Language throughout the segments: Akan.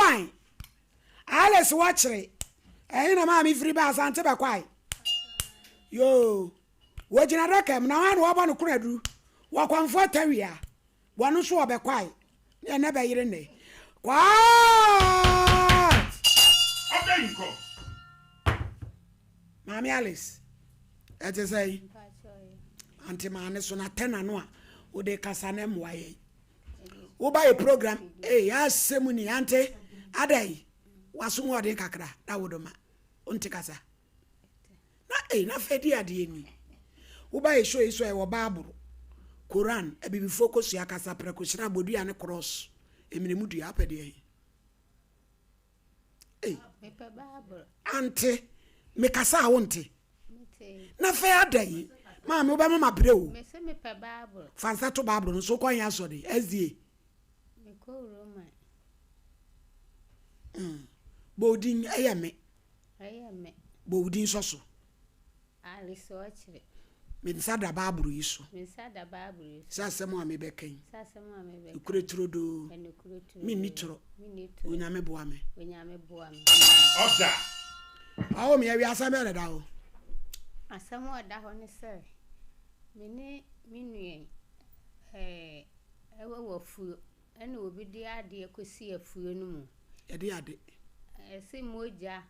One. Alice wɔkyere. Ɛhe na maame firi ba Asante bɛkwae? Yoo. Wɔgyina adaka mu na wɔn na wɔbɔ no konaduru. Wɔkɔmfoɔ tawia. Wɔn nso wɔbɛkwae. Ne ɛnɛ bɛyere nnɛ. Quiet! Order in court. Maame Alice, ɛte sɛ ante maane so na tɛ n'ano a wode kasa na mmoa yɛn. Woba yɛ program, ee asɛm ni ante adɛn wasom ɔden kakra na wodoma wonte kasa. Na ee na afei di adeɛ ni. Woba yɛ show yi so ɛwɔ Bible, Koran, abibifoɔ kosua kasa, prɛko hyena, bodua ne cross, eminemu dua apɛ deɛ yi. Ei. Mepɛ Bible. Ante, mekasa a wonte. Mete. Na afei adɛn? Maame wobɛma mabrɛ o. Mese mepɛ Bible. Fa nsa to Bible no so wokɔ he asɔre? SDA. Mekɔ Roman. Bɔ wo din ɛyɛ me. Ɛyɛ me. Bɔ wo din sɔ so. Alice Ɔkyere. Me nsa da Bible yi so. Me nsa da Bible yi so. Sɛ asɛm a mebɛka yi. Sɛ asɛm a mebɛka. Nokorɛ turodoo. Ɛnokorɛ turodoo. Menni torɔ. Menni torɔ. Onyame boa me. Onyame boa me. Order. Awo me awia asɛm bɛn na ɛda hɔ? Asɛm a ɔda hɔ ne sɛ, me ne me nua yi ɛɛ ɛwɔ wɔ afuo ɛna obi de adeɛ kɔsi afuo no mu. Ɛde ade. Ɛse mogya,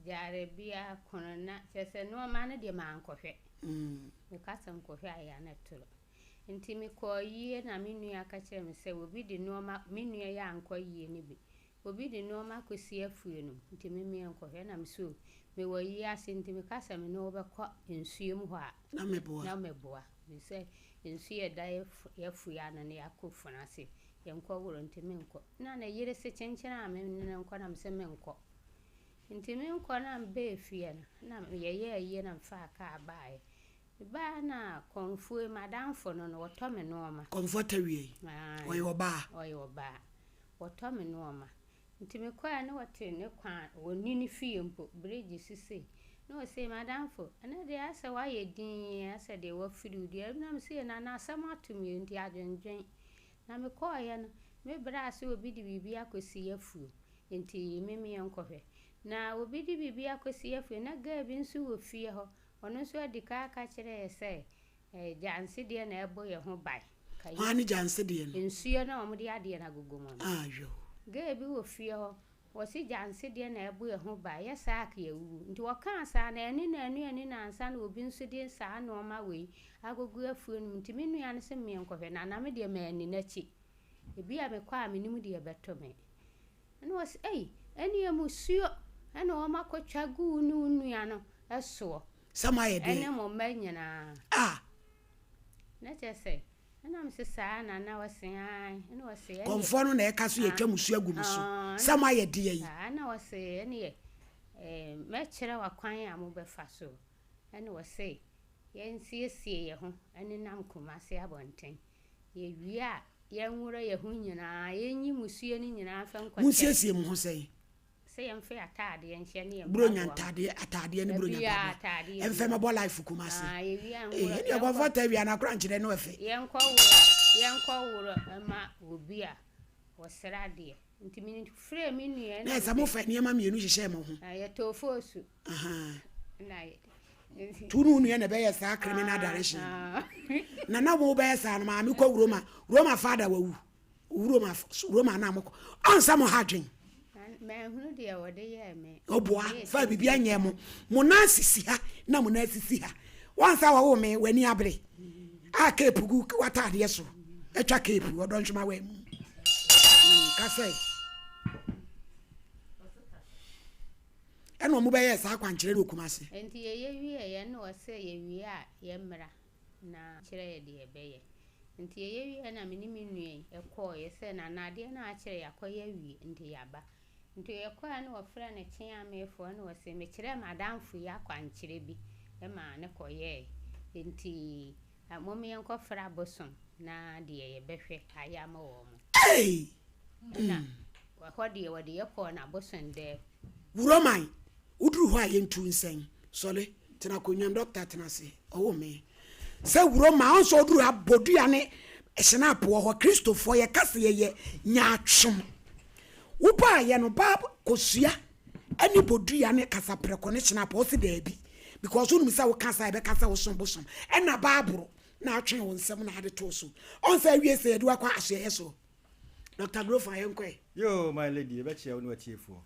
gyarebea, korona, kyerɛ sɛ nneɛma no deɛ mankɔhwɛ. Meka sɛ nkɔhwɛ a ɛyɛ a na ɛtoro. Nti mekɔɔ yie na me nua ka kyerɛɛ me sɛ obi de nneɛma, me nua yi ankɔ yie no bi. Obi de nneɛma akɔsi afuo no mu nti me meɛ nkɔhwɛ na me so mewɔ yie ase nti meka sɛ me ne wo bɛkɔ nsuo mu hɔ a Na meboa. na meboa. Ɛfiri sɛ nsuo a ɛda yɛafuo ano no yɛakɔ funu ase yɛnkɔ woro nti menkɔ. Na ne yere se kyenkyene a me ne no nkɔ na me se menkɔ. Nti menkɔ na mebɛɛ fie no na yɛyɛɛ yie na mefaa kaa baeɛ. Mebaa na kɔmfoɔ yi m'adamfo no no wɔtɔ me nneɛma. Kɔmfoɔ tawia yi. Ɔyɛ ɔbaa. Ɔyɛ ɔbaa. Wɔtɔ me nneɛma. Nti mekɔɛ na wɔte ne kwan wɔnni ne fie mpo bridge sisei. Na ɔse madamfo ɛnɛ deɛ asɛ woayɛ dinn asɛ deɛ wafiri wo deɛ na mese nana asɛm ato me nti adwendwen. Na mekɔɔyɛ no me brɛ ase obi de biribi akɔsi afuo nti me meɛ nkɔhwɛ. Na obi de biribi akɔsi afuo na girl bi nso wɔ fie hɔ ɔno nso adi ka aka kyerɛ yɛ sɛ gyansedeɛ na ɛbɔ yɛn ho ban. Hwan ne gyansedeɛ no? Nsuo na wɔde adeɛ no agogo mu no. Ah, yo. Girl bi wɔ fie hɔ wɔsi gyansedeɛ na ɛbɔ yɛn ho ban yɛ saa ka yɛwuwu. Nti wɔkaa saa na ɛne na ɛne ɛne na ansa na obi nso de saa nneɛma wei agogo afuo no mu nti me nua no sɛ meɛ nkɔhwɛ na na me deɛ manni n'akyi. Ebi a mekɔ a menim deɛ ɛbɛto me. Ɛna wɔsi ei ɛne musuo ɛna wɔn akɔtwa gu wo ne wo nua no ɛsoɔ. Sɛ mo ayɛ deɛ. Ɛne mo mma nyinaa. Ah. Na kyerɛ sɛ ɛna me sɛ saa na na wɔse ae ɛna wɔse ɛne. Kɔmfoɔ no na ɛka so yɛtwa musuo agu mo so. Sɛ mo ayɛ deɛ yi. Ɛna wɔse ɛne yɛ mɛkyerɛ wakwan a mobɛfa so. Ɛna wɔse yɛnsiesie yɛn ho ɛne nam Kumase abɔnten. Yɛwie a yɛnworɔ yɛn ho nyinaa yɛnyi musuo no nyinaa mfa nkɔkyɛ. Monsiesie mo ho sɛn? Sɛ yɛmfa ataadeɛ nhyɛ ne yɛn Buronya ntaadeɛ ataadeɛ ne buronya mpaboa. Ɛmfɛ mɛbɔ life Kumase. Ee ɛne ɛkɔmfoɔ ta awia na akora nkyerɛ no ɛfɛ. Yɛnkɔ worɔ ɛma obi a wɔsrɛ adeɛ. Nti mefrɛ me nua Na ɛsɛ mofa nneɛma mmienu hyehyɛ mo ho. Yɛtɔɔ foosu. Na Tu ne wo nua na ɛbɛyɛ saa criminal direction. Na na mo bɛyɛ saa no maame kɔ Roma Roma father wawu. Roma Roma na mokɔ. Ɔnsa mo ha dwen. Manhunu deɛ wɔde yɛɛ me. Ɔboa fa biribi anyɛ mo. Mo nan sisi ha na mo nan sisi ha. Wɔnsa wɔwo me w'ani abere. A cape gu w'ataadeɛ so. Atwa cape ɔdɔ ntwoma wɔ mu. Kasɛ. Ɛna ɔmo bɛyɛ saa akwankyerɛ no wɔ Kumase. Nti yɛyɛ wie yɛ na ɔsɛ yɛwie a yɛmmra na kyerɛ yɛ deɛ ɛbɛyɛ. Nti yɛyɛ wie na me ne me nua yi ɛkɔɔ yɛ sɛ nana adeɛ no akyerɛ yɛakɔyɛ awie nti yɛaba. Nti yɛkɔɛ na wɔfrɛ no kyeamefoɔ na wɔsɛ mekyerɛ madamfo yi akwankyerɛ bi ma ne kɔyɛɛ. Nti mom yɛnkɔfrɛ abosom na deɛ yɛbɛhwɛ ayɛ ama wɔ mo. Hey! Na ɛhɔ deɛ wɔde yɛkɔɔ n'abosom dɛm. Wuroman, woduru hɔ a yɛntu nsɛn. Sɔle, tena akonnwa mu, dɔkta tena ase. Ɔwɔ me. Sɛ wuroman, ɔnso oduru ha bodua ne hyɛn wɔ hɔ. Kristofoɔ yɛka sɛ yɛyɛ nyaatwom. Woba a Wobaeɛ no baa kosua ne bodua ne kasaprɛko ne kyenapɔ wo se daabi because wonim sɛ woka saa ɛbɛka sɛ wosom bosom ɛna baaboro na atwe wo nsɛm na ade too so ɔn sɛ awie sɛ yɛde wakɔ asoɛeɛ soɔ Doctor Grofan yɛnkɔ ɛ. Yoo my lady yɛbɛkyea wo ne w'atiefoɔ.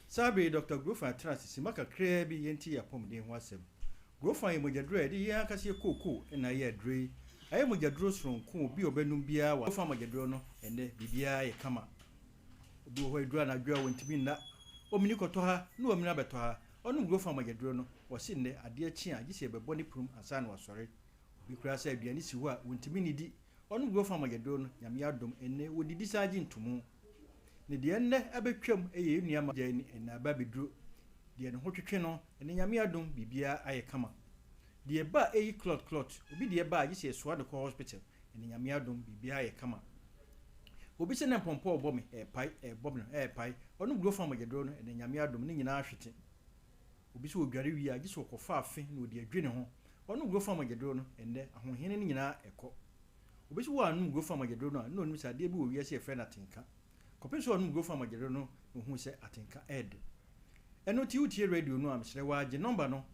Saa bere yi Doctor Grofan atena ase simma kakraa bi yɛntie yɛn apɔmuden ho asɛm. Grofan yɛ mogyaduro a yɛde yɛn ankasa yɛ kookoo na ayɛ aduro yi. Ayɛ mogyaduro soronko obi a ɔbɛnom biara wɔ Grofan mogyaduro no ɛnnɛ biribiara yɛ kama. Obi wɔ hɔ a ɛduru anadwo a ɔntumi nna. Ɔmini kɔtɔ ha na wamini abɛtɔ ha. Ɔnom Grofan mogyaduro no, wɔse nnɛ adeɛ kye a gye sɛ yɛbɛbɔ ne prum ansa na wasɔre. Obi koraa sɛ aduane si hɔ a ɔntumi nnidi. Ɔnom Grofan mogyaduro no, Nyame adom ɛnnɛ wɔdidi san gye ntomu. Ne deɛ nnɛ abɛtwam yɛ yɛn nua magya ni ɛnnɛ aba abɛduru. Deɛ ne ho twetwe no, ɛnnɛ Nyame adom biribiara ayɛ kama. Deɛ ɛba a ɛyi clot clot, obi deɛ ba a gye sɛ yɛsoa no kɔ hospital, ɛnnɛ Nyame adom biribiara ayɛ kama. Obi sɛ na mpɔmpɔ rebɔ me, ɛrepae, ɛrebɔ me no, ɛrepae. Ɔnom Grofan mogyaduro no, ɛnnɛ Nyame adom ne nyinaa ahwete. Obi sɛ ɔdware wie a gye sɛ ɔkɔfa afe na ɔde adwi ne ho. Ɔnom Grofan mogyaduro no, ɛnnɛ ahohene no nyinaa ɛkɔ. Obi nso wannom Grofan mogyaduro no a, na ɔnim sɛ adeɛ bi wɔ wiase a yɛfrɛ no atenka. Kɔpem sɛ ɔnom Grofan mogyaduro no na ɔhuu sɛ atenka yɛ dɛ. Ɛno nti wotie radio no a, mesrɛ wo ara gye nɔmba no.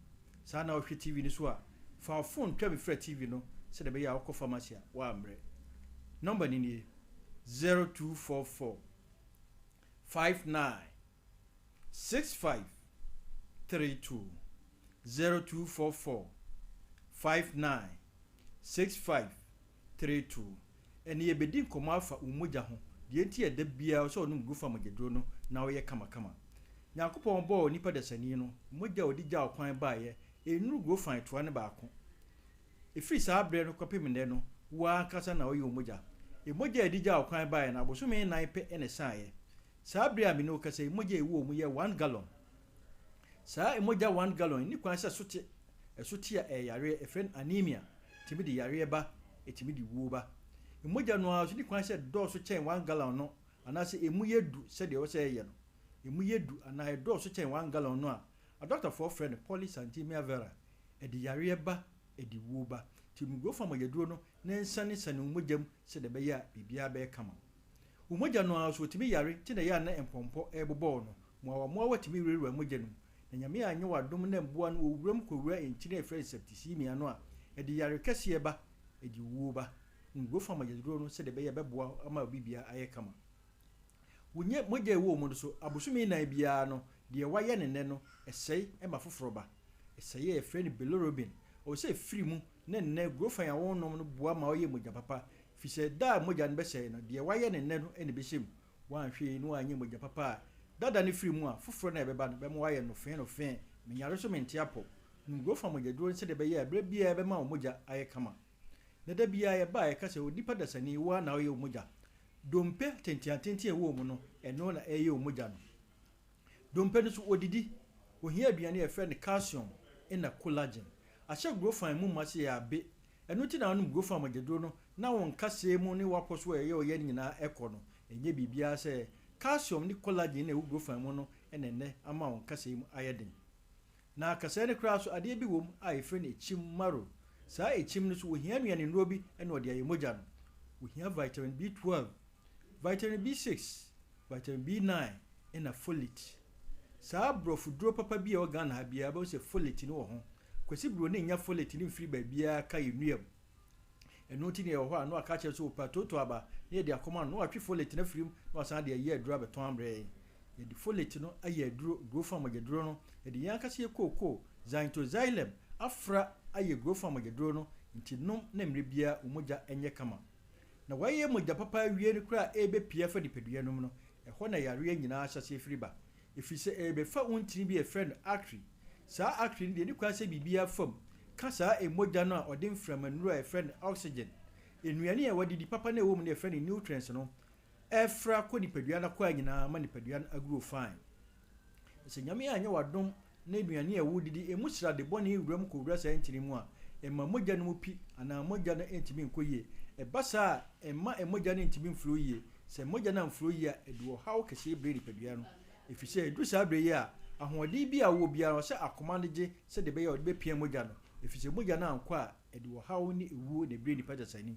Saa na wohwɛ TV no so a, fa wo fon twa bi frɛ TV no sɛdeɛ ɛbɛyɛ a wokɔ pharmacy a woammrɛ. Nɔmba no nie, 0244 59 65 32, 0244 59 6532. Ɛnne yɛbɛdi nkɔmmɔ afa wo mogya ho, deɛ nti a da biara ɛwɔ sɛ wonom Gufa mogyaduro no na woyɛ kamakama. Nyankopɔn bɔɔ onipa dasani no, mogya a ɔde gyaa ɔkwan baeɛ, ɛnnuru Gofan toa no baako. Ɛfiri saa berɛ no kɔpem nnɛ no, wo ara ankasa na woyɛ wo mogya. Mogya a ɛde gyaa ɔkwan baeɛ no, abosome nnan pɛ na ɛsaeɛ. Saa berɛ a me ne wo kasa yi, mogya a ɛwɔ wo mu yɛ one gallon. Saa mogya one gallon nni kwan sɛ ɛso te, ɛso te a ɛyɛ yareɛ, yɛfrɛ no anemia, ɛtumi de yareɛ ba, ɛtumi de wuo ba. Mogya no ara nso nni kwan sɛ ɛdɔɔso kyɛn one gallon no anaasɛ ɛmu yɛ du sɛdeɛ ɛwɔ sɛ ɛyɛ no. Ɛmu yɛ du anaa ɛdɔɔso kyɛn one gallon no a, adɔktafoɔ frɛ no polycythemia vera, ɛde yareɛ ba, ɛde wuo ba. Nti mugofam mogyaduro no na ɛnsanesane wo mogya mu sɛdeɛ ɛbɛyɛ a biribiara bɛyɛ kama. Wo mogya no ara nso, otumi yare nti na ɛyɛ a na mpɔmpɔ rebobɔ wo no. Mmoawammoawa tumi wurawura mogya no mu. Na Nyame anyɛ wo adom na mmoa no wɔ wuram kɔwura ntini a yɛfrɛ no septicemia no a, ɛde yare kɛseɛ ba, ɛde owuo ba. Nguo fa mogyaduro no sɛdeɛ ɛbɛyɛ a ɛbɛboa wo ama wo biribiara ayɛ kama. Wo nyɛ mogya a ɛwɔ wo mu no so, abosome nnan biara no, deɛ wɔayɛ no nnɛ no, ɛsɛe ma foforɔ ba. Ɛsɛe a yɛfrɛ no bilirubin. Ɛwɔ sɛ ɛfiri mu na nnɛ gurofan a wonom no boa ma woyɛ mogya papa Efisɛ da a mogya no bɛsɛe no, deɛ wɔayɛ no nnɛ no na ɛbɛhyɛ mu. Woanhwɛ yei na woanyɛ mogya papa a, dada no firi mu a, foforɔ no a ɛbɛba no bɛma woayɛ nofee nofee. Menyare so mente apɔ. Nom Grofa mogyaduro no sɛdeɛ ɛbɛyɛ a berɛ biara ɛbɛma wo mogya ayɛ kama. Na da biara yɛba a yɛka sɛ, Onipa dasani, wo ara na woyɛ wo mogya. Dompe atenteatenten a ɛwɔ wo mu no, ɛno na ɛreyɛ wo mogya no. Dompe no nso, wɔdidi. Wɔhia aduane a yɛfrɛ no calcium na collagen. Ahyɛ Grofan mu ma sɛ yɛabe Ɛno nti na wonom Grofa mogyaduro no na wo nkasɛɛ mu ne w'apɔ so a ɛyɛ ɔyɛ no nyinaa ɛkɔ no. Ɛnyɛ biribiara sɛ calcium ne collagen na ɛwɔ Grofa mu no na ɛnnɛ ama wo nkasɛɛ mu ayɛ den. Na kasɛɛ no koraa nso adeɛ bi wɔ mu a yɛfrɛ no ekyim, marrow. Saa ekyim no nso wɔhia nnuanennuro bi na wɔde ayɛ mogya no. Wɔhia vitamin B12, vitamin B6, vitamin B9 ɛna folate. Saa aborɔfo duro papa bi a ɛwɔ Ghana ha biara wobɛhu sɛ folate no wɔ ho. Kwasi Broni nnya folate no mfiri baabiara ka yɛn nnua mu. Ɛno nti na yɛwɔ hɔ a na waka akyerɛ sɛ ɔpɛ atoto aba na yɛde akɔma no na watwe folate no afiri mu na wasan de ayɛ aduro abɛtɔn abrɛ yɛn. Yɛde folate no ayɛ aduro, Grofan mogyaduro no. Yɛde yɛn ankasa yɛ kookoo, Xanthoxylem, afra ayɛ Grofan mogyaduro no nti nom na mmerɛ biara wo mogya nyɛ kama. Na wayɛ mogya papa awie no koraa a ɛrebɛpue afa nipadua no mu no, ɛhɔ na yareɛ nyinaa ahyɛaseɛ firi ba. Ɛfiri sɛ ɛrebɛfa wo ntini bi a yɛfrɛ no artery. Saa artery no deɛ ɛnni kwan sɛ biribiara fa mu ka saa mogya no a ɔde mframanuro a yɛfrɛ no oxygen, nnuane a wadidi papa no a ɛwɔ mu no a yɛfrɛ no nutrients no, ɛrefra kɔ nipadua no akwaa nyinaa ma nipadua no agrow fine. Na sɛ Nyame anyɛ w'adom na nnuane a wodidi emu srade bɔne wura mu kɔwura saa ntini mu a, ɛma mogya no mu pi anaa mogya no ntumi nkɔ yie. Ɛba saa a, ɛmma mogya no ntumi mflow yie. Sɛ mogya no amflow yie a, ɛde ɔhaw kɛseɛ brɛ nipadua no. Ɛfiri sɛ ɛduru saa berɛ yi a, ahoɔden bi a wowɔ biara no, sɛ akoma no gye sɛdeɛ ɛbɛyɛ a ɔde bɛpia mogya no. Ɛfiri sɛ mogya no ankɔ a, ɛde ɔhaw ne ewuo na ɛbrɛ nipa dasani.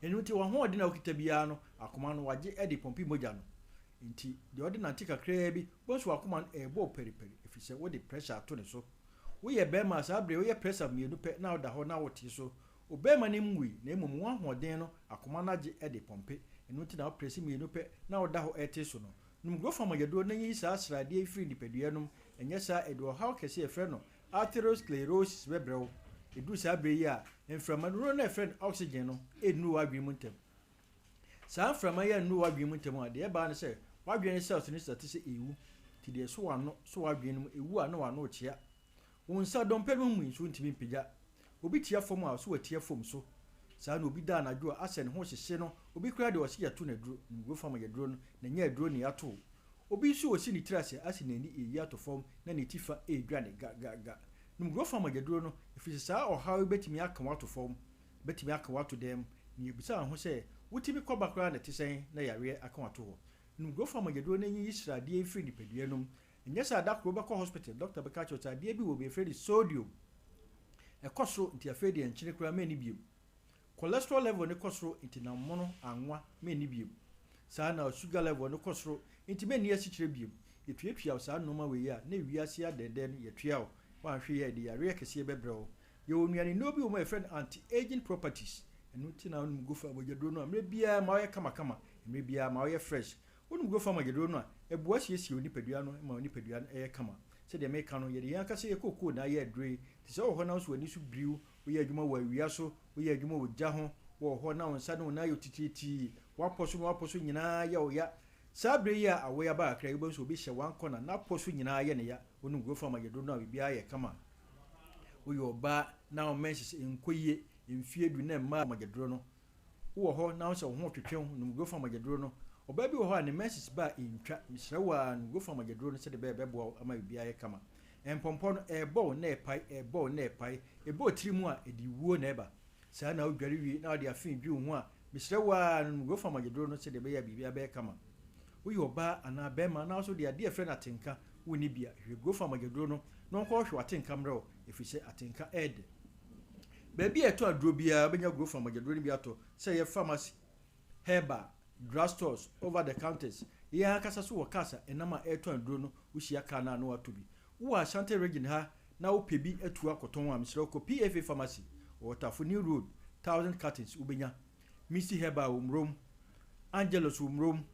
Ɛno nti w'ahoɔden a wokita biara no, akoma no, wagye de pɔmpe mogya no. Enti deɛ ɔde nante kakraa bi, wobɛhu sɛ w'akoma no ɛrebɔ wo paripari ɛfiri sɛ wode pressure ato ne so. Woyɛ barima a, saa berɛ yi woyɛ press up mmienu pɛ na woda hɔ na wotee so. Obarima no nwui na mmom wo ahoɔden no akoma no agye de pɔmpe. Ɛno nti na wo prɛse mmienu pɛ na woda hɔ retee so no. Nom Grofa mogyaduro na nyiyi saa sradeɛ yi firi nipadua no mu, ɛnyɛ saa a ɛde ɔhaw kɛse a yɛfrɛ no atherosclerosis bɛbrɛ wo. Ɛduru saa berɛ yi a, mframa nnuro no a yɛfrɛ no oxygen no nnuru w'adwene mu ntɛm. Saa mframa yi annuru w'adwene mu ntɛm a, deɛ ɛba ara ne sɛ w'adwene no cells no starte sɛ ɛrewu. Nti deɛ ɛso w'ano so w'adwene no mu, ɛwu a na w'ano rekyea. Wo nsa dompe no mu nso ntumi mpagya. Obi tia fam a, ɔse watia fam so. Saa na obi da anadwo a, asɛ ne ho hyehye no. Obi koraa deɛ ɔse yɛato no aduro. Nimguo fam yɛ aduro no, na ɛnyɛ aduro na yɛato o. Obi nso ɔsi ne tiri ase a, ase n'ani reyi ato fam na ne ti fa redwane ga ga ga. Nimguo fam yɛ aduro no, ɛfiri sɛ saa ɔhaw yi bɛtumi aka wo ato fam, bɛtumi aka wo ato dɛm. Na yɛbisa wo ho sɛ, wotumi kɔ ba koraa na ɛte sɛn na yareɛ aka wo ato hɔ? Nimguo fam yɛ aduro no nyiyi sradeɛ mfiri nipadua no mu. Ɛnyɛ sɛ da koro wobɛkɔ hospital, doctor bɛka akyerɛ wo sɛ adeɛ bi wɔ mu yɛfrɛ no sodium. Ɛkɔ soro nti afei deɛ nkyene koraa menni biom. Cholesterol level no kɔ soro nti nam mono, anwa, menni biom. Saa na sugar level no kɔ soro nti menni asikyire biom. Yɛtuatua wo saa nnoɔma wei a na wiase adɛɛdɛɛ no yɛtua wo. Woanhwɛ yie a ɛde yareɛ kɛseɛ bɛbrɛ wo. Yɛwɔ nnuane nnuro bi wɔ mu a yɛfrɛ no anti-aging properties. Ɛno nti na wonom Gofa mogyaduro no a mmerɛ biara ma woyɛ kamakama, mmerɛ biara ma woyɛ fresh. Wonom Gofa mogyaduro no a, ɛboa siesie wo nipadua no ma wo nipadua no yɛ kama. Sɛdeɛ meka no, yɛde yɛn ankasa yɛn kookoo na ayɛ aduro yi. Te sɛ wowɔ hɔ na wo nso w'ani so biri wo, woyɛ adwuma wɔ awia so, woyɛ adwuma wɔ gya ho, wowɔ hɔ na wo nsa ne wo nan yɛ titiritii, w'apɔ so ne w'apɔ so nyinaa yɛ wo ya. Saa berɛ yi a awɔ yi aba kakra yi, wobɛhu sɛ obi hyɛ one corner, n'apɔ so nyinaa yɛ ne ya. Wonom Gofa mogyaduro no a, biribiara yɛ kama. Woyɛ ɔbaa na wo menses nkɔ yie, mfeɛ du na mmaa mogyaduro no. Wowɔ hɔ na wo sɛ wo ho retwetwe wo, nom Grofa mogyaduro no. Ɔbaa bi wɔ hɔ a ne menses ba a ɛntwa, mesrɛ wo ara nom Grofa mogyaduro no sɛdeɛ ɛbɛyɛ a ɛbɛboa wo ama biribiara ayɛ kama. Mpɔmpɔ no, ɛrebɔ wo na ɛrepae, ɛrebɔ wo na ɛrepae. Ɛbɔ wo tiri mu a, ɛde wuo na ɛba. Saa na wodware wie na wode afe redwi wo ho a, mesrɛ wo ara nom Grofa mogyaduro no sɛdeɛ ɛbɛyɛ a biribiara bɛyɛ kama. Woyɛ ɔbaa anaa barima na wo nso wode adeɛ a yɛfrɛ no atenka, wonni bi a, hwehwɛ Grofa mogyaduro no na ɔnkɔhwehwɛ w'atenka mmerɛ wo, ɛfiri sɛ atenka yɛ dɛ. Baabi a yɛtɔ aduro biara, wobɛnya Grofa mogyaduro no bi atɔ, sɛ ɛyɛ pharmacy, herbal, drug stores, over the counters. Yɛn ankasa nso wɔ cars a ɛnam a ɛretɔn aduro no, wohyia car no a na woatɔ bi. Wowɔ Ashanti region ha na wopɛ bi atu akɔtɔn a, mesrɛ wo kɔ PFA Pharmacy, wɔ Tafo New Road, Thousand Cartons, wobɛnya. Misty Herbal wɔ Murom, Angelus wɔ Murom,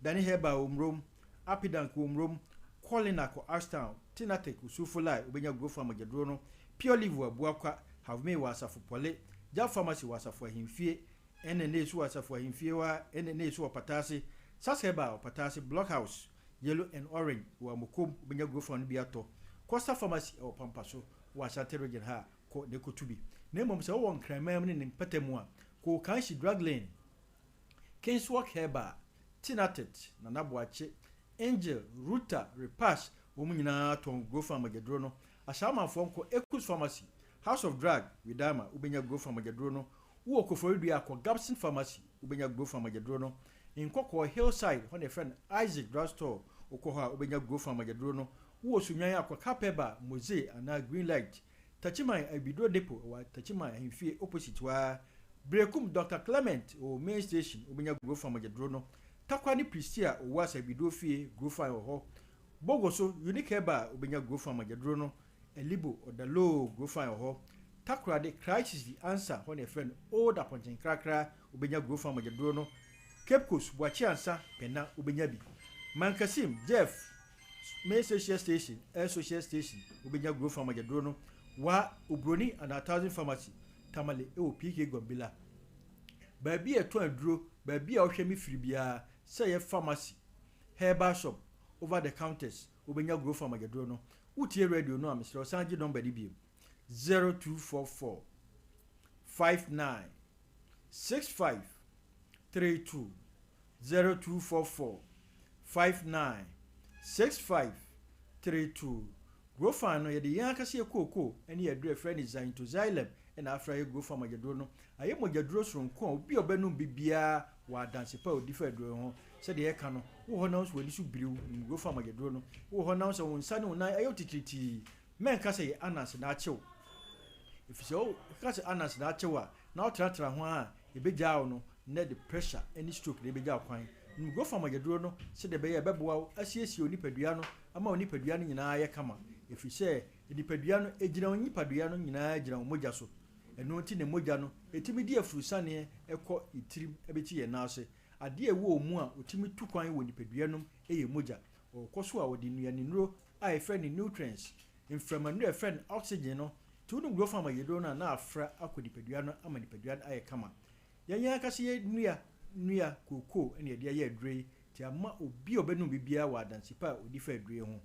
Dani Herbal wɔ Murom, Apidank wɔ Murom, Colina kɔ Ashtown, Tinatek wɔ Sufolai, wobɛnya Grofa mogyaduro no, Pure Leaf wɔ Abuakwa, Havmei wɔ Asafo Pɔle, Jab Pharmacy wɔ Asafo Ahemfie, NNA nso wɔ Asafo Ahemfie hɔ ara, NNA nso wɔ Pataase, Sas Herbal wɔ Pataase, Block House, Yellow and Orange wɔ Amokom, wobɛnya Grofa no bi atɔ, Costa Pharmacy wɔ Pampaso wɔ Ashanti Region ha a, kɔ na kɔtu bi. Na mmom sɛ wowɔ Nkranman mu ne ne mpɔtam mu a, kɔ Okanshi Drug Lane, Kingswalk Herbal, Tinatet, Nana Boakye, Angel, Ruta, Repash, wɔn nyinaa tɔn Grofa mogyaduro no. Ashaimanfoɔ nkɔ Ekus Pharmacy, House of Drug, Widama, wobɛnya Grofa mogyaduro no. Wowɔ Koforidua a, kɔ Gabson Pharmacy, wobɛnya Grofa mogyaduro no. Nkɔkɔɔ, Hillside, hɔ na yɛfrɛ no Isaac Drug Store, wokɔ hɔ a wobɛnya Grofa mogyaduro no. Wowɔ Sunyani a, kɔ Kapɛba, Moze anaa Green Light. Techiman Abibiduro Depot wɔ Techiman Ahemfie opposite hɔ ara. Berekum Doctor Clement wɔ Main Station wobɛnya Grofan mogyaduro no. Tarkwa ne Prestea Owuasa Abibiduro Fie Grofan wɔ hɔ. Bogoso Unique Herbal wobɛnya Grofan mogyaduro no. Elibo Odaloo Grofan wɔ hɔ. Takoradi Christ is the Answer hɔ na yɛfrɛ no Old Apɔnkyenkrakra wobɛnya Grofan mogyaduro no. Cape Coast Boakye Ansa Pɛna wobɛnya bi. Mankasim Jeff Main Social Station, Air Social Station, wobɛnya Grofa mogyaduro no, Wa, Obroni anaa Thousand Pharmacy, Tamale wɔ PK Gombila. Baabi a yɛtɔn aduro, baabi a wohwɛ me firi biara, sɛ ɛyɛ pharmacy, herbal shop, over the counters, wobɛnya Grofa mogyaduro no. Wotie radio no a, mesrɛ wo san gye nɔmba no bio, 0244 59 65 32. 0244 59 65 32 Grofan no, yɛde yɛn ankasa yɛn kookoo ne aduru a yɛfrɛ no Xanthoxylum na afra yɛ Grofan mogyaduro no. Ayɛ mogyaduro soronko a obi a ɔbɛnom bi biara wɔ adanse pa a ɔdi fa aduro yi ho. Sɛdeɛ yɛka no, wowɔ hɔ na wo nso w'ani so biri wo, nom Grofan mogyaduro no. Wowɔ hɔ na wo sɛ wo nsa ne wo nan ayɛ wo titiritii, mɛnka sɛ yɛ ananse na akye wo. Ɛfiri sɛ woka sɛ ananse na akye wo a, na wotenatena ho ara a, Yɛbɛgyaa wo no na ɛde pressure ne stroke na ɛbɛgya wo kwan. Nom Grofa mogyaduro no sɛdeɛ ɛbɛyɛ a ɛbɛboa wo asiesie wo nipadua no ama wo nipadua no nyinaa ayɛ kama, ɛfiri sɛ nipadua no, ɛgyina wo nipadua no nyinaa gyina wo mogya so. Ɛno nti na mogya no, ɛtumi di afurusaneɛ kɔ yɛn tirim bɛti yɛn nan ase. Adeɛ a ɛwɔ wo mu a ɔtumi tu kwan wɔ nipadua no mu yɛ mogya. Ɔkɔ so a ɔde nnuanennuro a yɛfrɛ no nutrients, mframanuro a yɛfrɛ no oxygen no, nti wonom Grofa mogyaduro no a na afra akɔ nipadua no ama nipadua no ayɛ kama. Yɛn yɛn ankasa yɛn nnua nnua kookoo na yɛde ayɛ aduro yi, nti ama obi a ɔbɛnom bi biara wɔ adanse pa a ɔdi fa aduro yi ho.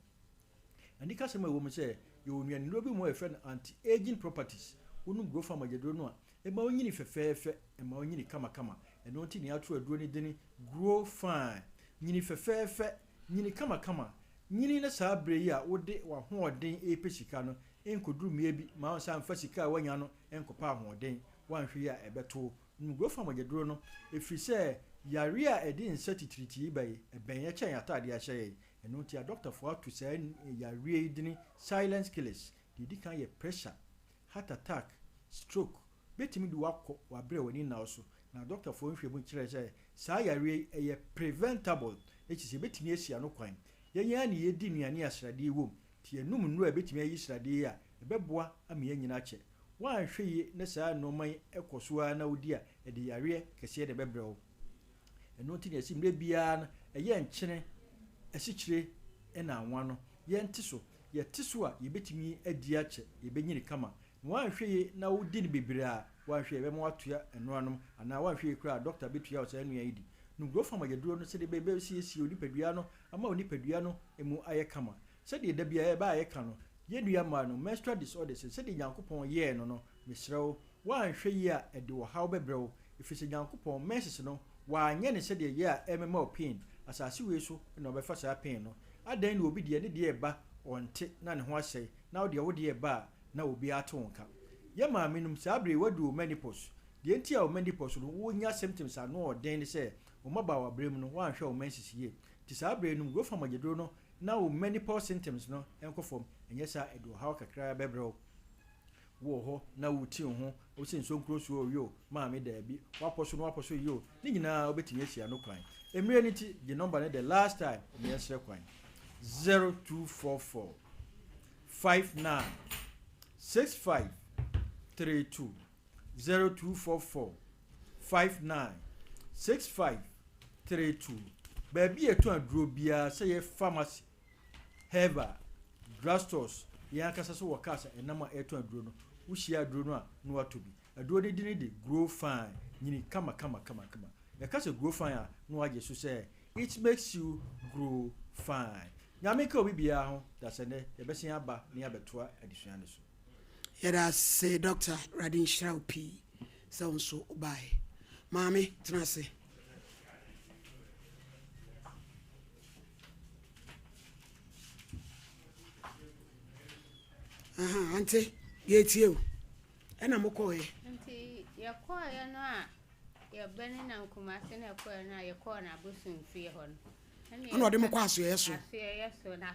Anikasɛm a ɛwɔ mu sɛ, yɛwɔ nnuanennuro bi mu a yɛfrɛ no anti-aging properties. Wonom Grofa mogyaduro no a, ɛma wonyini fɛfɛɛfɛ, ɛma wonyini kamakama. Ɛno nti na yɛato aduro no din Grow Fine, nyini fɛfɛɛfɛ, nyini kamakama, nyini na saa berɛ yi a wode w'ahoɔden repɛ sika no nkɔduru mmea bi ma wonsan mfa sika a woanya no nkɔpɛ ahoɔden. Woanhwɛ yie a ɛbɛto wo. Nom Grofa mogyaduro no, ɛfiri sɛ yareɛ a ɛde nsa titiritii ba yi, ɛbɛn yɛn kyɛn yɛn ataadeɛ a ɛhyɛ yɛn. Ɛno nti adɔktafoɔ ato saa yareɛ yi dini silent killers. Deɛ ɛdi kan yɛ pressure, heart attack, stroke, bɛtumi de wo akɔ wɔ aberɛ a w'ani nna wo so. Na adɔktafoɔ nhwɛmu kyerɛ sɛ saa yareɛ yi ɛyɛ preventable, ne kyerɛ sɛ yɛbɛtumi asi ano kwan. Yɛn ara na yɛdi nnuane a sradeɛ wɔ mu, nti yɛnom nnuro a ɛbɛtumi ayi sradeɛ yi a, ɛbɛboa ama yɛanyini akyɛ. Woanhwɛ yie na saa nnoɔma yi kɔ so ara na wodi a, ɛde yareɛ kɛseɛ na ɛbɛbrɛ wo. Ɛno nti na yɛse mmerɛ biara no, ɛyɛ nkyene, asikyire na anwa no, yɛnte so. Yɛte so a, yɛbɛtumi adi akyɛ, yɛbɛnyini kama. Na woanhwɛ yie na wodi no bebree a, woanhwɛ yie ɛbɛma woatoa ɛno anom, anaa woanhwɛ yie koraa a, dɔkta bɛtua wo saa nnuan yi di. Nom Growth Farm agyaduro no sɛdeɛ ɛbɛyɛ ɛbɛsiesie wo nipadua no ama wo nipadua no mu ayɛ kama. Sɛdeɛ da biara yɛba a yɛka no, Yɛn nua mmaa no, menstrual disorders, sɛdeɛ Nyankopɔn yɛɛ no no, mesrɛ wo, woanhwɛ yie a ɛde ɔhaw bɛbrɛ wo, ɛfiri sɛ Nyankopɔn, menses no, wanyɛ no sɛdeɛ ɛyɛ a ɛmmɛma wo pain, asase wei so na ɔbɛfa saa pain no. Adɛn na obi deɛ ne deɛ reba ɔnte na ne ho asɛe, na wo deɛ wo deɛ reba a na obiara te wo nka. Yɛn maame nom, saa berɛ yi woadu wo menopause, deɛ nti a wo menopause no wonya symptoms ano ɔden ne sɛ, wo mmabaawa berɛ mu no woanhwɛ wo menses yie, nti saa berɛ yi nom, growth hormone aduro no na wo menopause symptoms no nkɔ fam, ɛnyɛ saa a ɛde ɔhaw kakra bɛbrɛ wo. Wowɔ hɔ na woreti wo ho, wose nsonkuro so o yo, maame daabi, woapɔ so na woapɔ so yo, ne nyinaa wobɛtumi asi ano kwan. Mmerɛ no nti, gye nɔmba no the last time na yɛnsrɛ kwan. 0244 59 65 32 0244 59 65 32 Baabi a yɛtɔn aduro biara, sɛ ɛyɛ pharmacy, herbal, drug stores, yɛn ankasa nso wɔ cars a ɛnam a ɛretɔn aduro no, wohyia aduro no a na woatɔ bi. Aduro no din de Grow Fine, nyini kama kama kama kama. Yɛka sɛ Grow Fine a, na woagye so sɛ It makes you grow fine. Nyame nka obi biara ho, dasɛnnɛ yɛbɛsen aba na yɛabɛtoa adesua no so. Yɛda ase Doctor, Awurade nhyira wo pii sɛ wo nso wobaeɛ. Maame, tena ase. Aha, ante, yɛtie o. Ɛna mokɔɛ. Nti yɛkɔɛ no a yɛbɛne na Kumase na ɛkɔɛ no a yɛkɔɔ n'abosomfie hɔ no. Ɛna ɔde mo kɔ asoɛeɛ so. Asoɛeɛ so na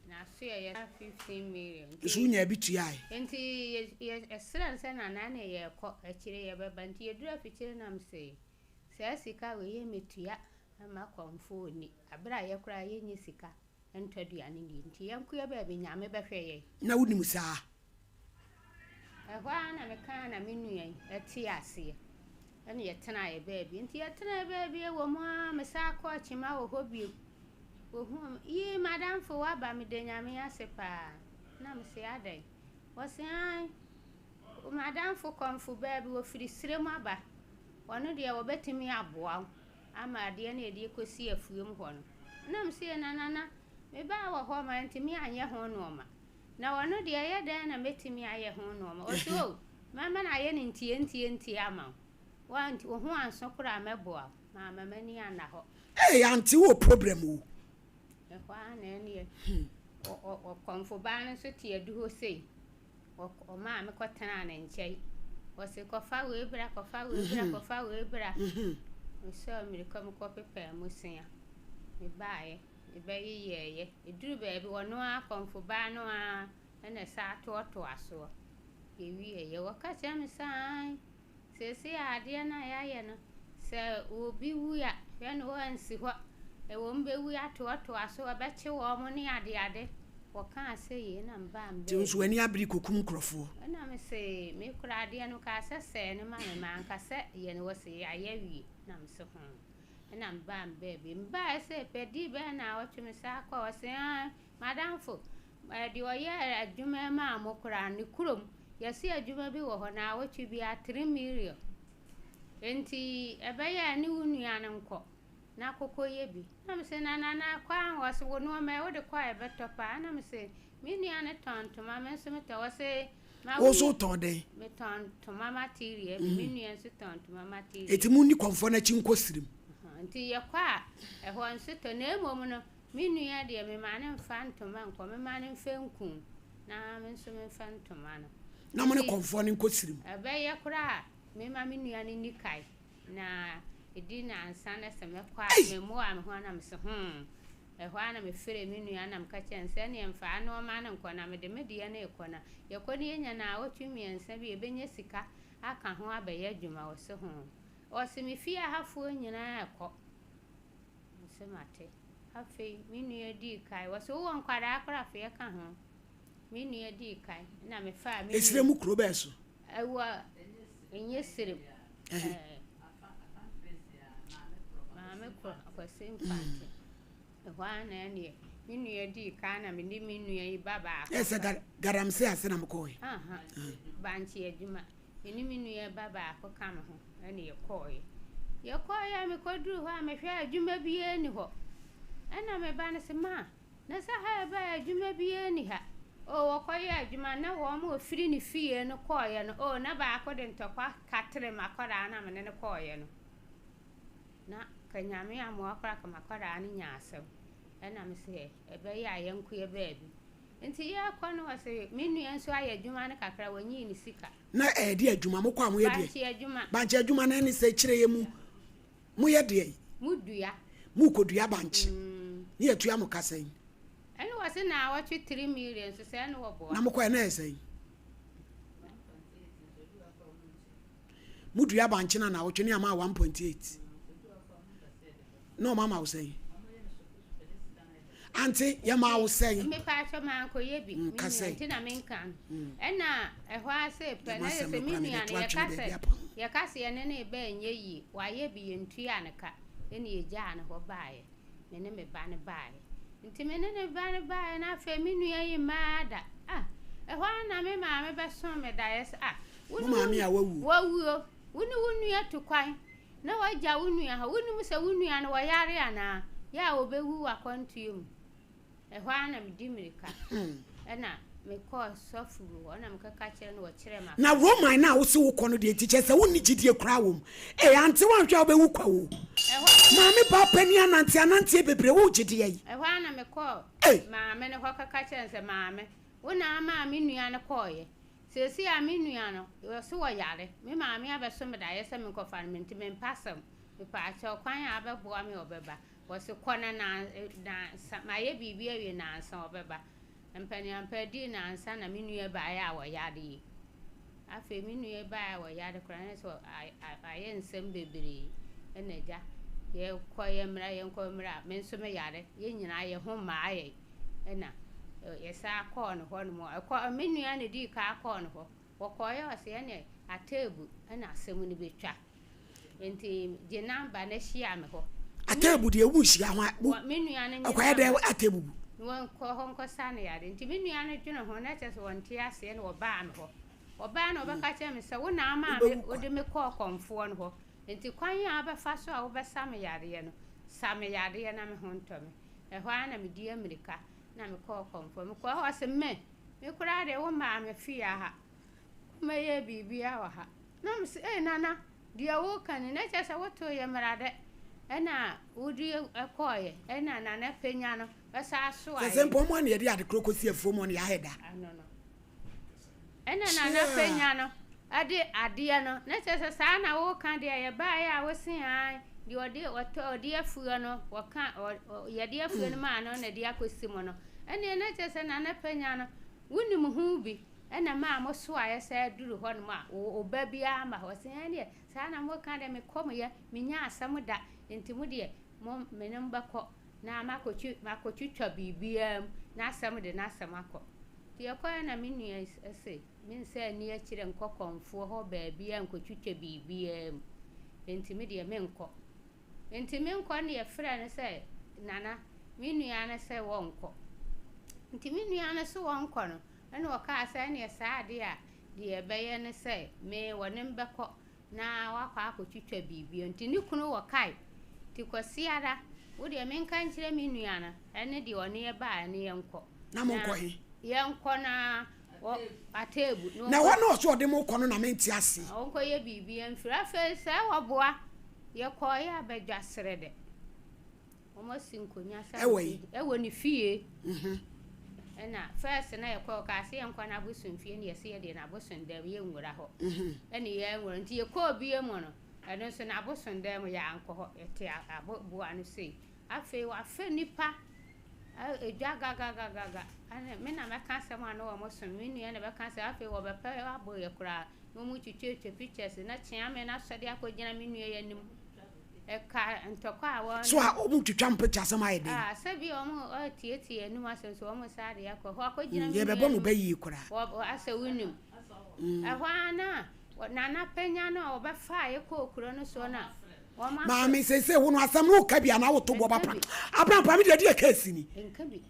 n'asoɛeɛ 15 million. Nso wonya bi tuae. Nti yɛsrɛ no sɛ nana ne yɛkɔ akyire yɛbɛba nti yɛduru afikyire nam se saa sika wei yɛ metua ma kɔmfoɔ ni abere a yɛkoraa yɛnyi sika ntɔ aduane ni nti yɛnko yɛ baabi Nyame bɛhwɛ yɛn. Na wonim saa? Ɛhɔ ara na mekaa na me nua yi tee aseɛ ɛna yɛtenaeɛ baabi. Nti yɛtenaeɛ baabi wɔ mu ara mesan kɔɔ Kyema wɔ hɔ bio. Wɔhuu me, yii m'adamfo woaba meda Nyame ase paa. Na mese adɛn? Wɔse ae m'adamfo kɔmfo baa bi wɔfiri serɛ mu aba. Ɔno deɛ wɔbɛtumi aboa wo ama adeɛ no a yɛde rekɔsi afuom hɔ no. Na mese nana mebaa wɔ hɔ mantumi anyɛ ho nnoɔma. Na ɔno deɛ, ɛyɛ dɛn na mɛtumi ayɛ ho nnoɔma? Ɔse, O, mɛma no ayɛ no ntiantiantia ama wo. Woant, wo ho anso koraa a, mɛboa wo. Mamma m'ani anna hɔ. Ei, aunty wowɔ problem o. Ɛhɔ ara na ɛneɛ, ɔ, ɔ, ɔkɔmfo baa no nso te aduhɔ sei. Ɔ, ɔmaa me kɔtenaa ne nkyɛn. Ɔse, kɔfa wei bra, kɔfa wei bra, kɔfa wei bra. Mesɔɔ mmirika mekɔpepaa mosea. Mebaeɛ. Mebɛyeyɛeɛ. Ɛduruu baabi, ɔno ara kɔmfo baa no ara na ɛsan toatoa soɔ. Yɛwieeɛ, wɔka kyerɛɛ me sɛ aane, seesei a adeɛ no a yɛayɛ no, sɛ obi wu a, Hwɛ na wɔansi hɔ. Wɔn bɛwu atoatoa so, wɔbɛkye wɔn ne adeade. Wɔkaa sɛ yei na mebaa me Nti wo nso baabi. w'ani abere kɔkum nkurɔfoɔ. Ɛna mese, me koraa adeɛ no kaa sɛ sɛe no ma me, manka sɛ yɛ no, wɔse yɛayɛ awie. Na mese ho. Ɛna mebaa me baabi. Mebaeɛ sɛ pɛ dii bɛyɛ naawɔtwe mesan kɔɔ, wɔse aane, m'adamfo, deɛ ɔyɛɛ adwuma yi maa mo koraa no, ne kurom, yɛse adwuma bi wɔ hɔ, naawɔtwe biara 3 million. Enti ɛbɛyɛ a ne wo nua no nkɔ na kɔkɔyɛ bi. Ɛna mese, na Nana kɔ a? Ɔse, wo nnoɔma yi wode kɔ a ɛbɛtɔ paa. Ɛna mese, me nua no tɔn ntoma, me nso metɔn. Ɔse, ma Wo wo nso nua. wotɔn dɛn? Metɔn ntoma material bi, me nua nso tɔn ntoma material Enti bi. monni kɔmfoɔ no akyi nkɔ sirim. Nti yɛkɔ a, ɛhɔ nso tɔ. Na mmom no, me nua deɛ mema no mfa ntoma nkɔ, mema no mfa nku na me nso memfa ntoma no. Na mo ne Nti kɔmfoɔ no nkɔ sirim. ɛbɛyɛ koraa a, Mema me nua no nni kae, na ɛdi nnansa na sɛ mɛkɔ a, Ei! memmoaa me ho a na mese, Hmm. Ɛhɔ ara na mefrɛɛ me nua na meka kyerɛɛ no sɛ, Ɛnneɛ mfa nnoɔma no nkɔ na mede me deɛ no rekɔ, na yɛkɔ na yɛnya nnawɔtwe mmiɛnsa bi a, yɛbɛnya sika aka ho abɛyɛ adwuma. Ɔse, Hmm. Ɔse, Me fie hafoɔ nyinaa rekɔ. Mese, Mate. Afei me nua dii kae. Ɔse, Wowɔ nkwadaa koraa a, fa yɛka ho. Me nua dii kan na mefaa me Esire nua. mu kuro bɛɛ so? Ɛwɔ nyɛ sirem. Maame kɔ Kwasi Nkwante. Ɛhɔ ara na ɛneɛ me nua dii kan na mede me nua yi ba baako. Ɛsɛ ka. Galamsey ase na mokɔɔɛ? Aha, bankye adwuma. Me ne me nua ba baako ka me ho ɛna yɛkɔɔeɛ. Yɛkɔɔeɛ a mekɔduruu hɔ a mehwɛ a adwuma biara nni hɔ. Ɛna me ba no se, ma Na sɛ ha ɛbaeɛ a adwuma biara nni ha. Oh, wɔkɔyɛɛ adwuma na wɔn a wɔfiri ne fie no kɔeɛ no, oh, na baako de ntɔkwa katere m'akwadaa no a me ne no kɔeɛ no. Na ka Nyame ammoa koraa ka m'akwadaa no nyaa asɛm. Ɛna me sɛ ɛbɛyɛ a yɛnkoɛ baabi. Nti yɛrekɔ no ɔse me nua nso ayɛ adwuma no kakra, wanyii ne sika. Na ɛyɛ deɛ adwuma? Mokɔ a moyɛ deɛ? Bankye adwuma. Bankye adwuma no ɛne sɛ kyerɛ yɛ mu. Moyɛ deɛn? Modua. Morekɔdua bankye. Ne yɛtua mo ka sɛn? Ɛne wɔse naawɔtwe 3 million nso sɛɛ ne wɔboa. Na mokɔɛ na ɛyɛ sɛn? Modua bankye na naawɔtwe ne ama 1.8. Na ɔma ma wo sɛn? Ante yɛmaa wo sɛn? Mepaakyɛ mankɔyɛ bi. Nka sɛn? Nti na menka no. Ɛna ɛhɔ ara sɛ pɛ na yɛ sɛ me nua no yɛka sɛ yɛka sɛ yɛne no reba ɛnyɛ yie. Wayɛ bi yɛntuaa no ka ɛna yɛgyaa no hɔ baeɛ. Me ne me ba no baeɛ. Nti me ne ne ba no baeɛ no afei me nua yi mmaa da. Ah, ɛhɔ ara na me maame bɛsoo me daeɛ sɛ ah, wo Mo ne wo maame a wawuo. wawuo, wo ne wo nua tu kwan Na wagya wo nua hɔ. Wonnim sɛ wo nua no, ɔyare anaa? Yɛ a ɔbɛwu w'akwantuo mu. Ɛhɔ ara na medi mmirika ɛna mekɔɔ sɔfo bi hɔ ɛna mekɔka kyerɛ no ɔkyerɛɛ me Na akwantuo. Roman no a wose wokɔ no deɛ nti kyerɛ sɛ wonni gyidie koraa wɔ mu. Ee ante woanhwɛ a wobɛwu kwa o. Ɛhɔ. Maame baa panin anante ananteɛ bebree wogye deɛ yi. Ɛhɔ ara na mekɔɔ Ei. maame no hɔ kɔka kyerɛɛ no sɛ, Maame, wo na amaa me nua no kɔeɛ. Seesei a me nua no, ɔse ɔyare, me maame abɛso me daeɛ sɛ menkɔfa no, mente mempɛ asɛm, mepaakyɛw kwan a abɛboa me a ɔbɛba, ɔse kɔ na nansa, mayɛ biribi awie nansa ɔbɛba, mpaneampa adii nansa na me nua baeɛ a ɔyare yi, afei me nua baeɛ a ɔyare koraa na sɛ ayɛ nsɛm bebree, ɛna agya yɛkɔ yɛmmra yɛnkɔ mmra, me nso meyare, yɛn nyinaa yɛn ho mmaa yɛn. Ɛna yɛsan kɔɔ no hɔ nom. Ɛkɔ, me nua na edii kan kɔɔ no hɔ. Wɔkɔeɛ ɔse ɛneɛ Atebu ɛna asɛm no bɛtwa. Nti gye number na hyia me hɔ. Atebu deɛ wo nhyia ho a, wo, me nua no nye ɛkɔyɛ dɛ Atebu bu. Na wɔnkɔ hɔ nkɔsa no yare. Nti me nua no dwene ho na kyerɛ sɛ ɔnte aseɛ na ɔbaa me hɔ. Ɔbaa na ɔbɛka kyerɛ me sɛ wo na ama me wode me kɔɔ kɔmfoɔ no hɔ. Nti kwan a wobɛfa so a wobɛsa me yareɛ no, sa me yareɛ na me ho ntɔ me. Ɛhɔ ara na medii ammirika na mekɔɔ kɔmfoɔ. Mekɔɔ hɔ ɔse me, me koraa deɛ wo maa me fie ha, womɛyɛɛ biribiara wɔ ha. Na mese ei Nana, deɛ woka ni, na kyerɛ sɛ wotoo yɛ mmara dɛ ɛna wode kɔɔeɛ, ɛna Nana Panya no bɛsan Sɛ soaeɛ. sɛ mpo ɔmo a na yɛde ade korɔ kɔsi afuom hɔ no yɛahɛ da. Ano no. Ɛna Nana Panya no de adeɛ no, na kyerɛ sɛ saa na woka deɛ yɛbaeɛ a wose ae, deɛ ɔde ɔtɔ ɔde afuo no wɔka ɔ ɔ yɛde afuo no maa no na ɛde akɔsi mu no, ɛnneɛ na kyerɛ sɛ Nana Panya no wonim ho bi ɛna maa mosoaeɛ saa duru hɔnom a wo wo ba biara mma hɔ. Ɔse ɛnneɛ saa na moka deɛ mekɔmyɛ mennya asɛm da. Nti mo deɛ mo me ne mo bɛkɔ na makɔtwi makɔtwitwa biribiara mu na asɛm de n'asɛm akɔ. Nti yɛkɔeɛ na me nua yi se mensan nni akyire nkɔ kɔmfoɔ hɔ baabiara nkɔtwitwa biribiara mu. Nti me deɛ menkɔ. Nti menkɔ ne yɛfrɛɛ no sɛ Nana, me nua no sɛ wɔnkɔ. Nti me nua no so wɔnkɔ no, ɛna ɔkaa sɛ ɛneɛ saa adeɛ a deɛ ɛbɛyɛ ne sɛ me wɔne me bɛkɔ na wakɔ akɔtwitwa biribi. Nti ne kunu wɔ kae. Nti Kwasiada, wo deɛ menka nkyerɛ me nua no ɛne deɛ ɔne yɛ baa ɛne yɛnkɔ. Na monkɔ he? Yɛnkɔ na wɔ ateebu. Na ɛhɔ na ɔsɛ ɔde mo kɔ no na mente ase. Ɔnkɔyɛ biribi mfiri. Afei sɛ wɔboa, yɛkɔeɛ a badwa serɛ dɛ. Wɔasi nkonnwa sɛ Ɛwɔ yi? Ɛwɔ ne fie. Ɛna first na yɛkɔ ɔkaa sɛ yɛnkɔ n'abosom fie na yɛsɛ yɛdeɛ n'abosom dɛm yɛnwura hɔ. Ɛne yɛnwura nti yɛkɔɔ bie mu no ɛno nso n'abosom dɛm yɛankɔ hɔ yɛte aboboa no sei. Afei wafɛ nipa edwa gagagagaga ɛne me na mɛka asɛm a na wɔn som me nua na bɛka asɛm afei wɔbɛpɛ abɔ yɛ koraa na wɔn twitwatwa pictures na kyea me na asɔde akɔgyina me nua yɛ anim. Ɛka ntɔkwa a wɔn. So a wɔn twitwa mpekya asɛm ayɛ dɛn. Ah sɛ bi wɔn ɔtietie anum asɛm so wɔn saa de akɔ hɔ akɔgyina me nua. Yɛbɛbɔ mo bɛ yie koraa. Wɔ asɛ wonim. Ɛhɔ ara na Nana Panya no a wɔbɛfaa yɛ kɔɔ kuro no soɔ no a wɔn afrɛ. Maame seesei wo no asɛm no woka bi anaa woto boɔ ba pra abrampa me deɛ deɛ case ni. Nka bi.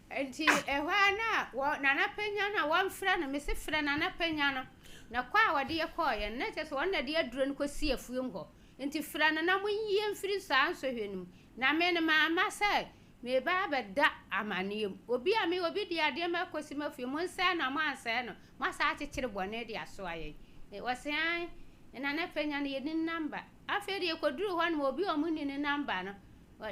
Nti ɛhɔ ara na wɔ Nana Panya no a wɔmfrɛ no mese frɛ Nana Panya no na kɔ a wɔde yɛ kɔɔeɛ no na kyerɛ sɛ wɔn na de aduro no kɔsi afuom hɔ. Enti frɛ no na monyi yɛn mfiri saa nsɔhwɛ no mu. Na me no, mamma sɛ mereba abɛda amaneɛ mu. Obi a me, obi de adeɛ ma kɔsi m'afie, monsɛe no a moansɛe no, moasan akyekyere bɔne de asoa yɛn. Wɔse aane, Nana Panya no, yɛnni ne namba. Afei deɛ yɛkɔduruu hɔ nom, obi a wɔnni ne namba no,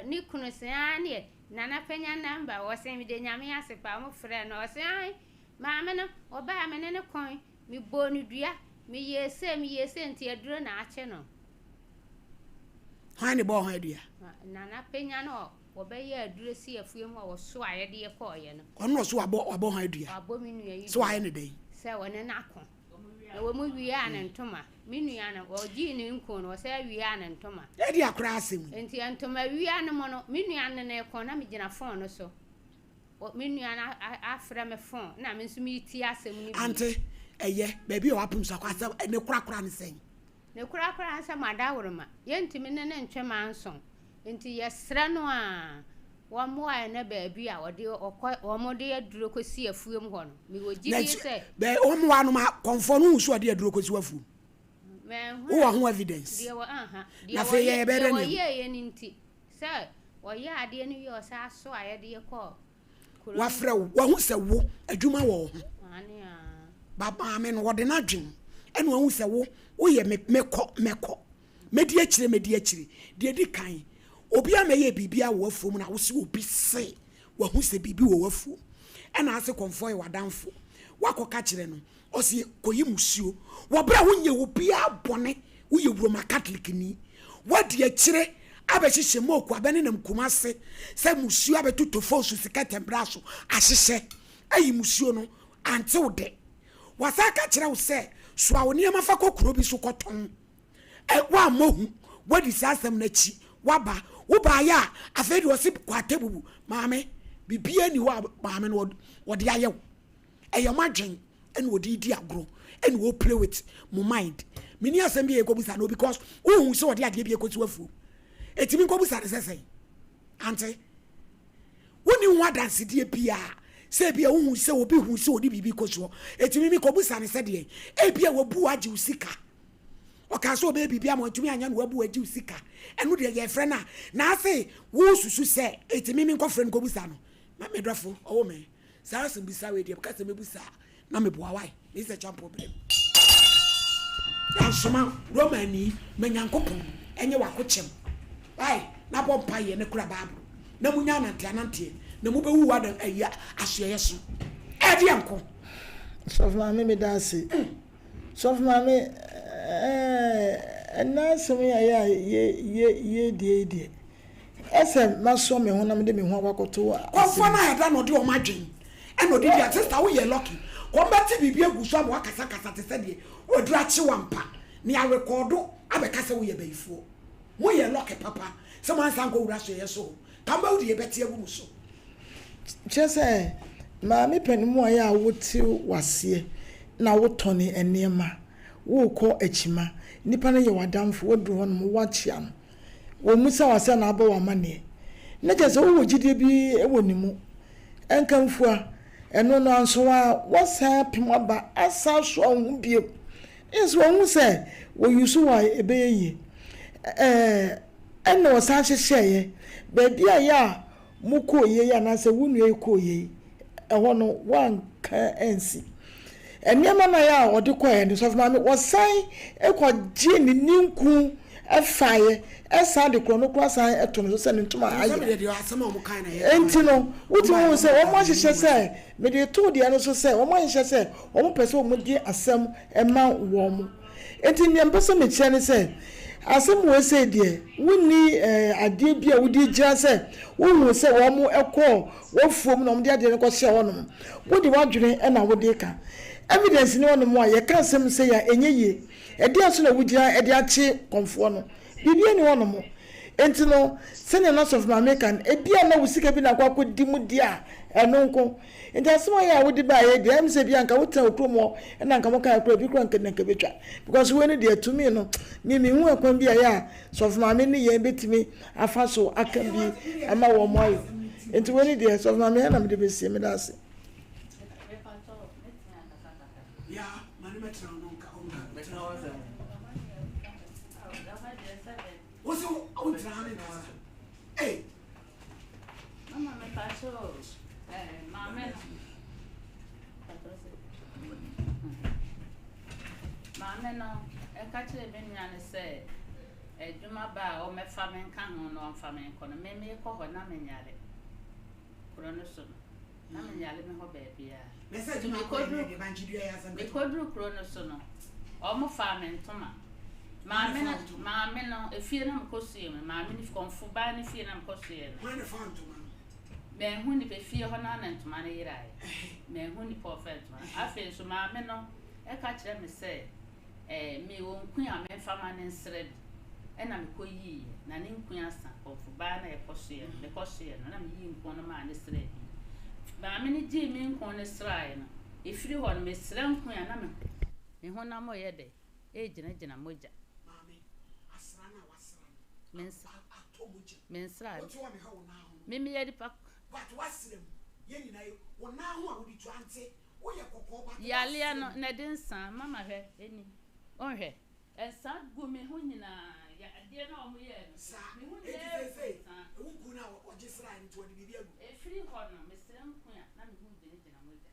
ne kunu se aane deɛ, Nana Panya namba, wɔse meda Nyame ase paa, wɔfrɛɛ no, ɔse aane, maame no, ɔbaa me ne no koe. Mebɔɔ no dua, meyɛɛ sei, meyɛɛ sei, nti aduro na akye no. Hwan ne bɔɔ hwan dua? Nana Penya no a wɔbɛyɛɛ aduro si afuo mu a wɔsoaeɛ de kɔeɛ no. Ɔno na ɔso wabɔ wabɔ hwan dua? Wabɔ me nua yi dua. So wayɛ ne dɛn? Sɛ ɔne no ako. Na wɔn wiaa ne ntoma. Me nua no, wɔgyee ne nku no, wɔsan wiaa ne ntoma. Ɛde akora asɛm yi. Nti ntoma wia no mu no, me nua no ne ko na megyina fon no so. Me nua no afrɛ me fon na me nso meretie asɛm no bi. Ante, ɛyɛ, baabi a wapem so akɔ asɛm, ne korakora ne sɛn? Ne korakora ne sɛ madaworoma, yɛntumi ne no ntwe manson, nti yɛsrɛ no a wɔmmoa yɛn na baabi a wɔde ɔkɔ wɔde aduro kɔsi afuom hɔ no, mewɔ gyidie sɛ. Bɛ wɔmmoa no ma kɔmfoɔ no hu so ɔde aduro kɔsi w'afuom. Wowɔ ho evidence? Deɛ wɔ aha, Na afei yɛyɛ bɛyɛ deɛ dɛ ne wɔyɛeɛ no nti. Sɛ wɔyɛ adeɛ no wie a ɔsan so a yɛde yɛ kɔ kuro no. Wafrɛ wo, wahu sɛ wo adwuma wɔ wo ho. Aane aa. Ba maame no ɔde n'adwen ɛna wahu sɛ wo woyɛ me mɛkɔ mɛkɔ mɛdi akyire mɛdi akyire. Deɛ ɛdi kan obi amɛyɛ biribiara wɔ w'afuom na wose obi se wahu sɛ biribi wɔ w'afuom ɛna ase kɔmfoɔ yɛ w'adamfo wakɔka kyerɛ no Ɔse kɔyi musuo wɔ berɛ a wonyɛ obiara bɔne, woyɛ Roma Catholic ni, woadi akyire abɛhyehyɛ moku abɛnenam Kumase sɛ musuo abɛtotɔ fon so sika tɛmbra so ahyehyɛ ayi musuo no ante wo dɛ. Wasan ka kyerɛ wo sɛ soa wo nneɛma fa kɔ kuro bi so kɔtɔn. Ɛ woammɔ hu, woadi saa asɛm no akyi, woaba, wobaeɛ a afei deɛ ɔse kɔ Atebubu. Maame, biribiara nni hɔ a maame no ɔde ayɛ wo. Ɛyɛ mo adwen ɛna ɔde redi agorɔ ɛna ɔ play with mo mind. Menni asɛm bi a yɛkɔbusa no because wohu sɛ ɔde adeɛ bi ɛkɔsi w'afuom. Ɛtumi nkɔbusa no sɛ sɛn? Ante? Wonni ho adansedeɛ biara sɛ ebia wohu sɛ obi hu sɛ ɔde biribi kɔsi hɔ. Ɛtumi mekɔbusa no sɛ deɛn? Ebia wabu agye wo sika. Ɔkaa sɛ ɔbɛyɛ biribi ama wantumi anyɛ no wabu agye wo sika. Ɛno deɛ yɛfrɛ no a na ase wosusu sɛ ɛtumi menkɔfrɛ no nkɔbusa no. Ma me dɔfo ɔwɔ me. Saa asɛmbisa wei deɛ meka sɛ mɛbusa a na meboa wae me sɛ kyampo berɛ mu yansoma Romani ma Nyankopɔn ɛnyɛ wakokyɛm wae na bɔ mpaeɛ na kura Bible na munya anante ananteɛ na mobɛwu wɔ adan ayi asoɛyɛ so ɛdeɛ nko. Sɔfo maame meda ase. Sɔfo maame ɛɛ ɛnna asɛm yi a yɛ a yɛ yɛ yɛ die yi deɛ Ɛsɛ masɔ me ho na mede me ho akɔ akɔto asɛm. Kɔmfoɔ no ayɛ da na ɔde wɔn adwen ɛna ɔde di a sister woyɛ lucky kɔm bɛte biribi agu so ama wakasa kasa te sɛ deɛ waduru akye wo ampa na yɛarekɔɔdo abɛka sɛ woyɛ bayifoɔ moyɛ lucky papa. Sɛ moansan ankɔ wura soɛeɛ so o, ka mobɛwo deɛ yɛbɛte agu mo so. Kyerɛ sɛ, maame panin mu ayɛ a wote w'aseɛ na wotɔne nneɛma, worekɔ akyima, nipa no yɛ w'adamfo, woaduru hɔnom woakyea no, wɔmmisa wo asɛm na abɔ wo amanneɛ. Na kyerɛ sɛ wowɔ gyidie bi wɔ ne mu. Nkamfua, ɛno no anso a woasan apem aba asan asoa wo ho bio. Na kyerɛ sɛ wahu sɛ wɔ use wo a ɛbɛyɛ yie. Ɛɛ ɛna ɔsan hyehyɛeɛ. Baabi a yɛ a mokɔɔ yei anaasɛ wo nua yi kɔɔ yei, ɛhɔ no woanka ansi. Nneɛma no a ɔde kɔeɛ no, Sɔfo Maame, ɔsan kɔgyee ne ninkun faeɛ, san de korɔno koraa san to no so sɛ ne ntoma ayera. Enti no, wotumi hu sɛ wɔahyehyɛ sɛ, mede reto deɛ no so sɛ, wɔahyehyɛ sɛ wɔpɛ sɛ wɔde asɛm ma wɔn. Enti nea mepɛ sɛ mekyerɛ ne sɛ, asɛm wei sei deɛ, wonni adeɛ bi a wode gyina sɛ wohuu sɛ wɔkɔɔ w'afuom na wɔde adeɛ no kɔhyɛɛ hɔnom. Wode w'adwene na wode reka. Evidence nni hɔnom a yɛka asɛm sei a ɛnyɛ yie. Ɛdeɛn so na wogyina de akye kɔmfoɔ no? Biribiara nni hɔnom. Enti no, sɛnea na Sɔfo Maame reka no, ebia na wo sika bi na akɔ akɔdi mu deɛ a, ɛno nko. Nti asɛm a ɔyɛ a wode baeɛ yi deɛ, ɛyɛ me sɛ ebia anka wotena wo kurom hɔ na anka mokaeɛ koraa, ebi koraa anka anka ɛbɛtwa. Because wei no deɛ, to me no, me menhu ɛkwan bi a ɛyɛ a Sɔfo Maame ne yɛn bɛtumi afa so aka bi ama wɔn ayɛ. Nti wei no deɛ, Sɔfo Maame, ɛha na mede bɛsie. Meda ase. Maame no ɛka kyerɛ me nua no sɛ adwuma ba a ɔmmɛfa me nka ho na ɔmfa me nkɔ no, me mekɔ hɔ na menyare kuro no so no. Na menyare me hɔ baabiara. Nti mekɔduru kuro no so no, wɔn faa me ntoma. Maame no, maame no, efie na mekɔsuiɛ no, maame no, kɔmfo baa no fie na mekɔsuiɛ no. Hwan na faa ntoma no? Manhu nipa, efie hɔ no ara na ntoma no yeraeɛ. Manhu nipa a ɔfaa ntoma no. Afei nso maame no ka kyerɛ me sɛ, ɛɛ mewɔ nku a memfa ma no nsra bi. Ɛna mekɔyiiɛ, na ne nku asa. Kɔmfo baa no a yɛkɔsoeɛ no, mekɔsoeɛ no, na meyii nku no maa no sraa bi. Maame no gyee me nku no sraeɛ no, ɛfiri hɔ no, mesra nku a na me me honam reyɛ dɛ, ɛregyinagyina mogya. Maame, asra no a wasra no, Mens atɔ mogya mu. Mensraa. Wote hɔ a mehwɛ wo nan ho no. Me meyɛ nipa. But woasra mu. Yɛn nyinaa yi, wo nan ho a wode tu ante, woyɛ kɔkɔɔ but Yareɛ woasra no, mu. na ɛde nsa, mama hwɛ, ɛni. Wonhwɛ. Nsa gu me ho nyinaa. Yadeɛ no a wɔyɛɛ no, Saa. me ho Enti nyinaa gu seesei, nsa. wo nku no a wɔgye srae no nti wɔde biribi agu. Ɛfiri hɔ no, mesrɛ nku a, na me ho gyinagyina mogya.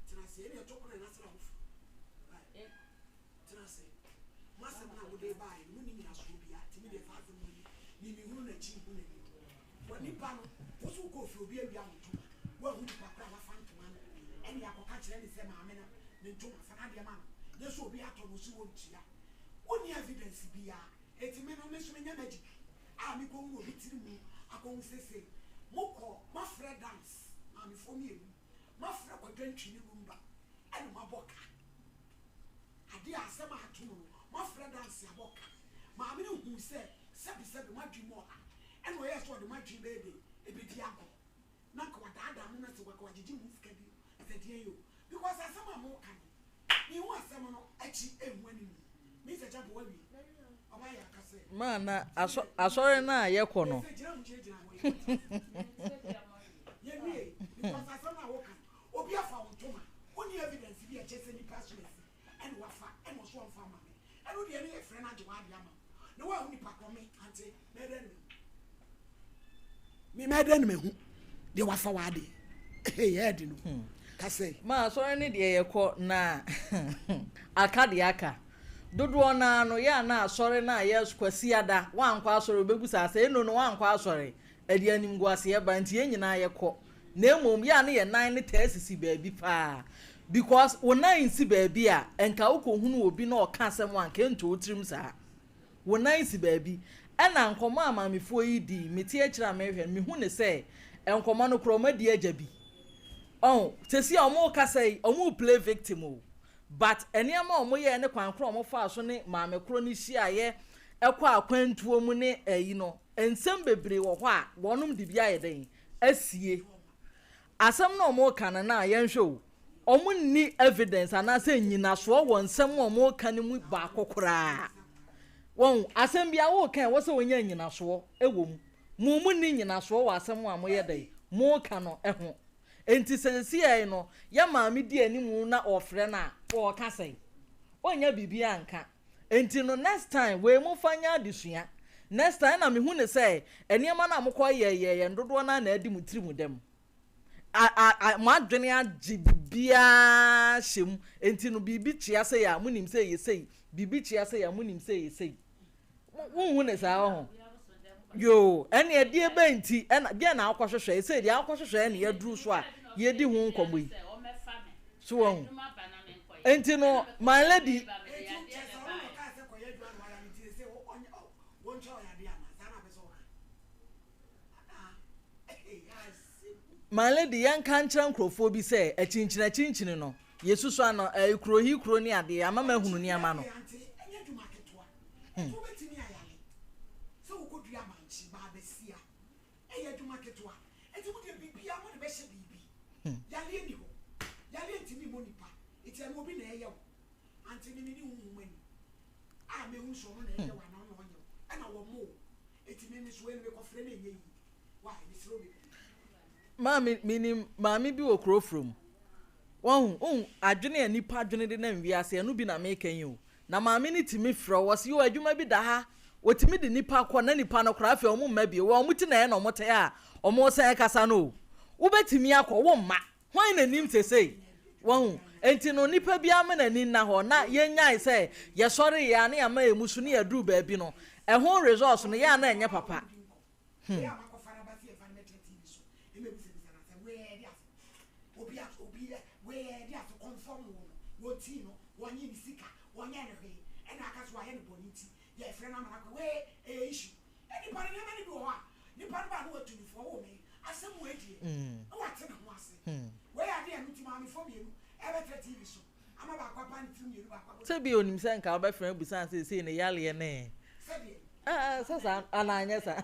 Tena ase, ɛnna ɛto kono na asra wo fo. Right. Tena ase. Mo asɛm no a mode baeɛ no, monni nyinasoɔ biara, nti me deɛ saa asɛm wei me mehunu n'akyi nhu n'anim. Wɔ nipa no, wo so wokɔɔ fie obi awia wo ntoma, woahu nipa korɔ a wafa ntoma no, ɛne akɔka kyerɛ ne sɛ maame no ne ntoma, fa n'adeɛ ma no, nyɛ sɛ obi atɔ no ɔsi wɔntua. Wonni evidence biara, enti me no, me nso menyɛ magic a mekɔhunu obi tiri mu akɔhu sesei. Mokɔ, moafrɛ dance, maamefoɔ mmienu, moafrɛ kwadwantwi ne rumba, ɛna moabɔ ka. Ade a asɛm a ato no no, moafrɛ danse abɔ ka. Maame no huu sɛ sɛbesɛbe mo adwene mu ɔha, ɛnna ɔyɛɛ sɛ ɔde mo adwene bɛyɛ dɛn? Ebedi agorɔ. Na anka wadaadaa mo na sɛ anka wagyegye mo ho sika bi o, sɛ deɛn o. Because asɛm a moreka no, menhu asɛm no akyi nhu anim. Mister Gyampo, woawie? Ɔbaa yɛ aka sɛ. Ma na asɔ asɔre no a yɛkɔ no. Sɛ gyina ho gyinagyina hɔ yi. Yɛnwie, because asɛm no a woka no. Obi afa wo ntoma, wonni evidence bi a ɛkyerɛ sɛ nipa so asi ɛna wafa ɛna ɔso ɔmfa ama me. Ɛno deɛ ne yɛfrɛ no agye w'ade ama wo. Na woahu nipa korɔ me ante mɛyɛ dɛn na mahu. Me mɛyɛ dɛn na mahu deɛ wafa w'adeɛ. Hey, ɛyɛ den o. Ka sɛ. Ma asɔre no deɛ yɛkɔ na aka deɛ aka. Dodoɔ no ara no yɛ a na asɔre no a yɛ Kwasiada woankɔ asɔre wobɛbu saa sɛ eno no woankɔ asɔre ɛde animguaseɛ ba nti yɛn nyinaa yɛkɔ Na mmom yɛ a na yɛn nan no taa sisi baabi paa because wo nan nsi baabi a nka wokɔhunu obi na ɔka asɛm a nka ɛntɔ wo tirim saa. Wo nan si baabi. Ɛna nkɔmmɔ a maamefoɔ yi di, mete akyire a merehwɛ no, mehu no sɛ nkɔmmɔ no koraa wɔadi agya bi. Ɔho, seesei a wɔrekasa yi, wɔreplay victim o. But nneɛma a wɔyɛɛ ne kwan korɔ a wɔfaa so ne maame korɔ no hyiaeɛ kɔ akwantuo mu ne ayi no, Nsɛm bebree wɔ hɔ a wɔnom de bi ayɛ dɛn asie. Asɛm no a wɔreka no na yɛnhwɛ o, wɔnni evidence anaasɛ nnyinasoɔ wɔ nsɛm a wɔreka no mu baako koraa. Wɔn asɛm bi a woreka ɛwɔ sɛ wonya nnyinasoɔ wɔ mu. Mo mo nni nnyinasoɔ wɔ asɛm a moyɛ dɛn moreka no ho. Enti seesei no yɛ maame di anim na ɔrefrɛ no a ɔreka sɛn? Ɔnnya biribiara nka. Enti no next time wei momfa nyɛ adesua. Next time ɛna mehu no sɛ nneɛma no a mokɔ yɛɛyɛɛyɛ no dodoɔ no ara na adi mo tiri mu dɛm. A a a mo adwene agye biribiara hyɛ mu. Enti no biribi kyea sei a monim sɛ ɛyɛ sei, biribi kyea sei a monim sɛ ɛyɛ sei. Wonhu no saa ɔho? Yoo, ɛnneɛ deɛ bɛn nti ɛna deɛ na wokɔhwehwɛ? Ɛsei deɛ wokɔhwehwɛ ɛna yɛaduru so a yɛdi ho nkɔmmɔ yi. So wahu? Enti no, my lady. My lady, yɛnka nkyerɛ nkurɔfoɔ bi sɛ akyinkyini akyinkyini no, yɛsusu ano, ɛɛ kuro hi kuro ne adeɛ, ama mahunu nneɛma no. Hmm. Ɛyɛ adwuma ketewa. Enti mo deɛ biribiara mode bɛhyɛ biribi. Yareɛ nni hɔ. Yareɛ ntumi mmɔ nipa. Enti ɛno obi na ɛyɛ wo. Ante me menni honhom ani a mɛhu sɛ ɔno na ɛyɛ wo anaa ɔno na ɔnyɛ wo. Ɛna wɔmmɔ wo. Enti me me so wei no mekɔfrɛ no ɛnyɛ yie. Why? Mesrɛ wo bebree. Maame, menim maame bi wɔ kuro from. Wahu, wohu adwene a nipa dwene de nam wiase, ɛno bi na meka yi o. Na maame no tumi frɛ wo, ɔse yoo adwuma bi da ha, wɔtumi de nipa kɔ na nipa no koraa afei wɔn mma bio, wɔn ti na ɛyɛ na wɔn te a wɔn san kasa no o. Wobɛtumi akɔ, wo mma, hwan na nim sesei? Wahu? Enti no nipa biara ma n'ani nna hɔ na yɛnyae sɛ yɛsɔre yɛ a na yɛama yɛn mu so ne yɛaduru baabi no, ɛho results no yɛ a na ɛnyɛ papa. Hmm. Sɛ bi onim sɛ nka wobɛfrɛ abusa no seesei ne yareɛ ne ɛɛ sɛ saa anaa anyɛ saa.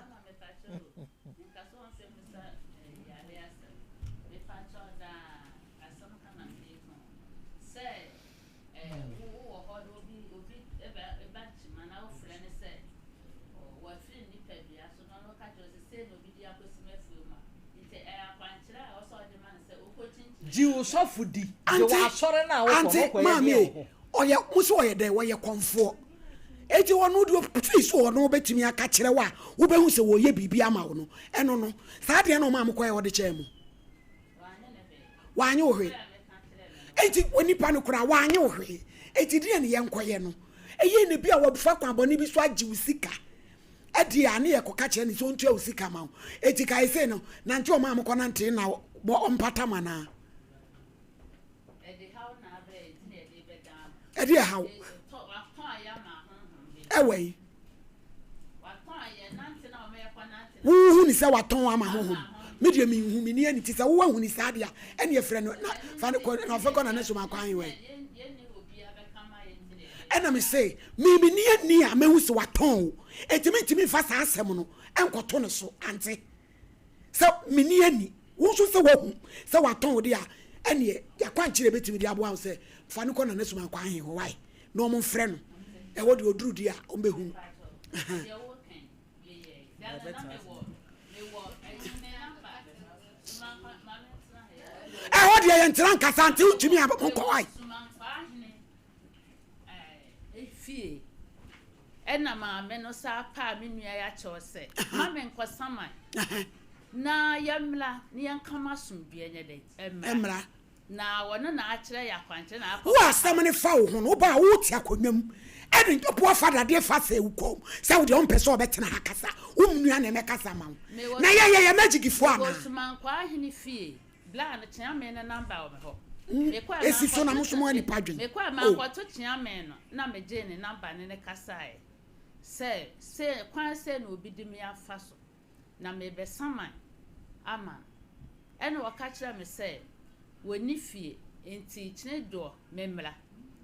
Gye wo sɔfo di. Gye Ante, w'asɔre no a wokɔ no ante, wokɔyɛ maame deɛ wɔ e, hɔ. ɔyɛ, mo se ɔyɛ dɛn? Ɔyɛ kɔmfoɔ. Enti ɔno deɛ ɔfii sɛ ɔno bɛtumi aka kyerɛ wo a wobɛhu sɛ wɔyɛ biribi ama wo no, ɛno no, saa deɛ na ɔmaa mo kɔɛ ɔde kyɛɛ mo. Wanyɛ wo hwee. Enti onipa no koraa wanyɛ wo hwee. Enti deɛ ne yɛnkɔyɛ no, ɛyɛ na bi a wɔfa kwan bɔne bi so agye wo sika. Ɛdeɛ a ne yɛkɔka kyerɛ no sɛ ɔntua wo sika ma wo. Enti kae sei no, nante ɔmaa mo kɔnantee na bɔ ɔmpata mo anaa? Ɛde ɛhaw ɛwɔ yi. Wohu ne sɛ watɔn ama honhom. Me deɛ menhu menni ani te sɛ wo wahu ne saa deɛ a ɛne ɛfrɛ no na fa no kɔ na ɔfɛ kɔ na ne so ma kwan wɛ. Ɛna me se me menni ani a mehu sɛ watɔn o. Enti mentumi mfa saa asɛm no nkɔto ne so ante. Sɛ menni ani, wo nso sɛ woahu sɛ watɔn wo de a, ɛneɛ yɛakwankyerɛ bɛtumi de aboa wo sɛ fa no kɔ Nana Sumankwa ahe hɔ wae na wɔn mfrɛ no. Ɛhɔ deɛ ɔduru deɛ a wɔbɛhu no. Ɛhɔ deɛ yɛntena nkasa nti wontumi a monkɔ wae. Fie. Ɛna maame no saa paa me nua yi akyɛw sɛ, ma me nkɔ saman na yɛmmra na yɛnka mo asomdwoeɛ nyɛ dɛn? Mmra. Na ɔno na akyerɛ yɛ akwankyerɛ na akɔ. Wo asɛm no fa wo ho no, wo ba a wote akonnwa mu ɛde ntɔpoa fa dadeɛ fa sɛ wo kɔn mu sɛ wo deɛ wompɛ sɛ ɔbɛtena ha kasa, wo nua na ɛmɛkasa ama wo. Na yɛn yɛyɛ magic foɔ anaa? Mewɔ Sumankwaa hene fie. Bla no kyeame no number wɔ me hɔ. Mekɔɛ Esi so na mo nso mo nipa dwen. Mekɔɛ Oh. mankɔto kyeame no na megyee ne number ne no kasaeɛ sɛ se kwan sei na obi de me afa so na merebɛsaman ama no. Ɛna ɔka kyerɛɛ me sɛ wɔnni fie nti kyene doɔ memmra.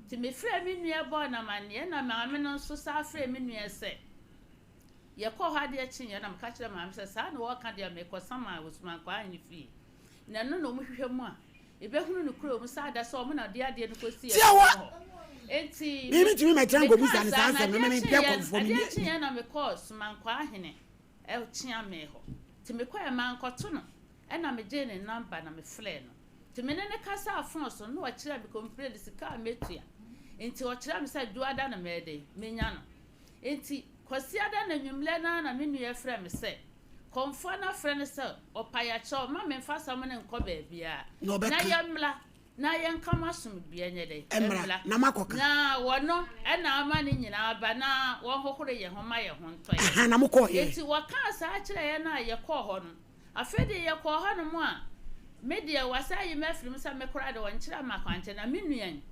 Nti mefrɛɛ me nua bɔɔ no amanneɛ ɛna maame no nso san frɛɛ me nua sɛ. Yɛkɔɔ hɔ adeɛ kyeeɛ na meka kyerɛɛ maame sɛ saa na wɔreka deɛ merekɔ Saman wɔ Sumankwaa Ahene fie. Na ɛno na wɔhwehwɛ mu a, yɛbɛhunu no kurom sɛ ada sɛ wɔn na wɔde adeɛ no kɔsii Tiawa! ɛpono hɔ. Enti Me mentumi mɛtena nkɔbisa mekaa no saa saa na nsɛm no, adeɛ me mempɛ kyeeɛ kɔmfoɔ, adeɛ menni. kyeeɛ na mekɔɔ Sumankwaa Ahene Kyeame hɔ. Nti mekɔeɛ mankɔto no ɛna megyee ne number na mefrɛɛ no. Nti me ne no kasaa phone so no na ɔkyerɛɛ me complain sika a mɛtua. Nti ɔkyerɛɛ me sɛ Dwoada na mɛyɛ dɛn mɛnya no. Nti Kwasiada no anwummerɛ no ara na me nua frɛ me sɛ kɔmfoɔ no afrɛ no sɛ ɔpayakyɛw mma memfa asɛm no nkɔ baabiara Na na ɔbɛka. yɛmmra na yɛnka mo asomdwoeɛ nyɛ dɛn Mmra mmra. na moakɔka. Na wɔno na ama ne nyinaa aba na wɔnhohoro yɛn ho ma yɛn ho ntɔ yɛn. Aha na mokɔeɛ. Enti wɔkaa saa kyerɛɛ yɛn a yɛkɔɔ hɔ no. Afei deɛ yɛkɔɔ hɔnom a, me deɛ wɔasan ayi me afiri mu sɛ me koraa deɛ wɔnkyerɛ me akwankyerɛ, na me nua yi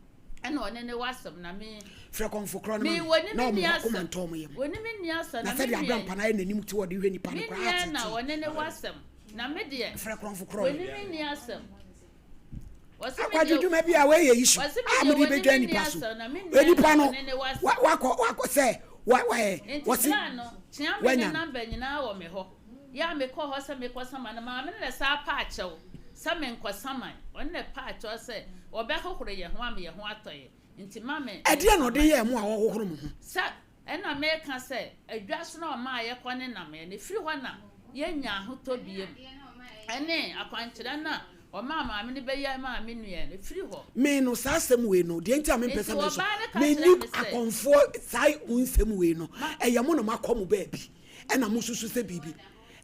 na ɔne no wɔ asɛm, na me. Frɛ kɔmfo korɔ no Me, ma me, wɔne na me wɔn nni akoma asɛm. ntɔ wɔn yam. Wɔne me nni asɛm, Na na me sɛdeɛ nua yi. aberɛmpa no ayɛ n'anim te ɔde hwɛ nnipa no Me koraa nua na atetee. ɔne no wɔ asɛm, na me deɛ. Frɛ kɔmfo korɔ no. Wɔne me nni asɛm. Wɔse me Akwadwo deɛ. dwuma bi a wei yɛ issue Wɔse me a deɛ mode wɔne bɛdwa me nni nnipa so. asɛm, na me nua Nnipa na no ɔne no wɔ asɛm. wakɔ wakɔ sɛ wa wa ɛ Nti wɔse bra no, kyea me ne wanya no. number nyinaa wɔ me hɔ. Yɛ a mekɔɔ hɔ sɛ merekɔsaman no, maame no na ɛsan paa kyɛw sɛ menkɔsaman. Ɔno na ɛpaa kyɛw sɛ ɔbɛhohoro yɛn ho ama yɛn ho atɔ yɛn, nti mma me Ɛdeɛn na ɔde nsaman. yɛɛ mo a ɔhohoro mo ho? Sɛ ɛna meka sɛ adwa so na ɔmaa yɛkɔ ne nam yɛn, ɛfiri hɔ na yɛnnya ahotɔ biom. Ɛne akwankyerɛ no a ɔmaa maame no bɛyɛ maa me nua no, ɛfiri hɔ. Me no, saa asɛm wei no, deɛ nti a mempɛ Nti sɛ me nso ɔbaa no ka menni kyerɛɛ me sɛ. akɔmfoɔ saa nsɛm wei no, Ma. ɛyɛ mo na moakɔ mo baabi. Ɛna mo susu sɛ biribi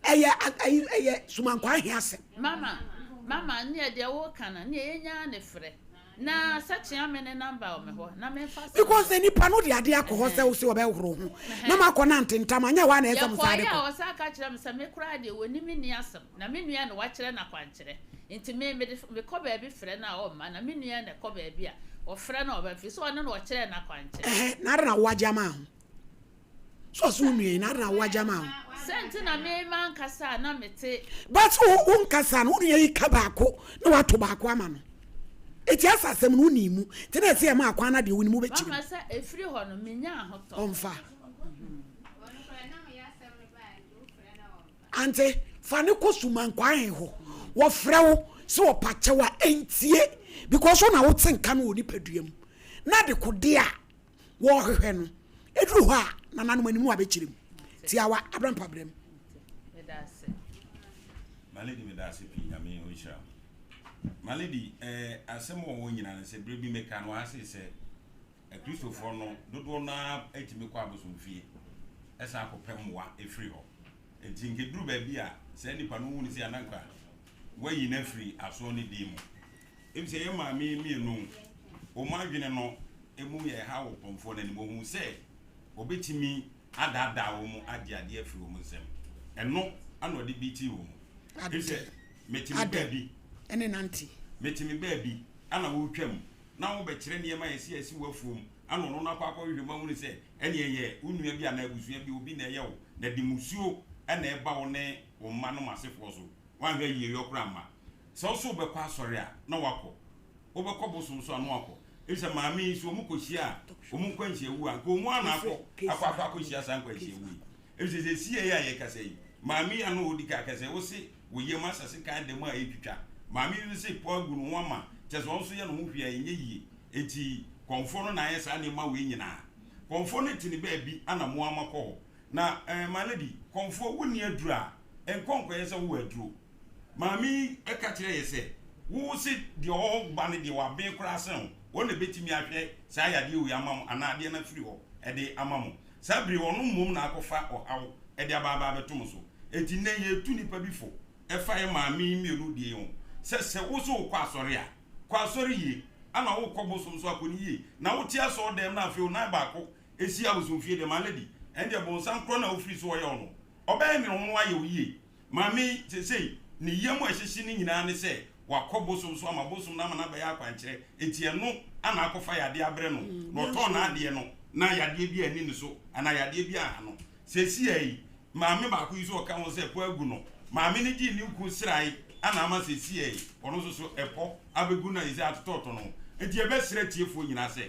ɛyɛ ɛyi ɛyɛ sumankwaa he asɛm. Mama mama neɛ deɛ wo ka no neɛ yɛnyaa ne frɛ na sɛ kyea me ne number wɔ me hɔ na me nfa sɛ Because sɛ nipa no de adeɛ akɔ hɔ sɛ wo se ɔbɛhoro ho na mo akɔ nante ntam anyɛ hɔ a na ɛsɛ mo saa de Yɛkɔeɛ kɔ. a ɔsan ka kyerɛ me sɛ me koraa deɛ wɔni me nni asɛm na me nua na wakyerɛ no akwankyerɛ nti me mede mekɔ baabi frɛ no a ɔmma na me nua na ɛkɔ baabi a ɔfrɛ no a ɔba firi sɛ ɔno na ɔkyerɛɛ no akwankyerɛ. Ɛhɛ na adɛn na wo agye ama ho. So ɔse wo nua yi na adɛn na wo agya ma wo. Sɛ nti na me mankasa a na mete. But wo wo nkasa no wo nua yi ka baako na wato baako ama no. Eti asa asɛm no wo nim mu nti na ɛsɛ yɛma akwan na deɛ wo nim wo bɛkyerɛ mu. Mama sɛ ɛfiri hɔ no menya ahotɔ. Ɔmfa. Ante fa no kɔ sumankwan hɔ wɔfrɛ wo sɛ ɔpa kyɛw a ɛntie because wo na wote nka no wɔ nipadua mu na dekode a wɔrehwehwɛ no, ɛduru hɔ a, nananom anim abɛkyerɛ mu. Tiawa, Abrampa brɛ mu. My lady meda ase pii nyame ɔnhyira wo. My lady eh, asɛm a ɔwɔ nyina no sɛ berɛ bi meka no ha sei sɛ akristofoɔ no dodoɔ no ara atumi kɔ abosomfie ɛsan akɔpɛ mmoa ɛfiri hɔ nti nkɛduru baabi a saa nipa no wohu no sɛ ananka wayi no afiri asoɔ no din mu Efisɛ yɛn maame yi mmienu, wɔn adwene no mu yɛ ha wɔ kɔmfoɔ no anim. Wɔhuu sɛ ɔbɛtumi adaadaa wɔn agye adeɛ afiri wɔn nsam. Ɛno na ɔde bi tii wɔn. Efisɛ mete me baabi, Ɛne nante. mete me baabi, ɛna woretwam, na wobɛkyerɛ nneɛma a ɛsi asi w'afuom, ɛna ɔno no akɔ akɔhwehwɛ mu ahunu sɛ ɛne ɛyɛ wo nua bi anaa abusua bi, obi na ɛyɛ wo, na de mmusuo na ɛba wo ne wo mma nom asefoɔ so. Woanhwɛ yieyɔ koraa amma. Sɛ wo so wobɛkɔ asɔre a, na woakɔ. Wobɛkɔ bosom so a, na woakɔ. Efisɛ maame yi, sɛ wɔkɔhyia a, wɔn nkwanhyia wu a, anka wɔn ara na akɔ akɔ akɔ akɔhyia saa nkwanhyia wu yi. Efisɛ seesei yi a yɛrekasa yi, maame yi ano a ɔdi kan akasa yi, wose wo yam asase kan da mu a ɛretwitwa. Maame yi nso se pɔ agu ne ho ama, kyerɛ sɛ ɔno nso yɛ ne ho hwee a ɛnyɛ yie. Enti kɔmfoɔ no na ayɛ saa nneɛma wei nyinaa. Kɔmfoɔ no te ne baabi na mo ara moakɔ hɔ. Na eh, my lady, kɔmfoɔ, wonni aduro a, nkɔ nkɔyɛ sɛ wowɔ aduro. Maame yi ka kyerɛɛ yɛ sɛ, Wo se deɛ ɔwɔ ba no deɛ waben koraa sen wo, ɔno na ɛbɛtumi ahwɛ saa yadeɛ wei ama mo anaa adeɛ no afiri hɔ de ama mo. Saa bere yi ɔno mmom na akɔfa ɔhaw de aba aba abɛto mo so. Enti nnɛ yɛretu nnipa bi fo ɛfa yɛ maame yi mmienu deɛ yi ho sɛ, sɛ wo se wokɔ asɔre a, kɔ asɔre yie, ɛna wokɔ bosom nso a, kɔ no yie. Na wote asɔɔdɛm na afei wo nan baako si abosomfie deɛ, my lady, ɛndeɛ bonsam korɔ no a wofiri so ɔyɛ wo no, ɔbɛyɛ ne ho ayɛ wo yie. Maame yi, seesei ne yam a ɛhyehye no nyinaa ne sɛ wakɔ bosom so ama bosom no ama no abɛyɛ akwankyerɛ, enti ɛno na akɔfa yadeɛ abrɛ no, na ɔtɔn n'adeɛ no na yadeɛ bi anni ne so anaa yadeɛ bi anha no. Seesei yi, maame baako yi nso ɔka ho sɛ ɛpɔ agu no. Maame no gyee ne kunu srae na ama seesei yi ɔno nso so ɛpɔ abɛgu no a seesei atotɔtotɔ no. Enti yɛbɛsrɛ atiefoɔ nyinaa sɛ,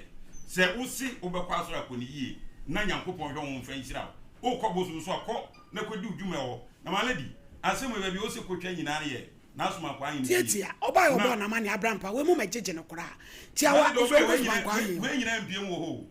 sɛ wose wobɛkɔ asɔre akɔ no yie na Nyankopɔn hwɛ wo mfa nhyira wo. Wokɔ bosom so a, kɔ na kɔdi wo dwuma wɔ hɔ. Na my lady, asɛm wei baabi a ɔsɛ kɔtwa nyinaa no yɛ n'asomakwaa ahene fie. Tiatia, ɔbaa a Na. ɔbɔɔ n'amanneɛ abrampa, wei mo mɛgyegye no koraa. Tiawa, My lady, ɔfiri ɔbɛyɛ wei ɔnkɔ nyinaa, somakwaa wei, ahene hɔ. wei nyinaa mpiem wɔ hɔ o.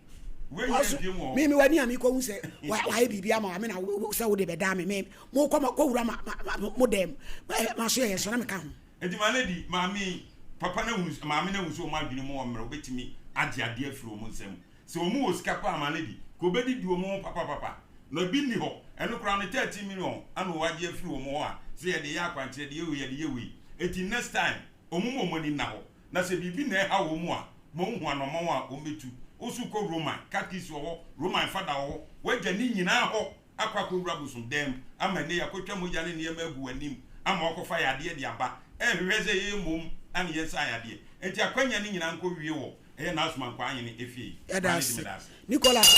Wei nyinaa Ɔso, mpiem wɔ hɔ. me, me w'ani a mekɔhu sɛ wa, wayɛ biribi ama wo, me na wo, wo, sɛ wode bɛdaa me, me, mokɔ ma, kɔwura ma, ma, ma, mo dɛm, ɛ, maso yɛ yɛ so na meka ho. Enti my lady, maame yi, papa no ahu, maame no ahu sɛ wɔn adwene mu wɔ mmerɛ, wɔbɛtumi agye adeɛ afiri wɔn nsam. Sɛ wɔn wɔ sika paa my lady, ka wɔbɛdidi wɔn ho papapapa. Na ebi nni hɔ, ɛno koraa no 13 million ana wɔagye afiri wɔn hɔ a, sɛ yɛde yɛ akwankyerɛ, yɛde yɛ wei, yɛde yɛ wei. Enti next time, wɔn mma wɔn ani nna hɔ. Na sɛ biribi na ɛha wɔn a, ma wɔnhu anɔmɔn a wɔbɛtu. Wo nso kɔ Roman, catechist wɔ hɔ, Roman fada wɔ hɔ, wɔagya ne nyinaa hɔ. akɔ akɔwura bosomdan mu ama nnɛ yɛakɔtwa mogya ne nneɛma agu w'anim ama woakɔfa yadeɛ de aba, ɛrehwehwɛ sɛ yɛyɛ mmom na yɛnsa yadeɛ. Enti akwanya no nyinaa nkɔwie wɔ ɛyɛ N'Asomankwaa Ahene efie. Yɛda Maame di ase. meda ase. Nicholas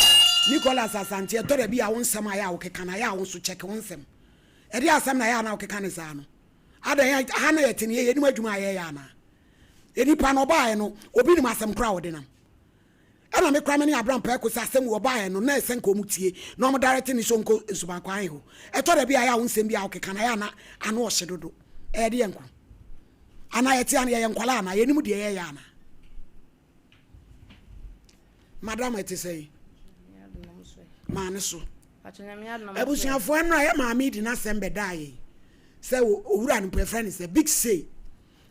Nicholas Asante ɛtɔ da bi a wo nsɛm a ɛyɛ a wokeka no ayɛ a wo nso kyɛke wo nsɛm. Ɛdeɛ asɛm na ɛyɛ a na wokeka no saa no? Adɛn ha na yɛte no yɛnim adwuma a yɛyɛ anaa? Nipa no ɔbaeɛ no obi nim asɛm koraa a ɔde nam. Ɛna me koraa me ne Abraham Paako sɛ asɛm wei ɔbaeɛ no na ɛsɛ nka ɔmo tie na ɔmo direct ne sɛ ɔnkɔ nsubankwan hɔ. Ɛtɔ da bi a ɛyɛ a wo nsɛm bi a wokeka no ɛyɛ a na ano ɔhye dodo. Ɛyɛ deɛ nko? Anaa yɛte ano yɛyɛ nkwadaa anaa? Yɛnim deɛ yɛyɛ anaa? Madam ɛte sɛn? Maa ne so. Abusuafoɔ ɛno a yɛ maame di n'asɛm bɛdaa yɛn sɛ owura no mpo yɛfrɛ no sɛ Big Say.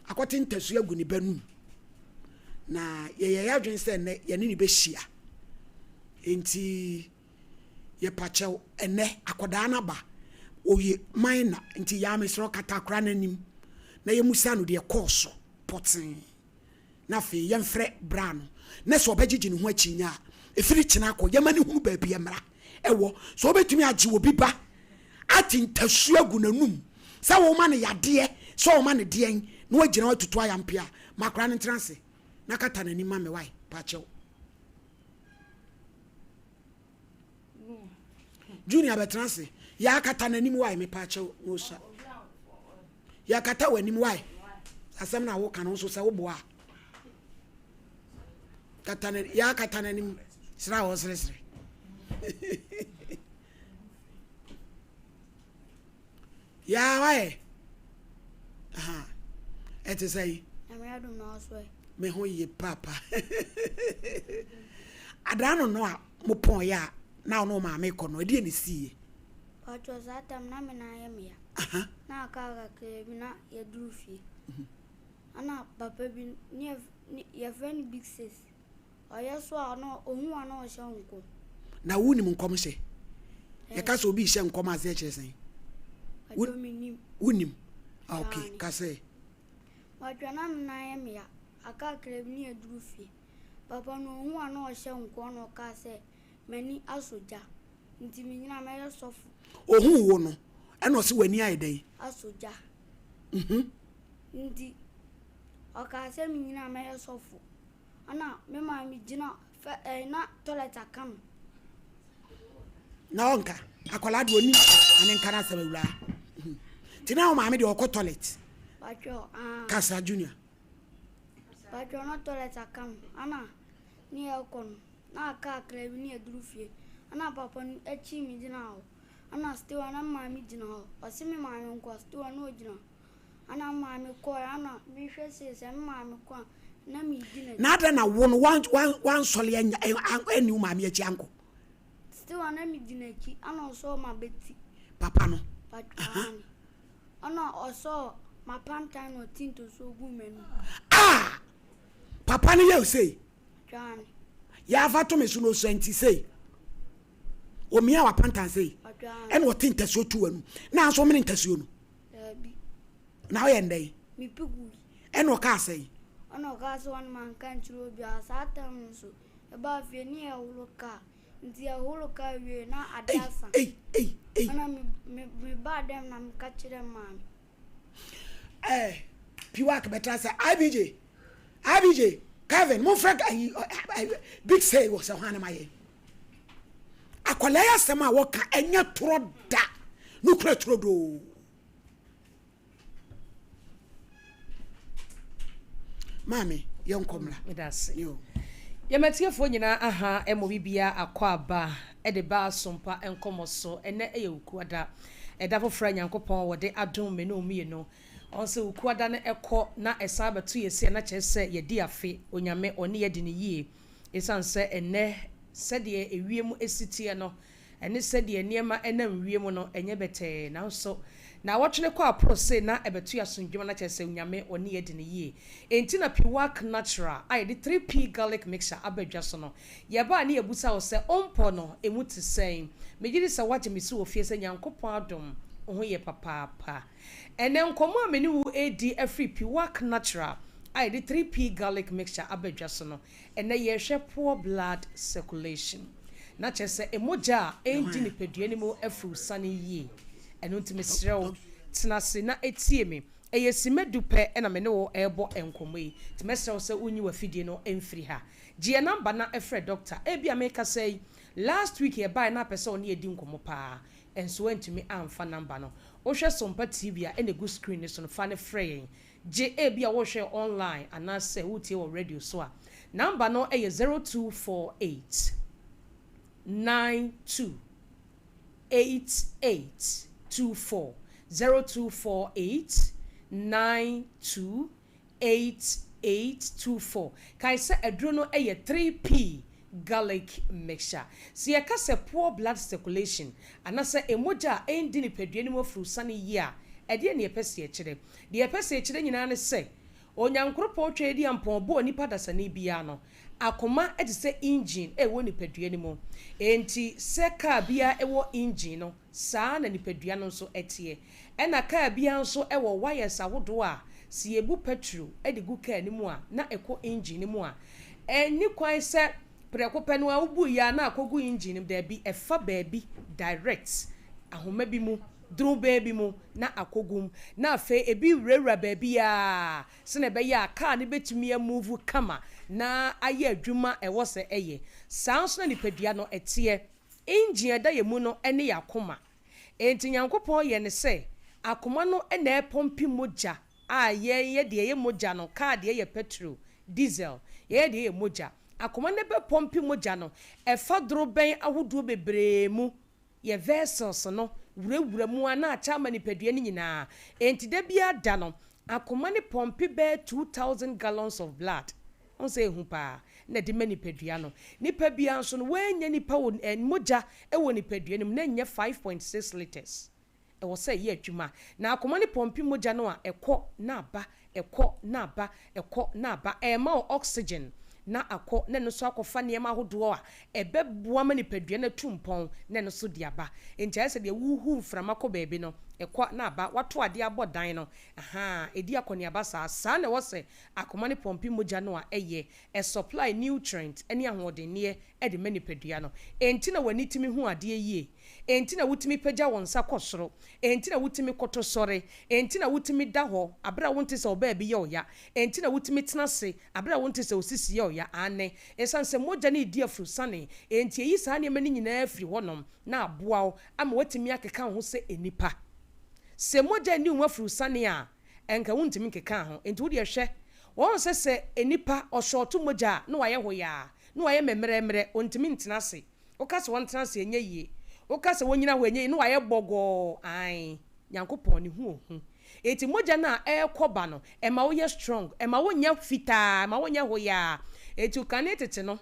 akɔte ntasu agu ne ba num. Na yɛyɛ yɛadwene sɛ ɛnnɛ yɛne no bɛhyia. Enti yɛpa kyɛw ɛnnɛ akɔdaa no aba. Ɔyɛ minor nti yaa mesrɛ kata akora no anim na yɛmusa no deɛ ɛkɔɔ so pɔtee. Na afei yɛmfrɛ bra no na sɛ ɔbɛgyegye ne ho akyinnye a, ɛfiri kyena kɔ yɛma no hunu baabi a mmara ɛwɔ. Sɛ ɔbɛtumi agye obi ba ate ntasuo agu n'anum sɛ woma no yadeɛ sɛ ɔma no deɛn na wagyina hɔ atutu ayampe a, ma akwadaa no ntena ase na kata n'anim ma me wae, pakyɛw. Junior bɛtena ase. Yɛ akata n'anim wae, me pakyɛw na osa. Yɛ akata w'anim wae. Asɛm na woka no nso sɛ woboa a. Kata n'anim, yɛ akata n'anim. Sra a ɔseresere. Yaa wayɛ aha ɛte sɛ yi. Nyame adom na ɔso ɛ. Me ho ye papa. Adaa no no a mo pɔn yɛ a na ɔno maame kɔ no ɛdeɛ ne sii yɛ. Patrɔ saa tam na me nan yɛ me ya. Na aka kakra bi na yɛduru fie. Ana papa bi ne yɛfrɛ no big sis. Ɔyɛ so a na ohu a na ɔhyɛ wo nkɔm. Na wonim nkɔmhyɛ? Yɛka sɛ obi rehyɛ nkɔm aseɛ kyerɛ sɛn? Wadwo menim. Wonim? Ah, ok, ka sɛ. Wadwo na me nan yɛ me ya. Aka kakra bi ne yɛduru fie. Papa no ohu a na ɔhyɛ nkɔm na ɔkaa sɛ m'ani asɔ gya. Nti menyina mɛyɛ sɔfo. Ohuu wo no, ɛna ɔse w'ani ayɛ dɛn? Asɔ gya. Mhm. Nti ɔkaa sɛ menyina mɛyɛ sɔfo. Ɛna me maame gyina fɛ ɛɛ na toilet aka no. Na ɔnka akwadaa deɛ ɔni ane nka n'asɛm awuraa nti na wo maame deɛ ɔkɔ toilet. Patwɔ aa. Kasa junior. Patwɔ na toilet aka no ɛna ne yɛ kɔ no na aka akra bi ne yɛ duru fie ɛna papa no akyi me gyina hɔ ɛna still na me maame gyina hɔ ɔse me maame nkɔ still na ɔgyina hɔ. Ana me maame kɔe, ana mehwɛ sei sɛ me maame kɔ a, na medi n'akyi. Na adɛn na wo no woansɔre anya anni wo maame akyi ankɔ? Still a na medi n'akyi, ana ɔsɔɔ m'abati. Papa no? Aane. Ana ɔsɔɔ m'apantan na ɔte ntosuo guu m'anum. Ah! Papa no yɛ wo sei? Aane. Yɛafa to me so na ɔsua nti sei. Omia w'apantan sei. Ɛna ɔte ntasuo tu w'anum. Na nso womene ntasuo no? Daabi. Na woyɛ no dɛn? Mepe gui. Ɛna ɔkaa sɛn? Ɛna ɔkaa sɛ ɔne manka nkyerɛ obiara. Saa tam no nso, yɛbaa fie ne yɛhoro kaa. Nti yɛhoro kaa wie na ade asa. Ei, ei, ei. Ɛna me, me, mebaa dɛm na meka kyerɛɛ maame. Eh, Piwak bɛtra sɛ IBJ, IBJ, Kevin, momfrɛ ayi, Big Say wɔ sɛ hwan na mayɛ. Akwadaa yi asɛm a wɔka ɛnyɛ torɔ da, nokura turodoo. Maame, yɛnkɔ mmra. Meda ase. Yɛn atiefoɔ nyinaa aha ɛmɔ bibia akɔ aba. de ba Asompa nkɔmmɔ so. Ɛnnɛ yɛ Wukuada, ɛda foforɔ a Nyankopɔn wɔde adom me ne wo mmienu. Ɔn sɛ Wukuada no kɔ na ɛsan bɛto yɛ sei a na kyerɛ sɛ yɛadi afe. Onyame ɔne yɛ adi no yie. Esiane sɛ ɛnnɛ sɛdeɛ ewiem si teɛ no ne sɛdeɛ nneɛma nam wiem no nyɛ bɛtɛɛ, nanso naawɔtwe no kɔ aporo se na ɛbɛto yɛ asomdwoeɛ ma no akyerɛ sɛ Onyame ɔne yɛ adi no yie. Enti na Piwak Natural a yɛde 3P Garlic Mixture aba dwa so no, yɛbaa ne yɛbusa wo sɛ ompɔ no emu te sɛn? Megye di sɛ woagye me so wɔ fie sɛ Nyankopɔn adom wo ho yɛ papaapa. Ɛnnɛ nkɔmmɔ a me ne wo redi afiri Piwak Natural a yɛde 3P Garlic Mixture aba dwa so no, Ɛnnɛ yɛrehwɛ poor blood circulation, na kyerɛ sɛ mogya a ɛndi nipadua no mu afurusane yie. Ɛno nti mesrɛ wo, tena ase na tie me. Ɛyɛ simma du pɛ na me ne wo rebɔ nkɔmmɔ yi, nti mɛsrɛ wo sɛ wonyi w'afidie no mfiri ha. Gye yɛn number na frɛ doctor. Ebia merekasa yi, last week yɛbaeɛ na apɛ sɛ ɔne yɛn di nkɔmmɔ paa, nso woantumi amfa number no. Wohwɛ Sompa TV a ɛna ɛgu screen no so no, fa no frɛ yɛn. Gye ebia worehwɛ online anaasɛ woretie wɔ radio so a, namba no yɛ 0248 92 88 24, 0248 92 88 24. Kae sɛ aduro no yɛ 3P garlic mixture. Sɛ yɛka sɛ poor blood circulation anaasɛ mogya a ɛndi nipadua no mu afurusane yie a, ɛdeɛn na yɛpɛ sɛ yɛkyerɛ? Deɛ yɛpɛ sɛ yɛkyerɛ nyinaa ne sɛ, Onyankoropɔn Tweaduampɔn bɔɔ nipa dasani biara no, akoma te sɛ engine a ɛwɔ nipadua no mu. Enti sɛ kaa biara wɔ engine no, saa ara na nipadua no nso teɛ. Ɛna kaa biara nso wɔ wires ahodoɔ a sɛ yɛbu pɛtro de gu kaa no mu a na ɛkɔ engine no mu a, ɛnni kwan sɛ prɛko pɛ no ara wobuiɛ a na akɔgu engine no mu, daabi, ɛfa baabi direct, ahoma bi mu, dorobɛn bi mu na akɔgu mu, na afei ebi wurawura baabiara sɛdeɛ ɛbɛyɛ a kaa no bɛtumi amuvu kama na ayɛ adwuma a ɛwɔ sɛ ɛyɛ. Saa ara nso na nipadua no teɛ. Engine a ɛda yɛn mu no ne yɛn akoma. Enti Nyankopɔn yɛ no sɛ akoma no na ɛpɔmpe mogya a yɛn yɛ deɛ ɛyɛ mogya no, kaa deɛ yɛ petrol, diesel, yɛyɛ deɛ yɛ mogya. Akoma no bɛpɔmpe mogya no, ɛfa dorobɛn ahodoɔ bebree mu, yɛ vessels no wurawura mu a na akyɛ ama nipadua no nyinaa. Enti da biara da no, akoma no pɔmpe bɛyɛ 2000 gallons of blood. Wohu sɛ ɛhu paa na ɛde ma nipadua no. Nipa biara nso no, woannya nipa wɔ mogya wɔ nipadua no mu na ɛnyɛ 5.6 litres. Ɛwɔ sɛ ɛyɛ adwuma. Na akoma no pɔmpe mogya no a, ɛkɔ na aba, ɛkɔ na aba, ɛkɔ na aba. Ɛrema wo oxygen na akɔ na ɛno nso akɔfa nneɛma ahodoɔ a ɛbɛboa ma nipadua no atu mpɔn na ɛno nso de aba. Enti ayɛ sɛ deɛ worehu mframa kɔ baabi no, ɛkɔ na aba. Woato adeɛ abɔ dan no, ahaa, ɛdi akɔneaba saa. Saa na ɛwɔ sɛ akoma no pɔmpe mogya no a ɛyɛ, ɛsupply nutrient ne ahoɔdenneɛ de ma nipadua no. Enti na w'ani tumi hu adeɛ yie. Enti na wotumi pagya wo nsa kɔ soro. Enti na wotumi koto sɔre. Enti na wotumi da hɔ bere a wonte sɛ wo baabi yɛ wo ya. Enti na wotumi tena ase bere a wonte sɛ wo sisi yɛ wo ya. Aane, esiane sɛ mogya no redi afurusane enti eyi saa nneɛma no nyinaa firi hɔnom na aboa wo ama woatumi akeka wo ho sɛ nnipa. Sɛ mogya nni wo mu afurusane a, ɛnka wontumi nkekaa ho. Enti wo deɛ hwɛ, wɔahu sɛ sɛ nnipa, ɔshɔɔto mogya a, na wayɛ hoyaa, na wayɛ mɛmmerɛmmerɛ, ɔntumi ntena ase. Woka sɛ wɔntena ase a, ɛnyɛ yie. Woka sɛ wɔnnyina hɔ a, ɛnyɛ yie, na wayɛ bɔgɔɔ. Aane, Nyankopɔn, ne ho ɔhu. Enti mogya no a ɛrekɔ ba no, ɛma woyɛ strong, ɛma wonyɛ fitaa, ɛma wonyɛ hoyaa. Enti kane tete no,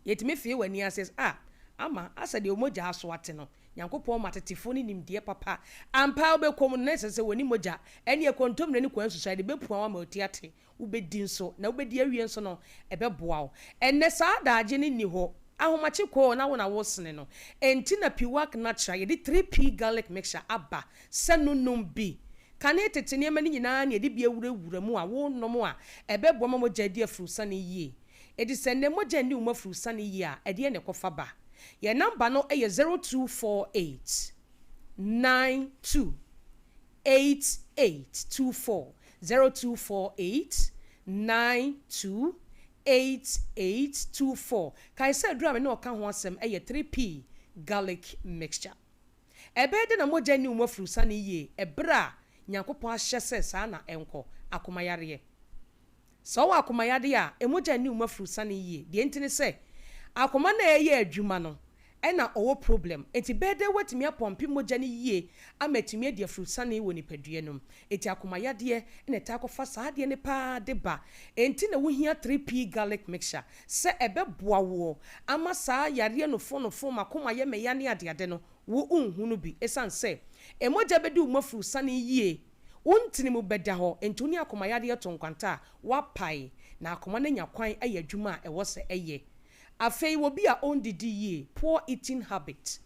yɛtumi fee w'ani ase sɛ, ah, ama, asɛ deɛ mogya aso ate no. Nyankopɔn ma tetefoɔ no nimdeɛ papa. Ampa ara wobɛkɔ mu no, na ɛsɛ sɛ wɔni mogya, ɛnneɛ kontomire ne kwan nsusuaeɛ de bɛpua wo ama w'ati ate. Wobɛdi nso, na wobɛdi awie nso no, ɛbɛboa wo. Ɛnnɛ, saa adaagye no nni hɔ. Ahomakye kɔɔ na wo na woresene no. Enti na Piwak Natural, yɛde 3P Garlic Mixture aba sɛ no nom bi. Kane tete nneɛma no nyinaa na yɛde bi awurawura mu a worenom a, ɛbɛboa ma mogya adi afurusane yie. Enti sɛ nnɛ mogya nni wo mu afurusane yie a, ɛdeɛn na ɛkɔfa ba? Yɛn namba no yɛ 0248 92 8824, 0248 92 8824. Kae sɛ aduru a me ne wo ka ho asɛm yɛ 3P Garlic Mixture. Ɛbɛyɛ dɛn na mogya nni wo mu afurusane yie ɛberɛ a Nyankopɔn ahyɛ sɛ saa na ɛnkɔ? Akomayareɛ. Sɛ wowɔ akomayadeɛ a, mogya nni wo mu afurusane yie. Deɛ nti ne sɛ, akoma no a ɛreyɛ adwuma no, Ɛna ɔwɔ problem enti bɛyɛ dɛn watumi apɔmpe mogya no yie ama atumi adi afurusane wɔ nipadua no mu. Enti akoma yadeɛ na ɛtaa kɔfa saa adeɛ no paa de ba. Enti na wohia 3P garlic mixture sɛ ɛbɛboa woɔ ama saa yareɛ nofonofo, makoma yɛ meya ne adeade no wo nhunu bi. Ɛsiane sɛ mogya bɛdi wo mu afurusane yie, wo ntini mu bɛda hɔ, enti wo ne akoma yadeɛ to nkwanta a, woapae na akoma no anya kwan ayɛ adwuma a ɛwɔ sɛ ɛyɛ. Afei obi a ɔndidi yie, poor eating habit.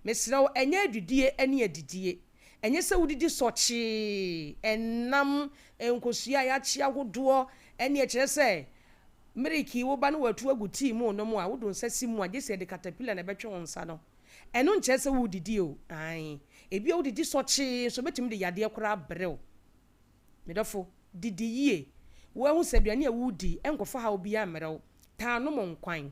Mesrɛ wo, ɛnyɛ adidie ne adidie. Ɛnyɛ sɛ wodidi sɔkyee, ɛnam, nkosua a yɛakye ahodoɔ, ɛne ɛkyerɛ sɛ miliki wo ba no watu agu tea mu renom a, wode wo nsa si mu a, gye sɛ yɛde katapila na ɛbɛtwe wo nsa no. Ɛno nkyerɛ sɛ woredidi o, aane. Ebia wodidi sɔkyee nso, ɛbɛtumi de yadeɛ koraa abrɛ wo. Me dɔfo, didi yie. Woahu sɛ aduane a woredi nkɔfa haw biara mmrɛ wo. Taa nom nkwan.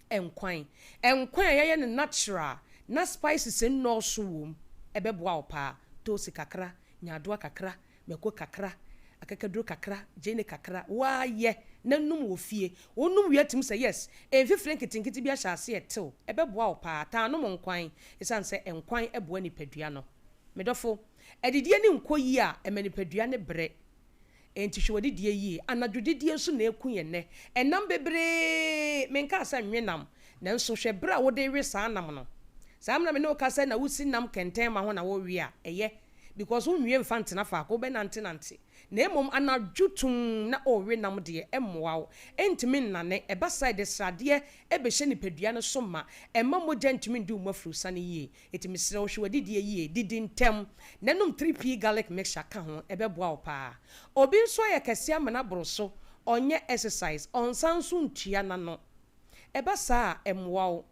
Nkwan. Nkwan a yɛayɛ no natural na spices nnɔɔso wom, ɛbɛboa wo paa. Toosi kakra, nyaadoa kakra, mako kakra, akakaduro kakra, gyeene kakra, woara yɛ na nom wɔ fie. Wonom wie a tumi sɛ yes, mfifire nketenkete bi ahyɛ aseɛ retew. Ɛbɛboa wo paa. Taa nom nkwan esiane sɛ nkwan boa nipadua no. Me dɔfo, adidie no nkɔ yie a, ɛma nipadua no brɛ. Enti hwɛ w'adidie yie. Anadwo didie nso na ɛku yɛn nnɛ. Ɛnam bebree, menkaa sɛ nwe nam, nanso hwɛ berɛ a wode rewe saa nam no. Saa mmerɛ a me ne wo kasa yi na wosi nam kɛntɛn ma ho na worewe a, ɛyɛ. Because wonwie mfa ntena faako, wobɛnantenante. Na mmom anadwo tumm na worewe nam deɛ, ɛmmoa wo. Ɛntumi nnane. Ɛba saa a, ɛde sradeɛ bɛhyɛ nipadua no so ma. Ɛmma mogya ntumi ndi wo mu afurusane yie. Enti mesrɛ wo hwɛ w'adidie yie, didi ntɛm na nom 3P garlic mixture ka ho, ɛbɛboa wo paa. Obi nso ayɛ kɛseɛ amena aboro so, ɔnyɛ exercise, ɔnsan nso ntua n'ano. Ɛba saa a, ɛmmoa wo.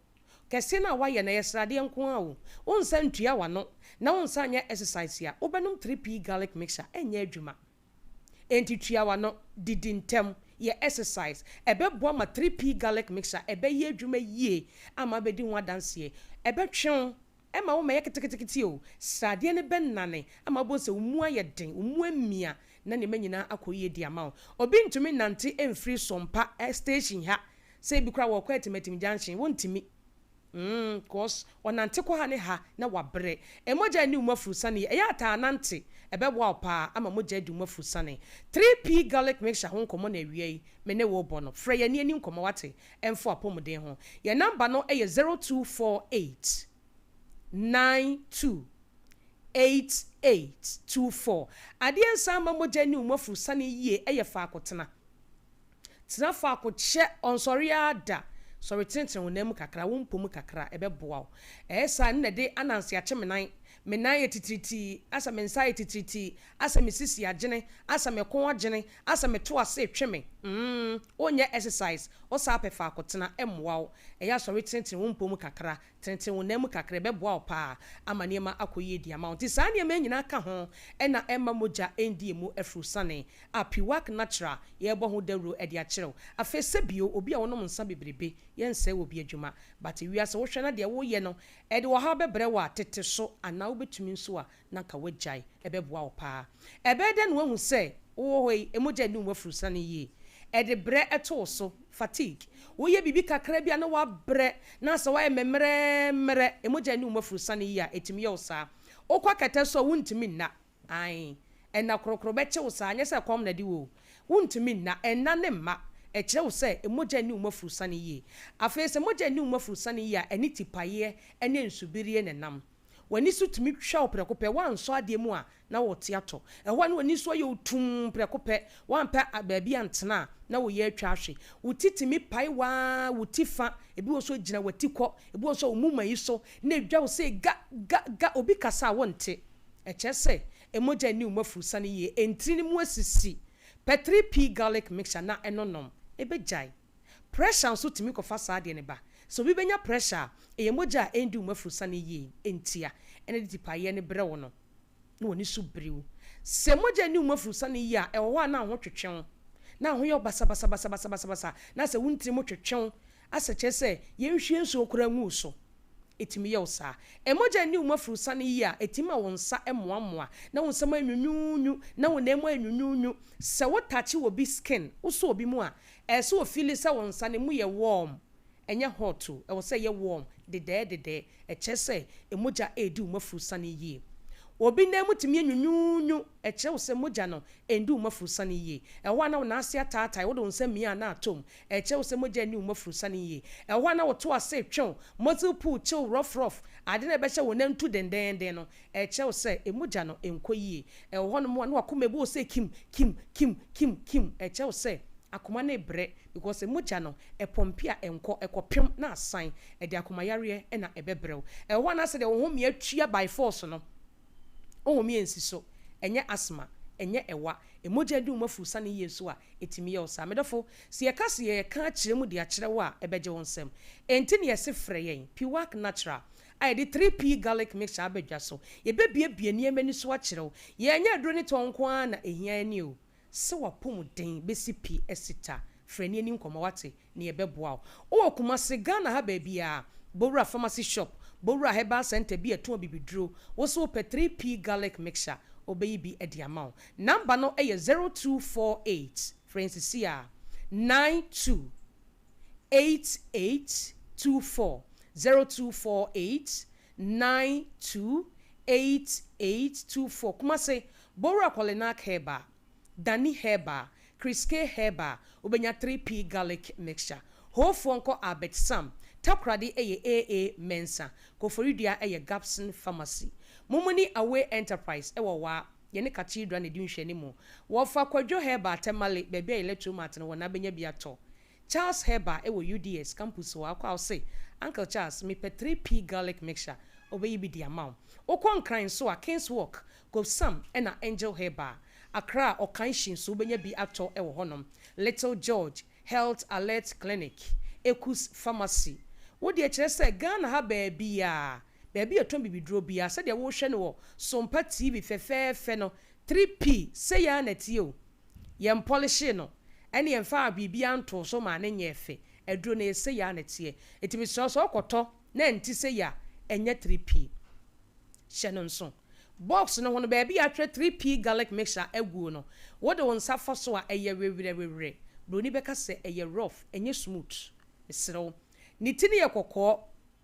Kɛseɛ no a woayɛ no, ɛyɛ sradeɛ nko ara o. Wonsan ntua w'ano na wonsan nyɛ exercise a, wobɛnom 3P garlic mixture, ɛnyɛ adwuma. Enti tua w'ano, didi ntɛm, yɛ exercise. Ɛbɛboa ma 3P garlic mixture ɛbɛyɛ adwuma yie ama abɛdi ho adanseɛ. Ɛbɛtwe wo, ɛmma wo mmɛyɛ keteketekete o. Sradeɛ no bɛnane ama wobɛhu sɛ wo mu ayɛ den, wo mu amia na nneɛma nyinaa akɔ yie de ama wo. Obi ntumi nnante mfiri Sompa station ha sɛ ebi koraa wɔrekɔ Atimatim junction, wontumi. Mm cos ɔnante kɔ ha ne ha na wabrɛ. Mogya nni wo mu afurusane yi, ɛyɛ a taa nante, ɛbɛboa wo paa ama mogya adi wo mu afurusane. 3P Garlic Mixture ho nkɔmmɔ na awia yi me ne wo rebɔ no. Frɛ yɛn na yɛnni nkɔmmɔ wate, ɛmfa w'apɔmuden ho. Yɛn number no yɛ 0248 92 88 24. Adeɛ nsa mma mogya nni wo mu afurusane yie yɛ faako tena. Tena faako kyɛ, ɔnsɔre ara da. Sɔre tenetene wo nan mu kakra, wo mpɔ mu kakra, ɛbɛboa wo. Ɛyɛ saa a, ɛno na ɛde ananse akye me nan. Me nan ayɛ titiritii, asɛ me nsa ayɛ titiritii, asɛ me sisi agyene, asɛ me kɔn agyene, asɛ me to ase retwe me. Mm, wonyɛ exercise, wo saa pɛ faako tena, ɛmmoa wo. Ɛyɛ a sɔre tenetene wo mpɔ mu kakra, tenetene wo nan mu kakra, ɛbɛboa wo paa ama nneɛma akɔ yie de ama wo. Nti saa nneɛma yi nyinaa ka ho na ɛmma mogya ndi emu afurusane. A Piwak Natural yɛrebɔ ho dawuro de akyerɛ wo. Afei sɛ bio, obi a ɔnom nsa bebrebe, yɛnsɛe obi adwuma. But wiase wohwɛ na deɛ woyɛ no ɛde ɔhaw bɛbrɛ wo a, tete so anaa wobɛtumi nso a na anka woagyae. Ɛbɛboa wo paa. Ɛbɛyɛ dɛn na woahu sɛ wowɔ hɔ yi, mogya nni wo mu afurusane yie? Ɛde brɛ to wo so, fatigue. Woyɛ biribi kakra bi a na woabrɛ, na asɛ woayɛ mɛmmerɛmmerɛ. Mogya nni wo mu afurusane yie a, ɛtumi yɛ wo saa. Wokɔ kɛtɛ so a, wontumi nna. Ae, ɛnna korokoro bɛkye wo saa, nyɛ sɛ ɛkɔm na ɛde wo o. Wontumi nna, ɛnna ne mma. Ɛkyerɛ wo sɛ mogya nni wo mu afurusane yie. Afei sɛ mogya nni wo mu afurusane yie a, ɛne tipaeɛ ne nsubirie na ɛnam. W'ani so tumi twa wo prɛko pɛ, woansɔ adeɛ mu a, na worete atɔ. Ɛhɔ a na w'ani so ayɛ wo tumm prɛko pɛ, woampɛ baabi antena a, na wo yɛ atwa ahwe. Wo ti tumi pae wo ara, wo ti fa, ebi wɔ nso ɛgyina w'atikɔ, ebi wɔ nso a wo moma yi so na ɛdwa wo sɛ ga, ga, ga, obi kasa a wonte. Ɛkyerɛ sɛ mogya nni wo mu afurusane yie, ntini no mu asisi. Pɛ 3P garlic mixture na ɛno nom, ɛbɛgyae. Pressure nso tumi kɔfa saa adeɛ no ba. Sɛ obi bɛnya pressure a, ɛyɛ mogya a ɛndi wo mu afurusane yie ntia na ɛde tipaeɛ no brɛ wo no, na w'ani so biri wo. Sɛ mogya nni wo mu afurusane yie a, ɛwɔ hɔ a na wo ho twetwe wo, na wo ho yɛ wo basabasabasabasabasa, na sɛ wo ntini mu twetwe wo, asɛ kyerɛ sɛ yɛnhwie nsuo koraa ngu wo so. Ɛtumi yɛ wo saa. Mogya nni wo mu afurusane yie a, ɛtumi ma wo nsa mmoammoa, na wo nsam ayɛ nwunwuunwu, na wo nan mu ayɛ nwunwuunwu. Sɛ wo touch obi skin, wo sɔ obi mu a, ɛsɛ sɛ ɔfeeli sɛ wo nsa no mu yɛ warm. Ɛnyɛ hot o, ɛwɔ sɛ ɛyɛ warm, dedɛɛ dedɛɛ. Ɛkyerɛ sɛ mogya redi wo mafurusane yie. Obi nan mu tumi yɛ nwunwuunwu, ɛkyerɛ wo sɛ mogya no nndi wo mafurusane yie. Ɛhɔ a na wo nan ase ataatae, wode wo nsa mia a na atɔ mu, ɛkyerɛ wo sɛ mogya nni wo mafurusane yie. Ɛhɔ a na wo to ase retwe wo, muscle pull kye wo rough rough, ade no a ɛbɛhyɛ wo nan tu dendenden no, ɛkyerɛ wo sɛ mogya no nkɔ yie. Ɛwɔ hɔnom a na w'akoma bu wo sɛ kim, kim, kim, kim, kim, ɛkyerɛ wo sɛ akoma no rebrɛ because mogya no ɛpɔmpe a ɛnkɔ, ɛkɔpem na asan, ɛde akoma yareɛ na ɛbɛbrɛ wo. Ɛwɔ hɔ a na sɛdeɛ wo home atua by force no, wo home ansi so, ɛnyɛ asthma, ɛnyɛ ɛwa, mogya adi wo mu afurusane yie nso a, ɛtumi yɛ wo saa. Me dɔfo, sɛ yɛka sɛ yɛreka akyerɛ mu de akyerɛ wo a, ɛbɛgye wo nsam. Enti na yɛse frɛ yɛn, Piwak Natural, a yɛde 3P Garlic Mixture aba dwa so. Yɛbɛbuebue nneɛma ani so akyerɛ wo. Yɛnyɛ aduro ne tɔn nko ara na ɛhia yɛn o. Sɛ w'apɔmuden bɛsi pi asi ta, frɛ ne yɛnni nkɔmmɔ, woate, na yɛbɛboa wo. Wowɔ Kumasi, Ghana ha baabiara, Bowura Pharmacy Shop, Bowura Herbal Centre bi a ɛtɔn abibiduro, wo se wopɛ 3P Garlic Mixture, wɔbɛyi bi de ama wo. Number no yɛ 0248, frɛ yɛn seesei ara, 92 8824, 0248 92 8824. Kumasi, Bowura Kolinak Herbal, Dani Herbal, Chris K Herbal, wobɛnya 3P Garlic Mixture. Hoofoɔ nkɔ Albert Sam, Takoradi yɛ AA Mensah, Koforidua yɛ Gabson Pharmacy. Mumuni Away Enterprise wɔ Waa, yɛne Cathedral na ɛdi nhwɛanimu. Wɔfa Kwadwo Herbal Tamale, baabi a Electromart no wɔ no abɛnya bi atɔ. Charles Herbal wɔ UDS campus hɔ, akɔ a wose, Uncle Charles, mepɛ 3P Garlic Mixture, ɔbɛyi bi de ama wo. Wokɔ Nkran nso a, Kings Walk, Gobsam ɛna Angel Herbal. Accra, Okanshin nso wobɛnya bi atɔ wɔ hɔnom. Little George, Health Alert Clinic, Ekus Pharmacy. Wo deɛ kyerɛ sɛ Ghana ha baabiara, baabi a yɛtɔn bibiduro biara, sɛdeɛ wohwɛ no wɔ Sompa TV fɛfɛɛfɛ no, 3P, sei ara na ɛteɛ o. Yɛmpɔlehye no, ɛne yɛmfaa biribiara ntoo so maa no nyɛɛ fɛ. Aduro no, ɛyɛ sei ara na ɛteɛ. Enti mesrɛ wo, sɛ wokɔtɔ na ɛnte sei a, ɛnyɛ 3P. Hyɛ no nso. Box no ho no, baabi a yɛatwerɛ 3P garlic mixture aguo no, wode wo nsa fa so a, ɛyɛ wewerɛwewerɛ. Buroni bɛka sɛ ɛyɛ rough, ɛnyɛ smooth. Mesrɛ wo. Ne ti no yɛ kɔkɔɔ,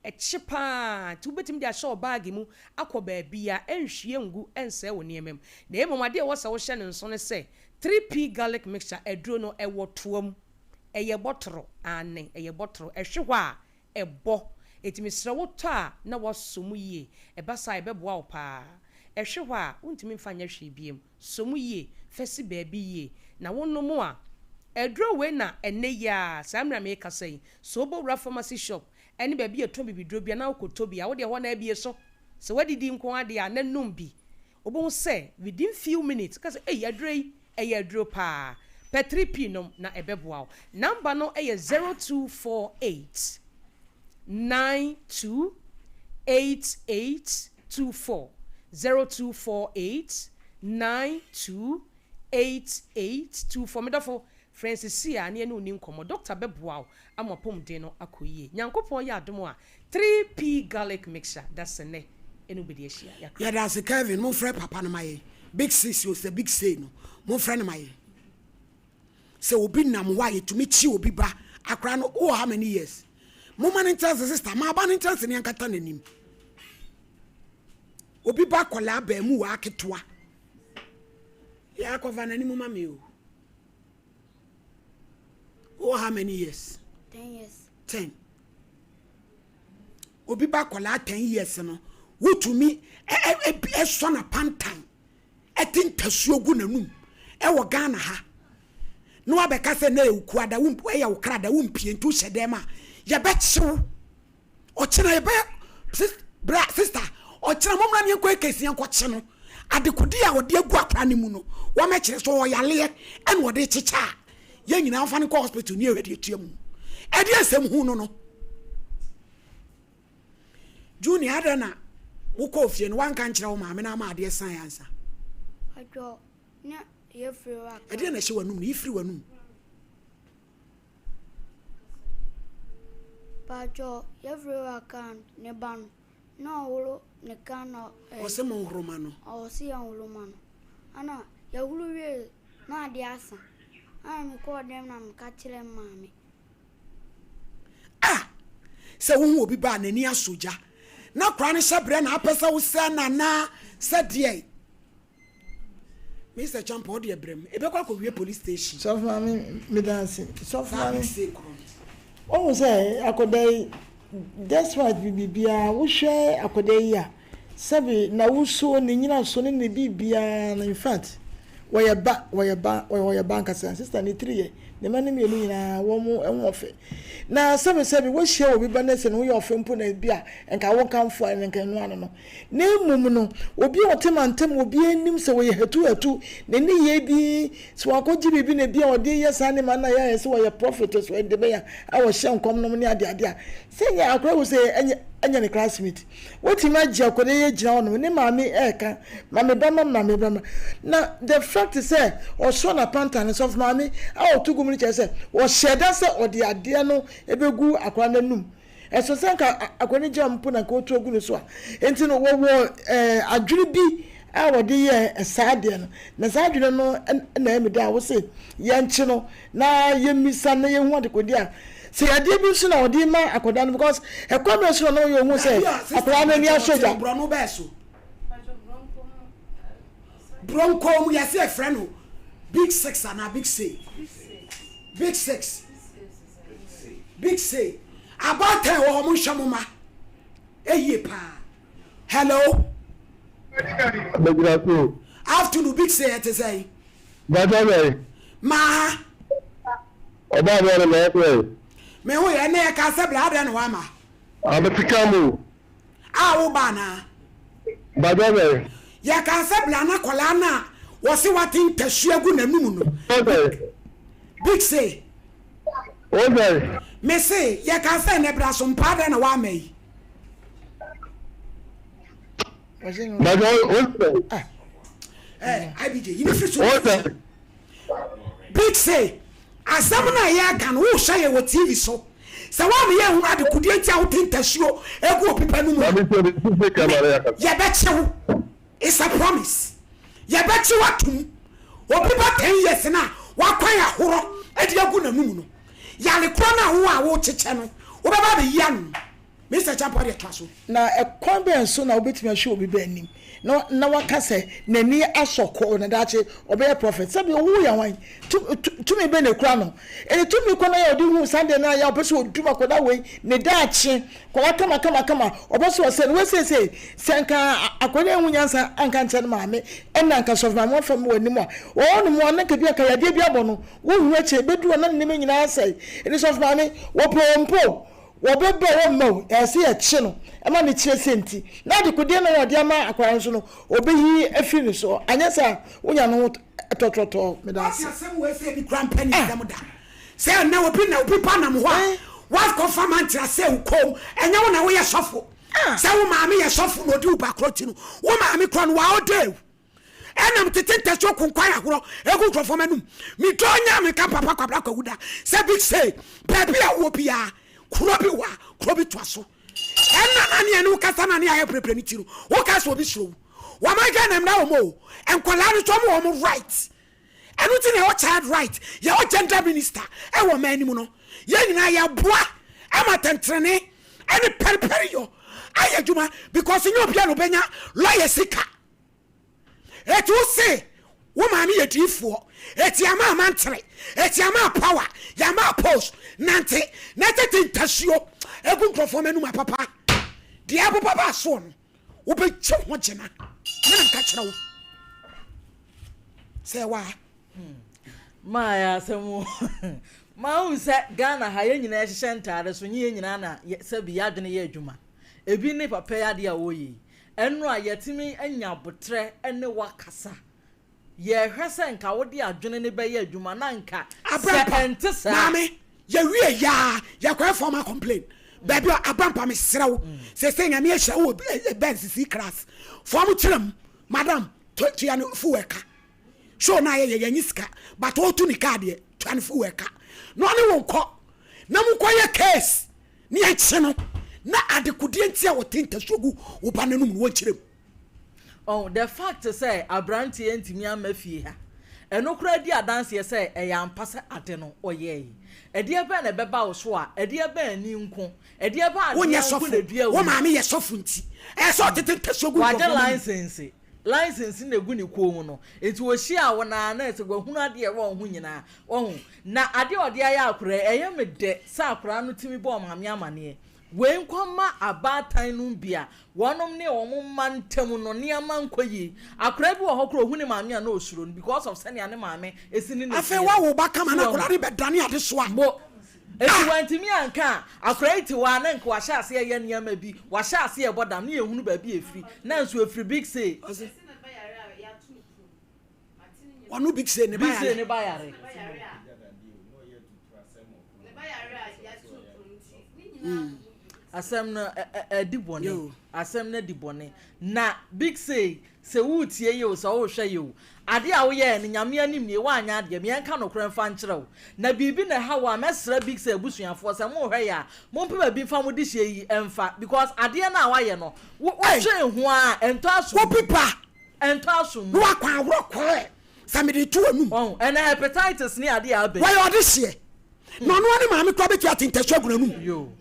ɛkye pa ara, nti wobɛtumi de ahyɛ wo baage mu akɔ baabiara, ɛnhwie ngu, ɛnsɛe wo nneɛma mu. Na mmom adeɛ a ɛwɔ sɛ wohyɛ no nso ne sɛ, 3P garlic mixture aduro no, ɛwɔ toa mu. Ɛyɛ bɔtoro, aane, ɛyɛ bɔtoro. Ɛhwe hɔ a, ɛbɔ. Enti mesrɛ wo tɔ a na woasɔ mu yie. Ɛba saa a ɛbɛboa wo paa. Ɛhwe hɔ a, wontumi mfa nyɛ hwee biom. Sɔ mu yie, fa si baabi yie, na wonom a. Aduro wei na ɛnnɛ yi ara, saa mmerɛ a merekasa yi, sɛ wobɔwura pharmacy shop ne baabi a yɛtɔn bibiduro biara na wokɔtɔ bi a, wo deɛ hɔ no ara bue so. Sɛ woadidi nko ara deɛ a, na nom bi. Wobɛhu sɛ within few minutes, woka sɛ, Ei, aduro yi, ɛyɛ aduro paa. Pɛ 3P nom na ɛbɛboa wo. Number no yɛ 0248 92 8824, 0248 92 8824. Me dɔfo, frɛ yɛn seesei ara na yɛne wo nni nkɔmmɔ. Dɔkta bɛboa wo ama w'apɔmuden no akɔ yie. Nyankopɔn yɛ adom a, 3P Garlic Mixture, dasene ne wo bɛdi ahyia. Yɛakra. Yɛda ase Kelvin, monfrɛ papa no ma yɛn, big sis o sɛ big sei no, monfrɛ no ma yɛn. Sɛ obi nam hɔ a yɛtumi kyi obi ba akora no wowɔ how many years? Momma no ntra ase sister, ma aba no ntra ase ne yɛnkata n'anim. Obi ba akwadaa abaamuwa aketewa. Yɛ akɔfa n'anim ma me o. Wowɔ how many years? 10 years. 10. Obi ba akwadaa 10 years no, wotumi ɛsɔ n'apantan ɛte ntasuo gu n'anum ɛwɔ Ghana ha. Na wabɛka sɛ na ɛyɛ wo da ɛyɛ wo kra da wompie nti wohyɛ dɛm a yɛbɛkyew. Ɔkyena yɛbɛ sis bra sister ɔkyena mommra ne yɛnkɔ ekesi yɛnkɔkye no. Adekode a ɔde agu akora no mu no wɔmɛkyerɛ so ɔyaleɛ ɛna ɔde kyekyɛ a yɛn nyinaa mfa no nkɔ hospital ne yɛhwɛ deɛ ɛtua mu. Ɛdeɛ nsɛm hu no no. Junior adɛn na wokɔɔ fie no wanka nkyerɛ wo maame na ama adeɛ san ansa? Adwo na yɛfiri hɔ aka. Ɛdeɛ na ɛhyɛ w'anum no yi firi w'anum. Paatwɔ yɛfiri hɔ aka ne ba no na ɔhoro ne ka na. Ɔsɛ mo nhoro ma no. Ɔsɛ yɛn nhoro ma no. Ana yɛhoro wie na adeɛ asa. Ana mekɔɔ dɛm na meka kyerɛ maame. Ah! Sɛ wohu obi ba a n'ani asɔ gya na akwadaa no hyɛ brɛ na apɛ sɛ wosɛe no anaa sɛ deɛn? Mister Champa wo deɛ brɛ mu ebɛkɔ akɔwie police station. Sɔfo maame meda ase. Sɔfo Saa maame big say korɔ no. wohu sɛ akɔda yi despite biribiara wohwɛ akɔda yi a Sɛbe n'awosuo, ne nyinaso ne ne biribiara no, in fact, wɔyɛ ba, wɔyɛ ba, wɔyɛ ba ankasa. Sista ne tiri yɛ, ne mma no mmienu nyinaa, wɔn ho ɔfɛ. Na sɛbe sɛbe wohyia obi ba na sɛ ne ho yɛ ɔfɛ mpo na ebi a nka wo nkamfo a nka ɛno ano no. Na mmom no, obi a ɔte mantam, obi anim sɛ wɔyɛ hatuhatu, ne nneyɛe bi, sɛ wakɔgye biribi na ebi a ɔde yɛ saa nneɛma no na yɛayɛ sɛ wɔyɛ prophet, so ɛde bɛyɛ a wɔhyɛ nkɔm nom ne adeade a, sɛ nyɛ akora hu sɛ ɛnyɛ ɛnyɛ ne classmate. Wotumi agye akwadaa yi agyina hɔ nom, ne maame ɛɛka, ma me ba ma ma me ba ma. Na the fact sɛ ɔsɔ n'apantan no, sɔfo maame a ɔto gu mu no kyerɛ sɛ ɔhyɛɛ da sɛ ɔde adeɛ no ɛbɛgu akwadaa no anum. Ɛsɛ sɛ nka akwadaa no gya mpo na nka ɔtu agu ne so a. Nti no wɔwɔ ɛɛ adwene bi a wɔde yɛɛ saa adeɛ no. Na saa adwene no na ɛyɛ me dɛ a wose yɛnkye no na yɛmmisa na yɛnhu adekode a sɛ yadeɛ bi nso na ɔde ma akwadaa no because ɛkwan bɛn so na ɔno yɛ ɔhu sɛ akwadaa no ani asɔ gya. Borɔno bɛɛ so Bronco mu yɛsɛ yɛfrɛ no big six anaa big say big six big say abaatan wɔ hɔ mo nhwɛ mo ma ɛyie paa hello. Bɛgyina so. Afternoon big say ɛte sɛn. Bàtà bɛn. Maa. Ɔbaa bɛn na mɛyɛ sɛ. Me ho yɛ ɛnna yɛ kaa sɛ bla adɛn na wama. Abɛte ka mu. A wo ba anaa. Bàtà bɛn. Yɛ kaa sɛ bla na kɔlaa na wɔsi wate ntasuo agu n'anum no. Bàtà. Big say. O sɛ. Me se yɛ kaa sɛ ɛnɛ bra so mpa adɛn na wama yi. Bàtà o sɛ. Eh, IBJ, yi ne firi so. Big say, asɛm no a yɛreka no, wohwɛ yɛ wɔ TV so. Sɛ woama yɛhunu adekodeɛ nti a wote ntasuo egu obi pɛ no mu a, yɛbɛkye wo. It's a promise. Yɛbɛkye wo atom. Obi ba 10 years no a, wakwan ahorɔ de agu n'anum no. Yare korɔ no a wowɔ a wokyekyɛ no, wobɛba abɛyi ano. Mister Acheampong deɛ toa so. Na ɛkwan bɛn so na wobɛtumi ahwɛ obi ba anim na na waka sɛ n'ani asɔ kɔɔ na daakye ɔbɛyɛ prɔfɛt? Sɛbi owu yɛ hwan? Tu, tu, tumi bɛn na ekura no? Enti tumi kɔ na yɛ ɔde hu saa deɛ no a yɛ a ɔpɛ sɛ ɔdum akwadaa wei ne daakye akwadaa kama kama kama ɔpɛ sɛ ɔsɛ no wei seesei sɛ nka akwadaa ehu nyansa anka nkyɛn no maame ɛna nka sɔfo maame wafa mu wɔ anim a wɔwɔ no mu a na nka bi anka yadeɛ bi abɔ no wohuru akyire bɛduru a na ne nneɛma nyinaa asɛe ɛne sɔfo maame wɔpɛ wɔn mpo Wɔbɛbɔ wɔn mma o, ɛsɛ sɛ yɛkye no ma no kyerɛ sɛ nti na adekodeɛ no a wɔde ama akwadaa no nso no, wɔbɛyi afiri ne so. Anyɛ saa a, wonya no ho tɔtrɔtɔɔ. Meda Wate ase. asɛm wei sɛ ebi kura mpɛ ne nsam da sɛ ɛnɛ obi na obi ba nam hɔ a wakɔfa mantra sɛ wo kɔn mu ɛnyɛ wo na woyɛ sɔfo sɛ wo maame yɛ sɔfo na ɔdi wo ba korɔ ti no wo maame korɔ no wa ɔdɛ wo Ɛna metete ntasuo konkwan ahorɔ egu nkurɔfoɔ m'anum. Medɔ Nyame nka papa Kwabena Kwawu da sɛ big say baabi a wowɔ biara kuro bi wɔ a kuro bi toa so. Ɛna na ne ɛne wo kasa na ne ayɛ prɛprɛ ne ti no woka sɛ obi suro wo. Wɔman Ghana mmra wɔn o nkwadaa no nso wɔn wɔ wɔn right. Ɛno nti na yɛwɔ child right yɛwɔ gender minister ɛwɔ ɔman no mu no yɛn nyinaa yɛboa ama atɛntenenee ɛne pɛrepɛreyɔ ayɛ adwuma because nyɛ obiara na ɔbɛnya lawyer sika. Eti wo se wo maame yɛ diifoɔ, eti ama amantere, eti ama power, yama post, nante na tete ntasuo egu nkurɔfoɔ m'anum apapa. Deɛ aboba ba soɔ no, wobɛgye ho gyena. Me na meka kyerɛ wo sɛ waa. Maa yɛ asɛm o. Maa hu sɛ Ghana ha yɛn nyinaa hyehyɛ ntaade so nye yɛn nyinaa na sɛbi yɛadwene yɛ adwuma. Ebi ne papa yi adeɛ a ɔreyɛ yi. Ɛno a yɛatumi anya aboterɛ ne wo akasa. Yɛrehwɛ sɛ nka wode adwene no bɛyɛ adwuma na nka sɛ Abrampa, ɛnte saa a. maame, yɛwie yɛ a, yɛkɔyɛ formal complain. Baabi a, Abrampa, mesrɛ wo, seesei Nyame ahyira wo wɔ Benz C class. Fɔm kyerɛ mu, madam, tua no fuel ka. Show no a yɛyɛ, yɛnye sika, but ɔretu ne kaa deɛ, tua no fuel ka. Na ɔne wo nkɔ, na monkɔyɛ case. Ne yɛnkye no na adekodeɛ nti a wɔte ntasuo gu wo ba no anum no wɔnkyerɛ mu. Oh, the fact sɛ aberanteɛ ntumi amma fie ha. Ɛno koraa di adanseɛ sɛ ɛyɛ ampa sɛ ade no ɔyɛɛe. Ɛdeɛ bɛn na ɛbɛba wo so a ɛdeɛ bɛn ani nko, ɛdeɛ bɛn Wonyɛ adeɛ nko sɔfo, na ɛdua wo wo mu? maame yɛ sɔfo nti ɛyɛ sɛ ɔtete ntasuo gu Wagye nkurɔfoɔ mma mu. license, license na ɛgu ne kɔn mu no, nti ɔhyiaa wo no ara na ɛsɛ wahunu adeɛ a ɛwɔ wo ho nyinaa. Wahu? Na adeɛ a ɔde ayɛ akwadaa yi, ɛyɛ me dɛ sɛ akwadaa no tumi bɔɔ maame amaneɛ. Wei nkɔ mma abaatan nom bi a wɔnom ne wɔn mma ntam no nneɛma nkɔ yie. Akwadaa bi wɔ hɔ koraa ɔhu ne maame a na ɔsuro no because of sɛnea ne maame si ne no Afei teɛ no. woawo ba kama So na wahu? akwadaa no bɛdane adesoa. Mo. Enti Ah! wantumi anka a, akwadaa yi te hɔ a na nka wahyɛ aseɛ reyɛ nneɛma bi, wahyɛ aseɛ rebɔ dam ne yɛnhunu baabi a ɛfiri. Nanso ɛfiri Big Say. Ɔse ɔno Big Say ne ba Big Say yare. ne ba yare. Asɛm no adi bɔne. Asɛm no adi bɔne. Na Big Say, sɛ woretie yɛ o, sɛ worehwɛ yɛ o, adeɛ a woyɛɛ no, Nyame anim nie, woanyɛ adeɛ. Me yɛnka nokorɛ mfa nkyerɛ wo. Na biribi na ɛha wo a, mɛsrɛ Big Say abusuafoɔ sɛ morehwɛ yɛ a, mompɛ baabi mfa mo dehyeɛ yi mfa. Because adeɛ no a woayɛ no, wo wotwee ho ara, ɛntɔ asom Wo mu. pipa Ɛntɔ asom mu. na wakɔ aworɔ kɔɛ sɛ mede to w'anum. Wahu? Ɛnɛ hepatitis ne adeɛ a aba yi. Wɔyɛ ɔdehyeɛ. Na ɔno ara ne maame koraa bɛtumi ate ntasuo agu n'anum. Yoo.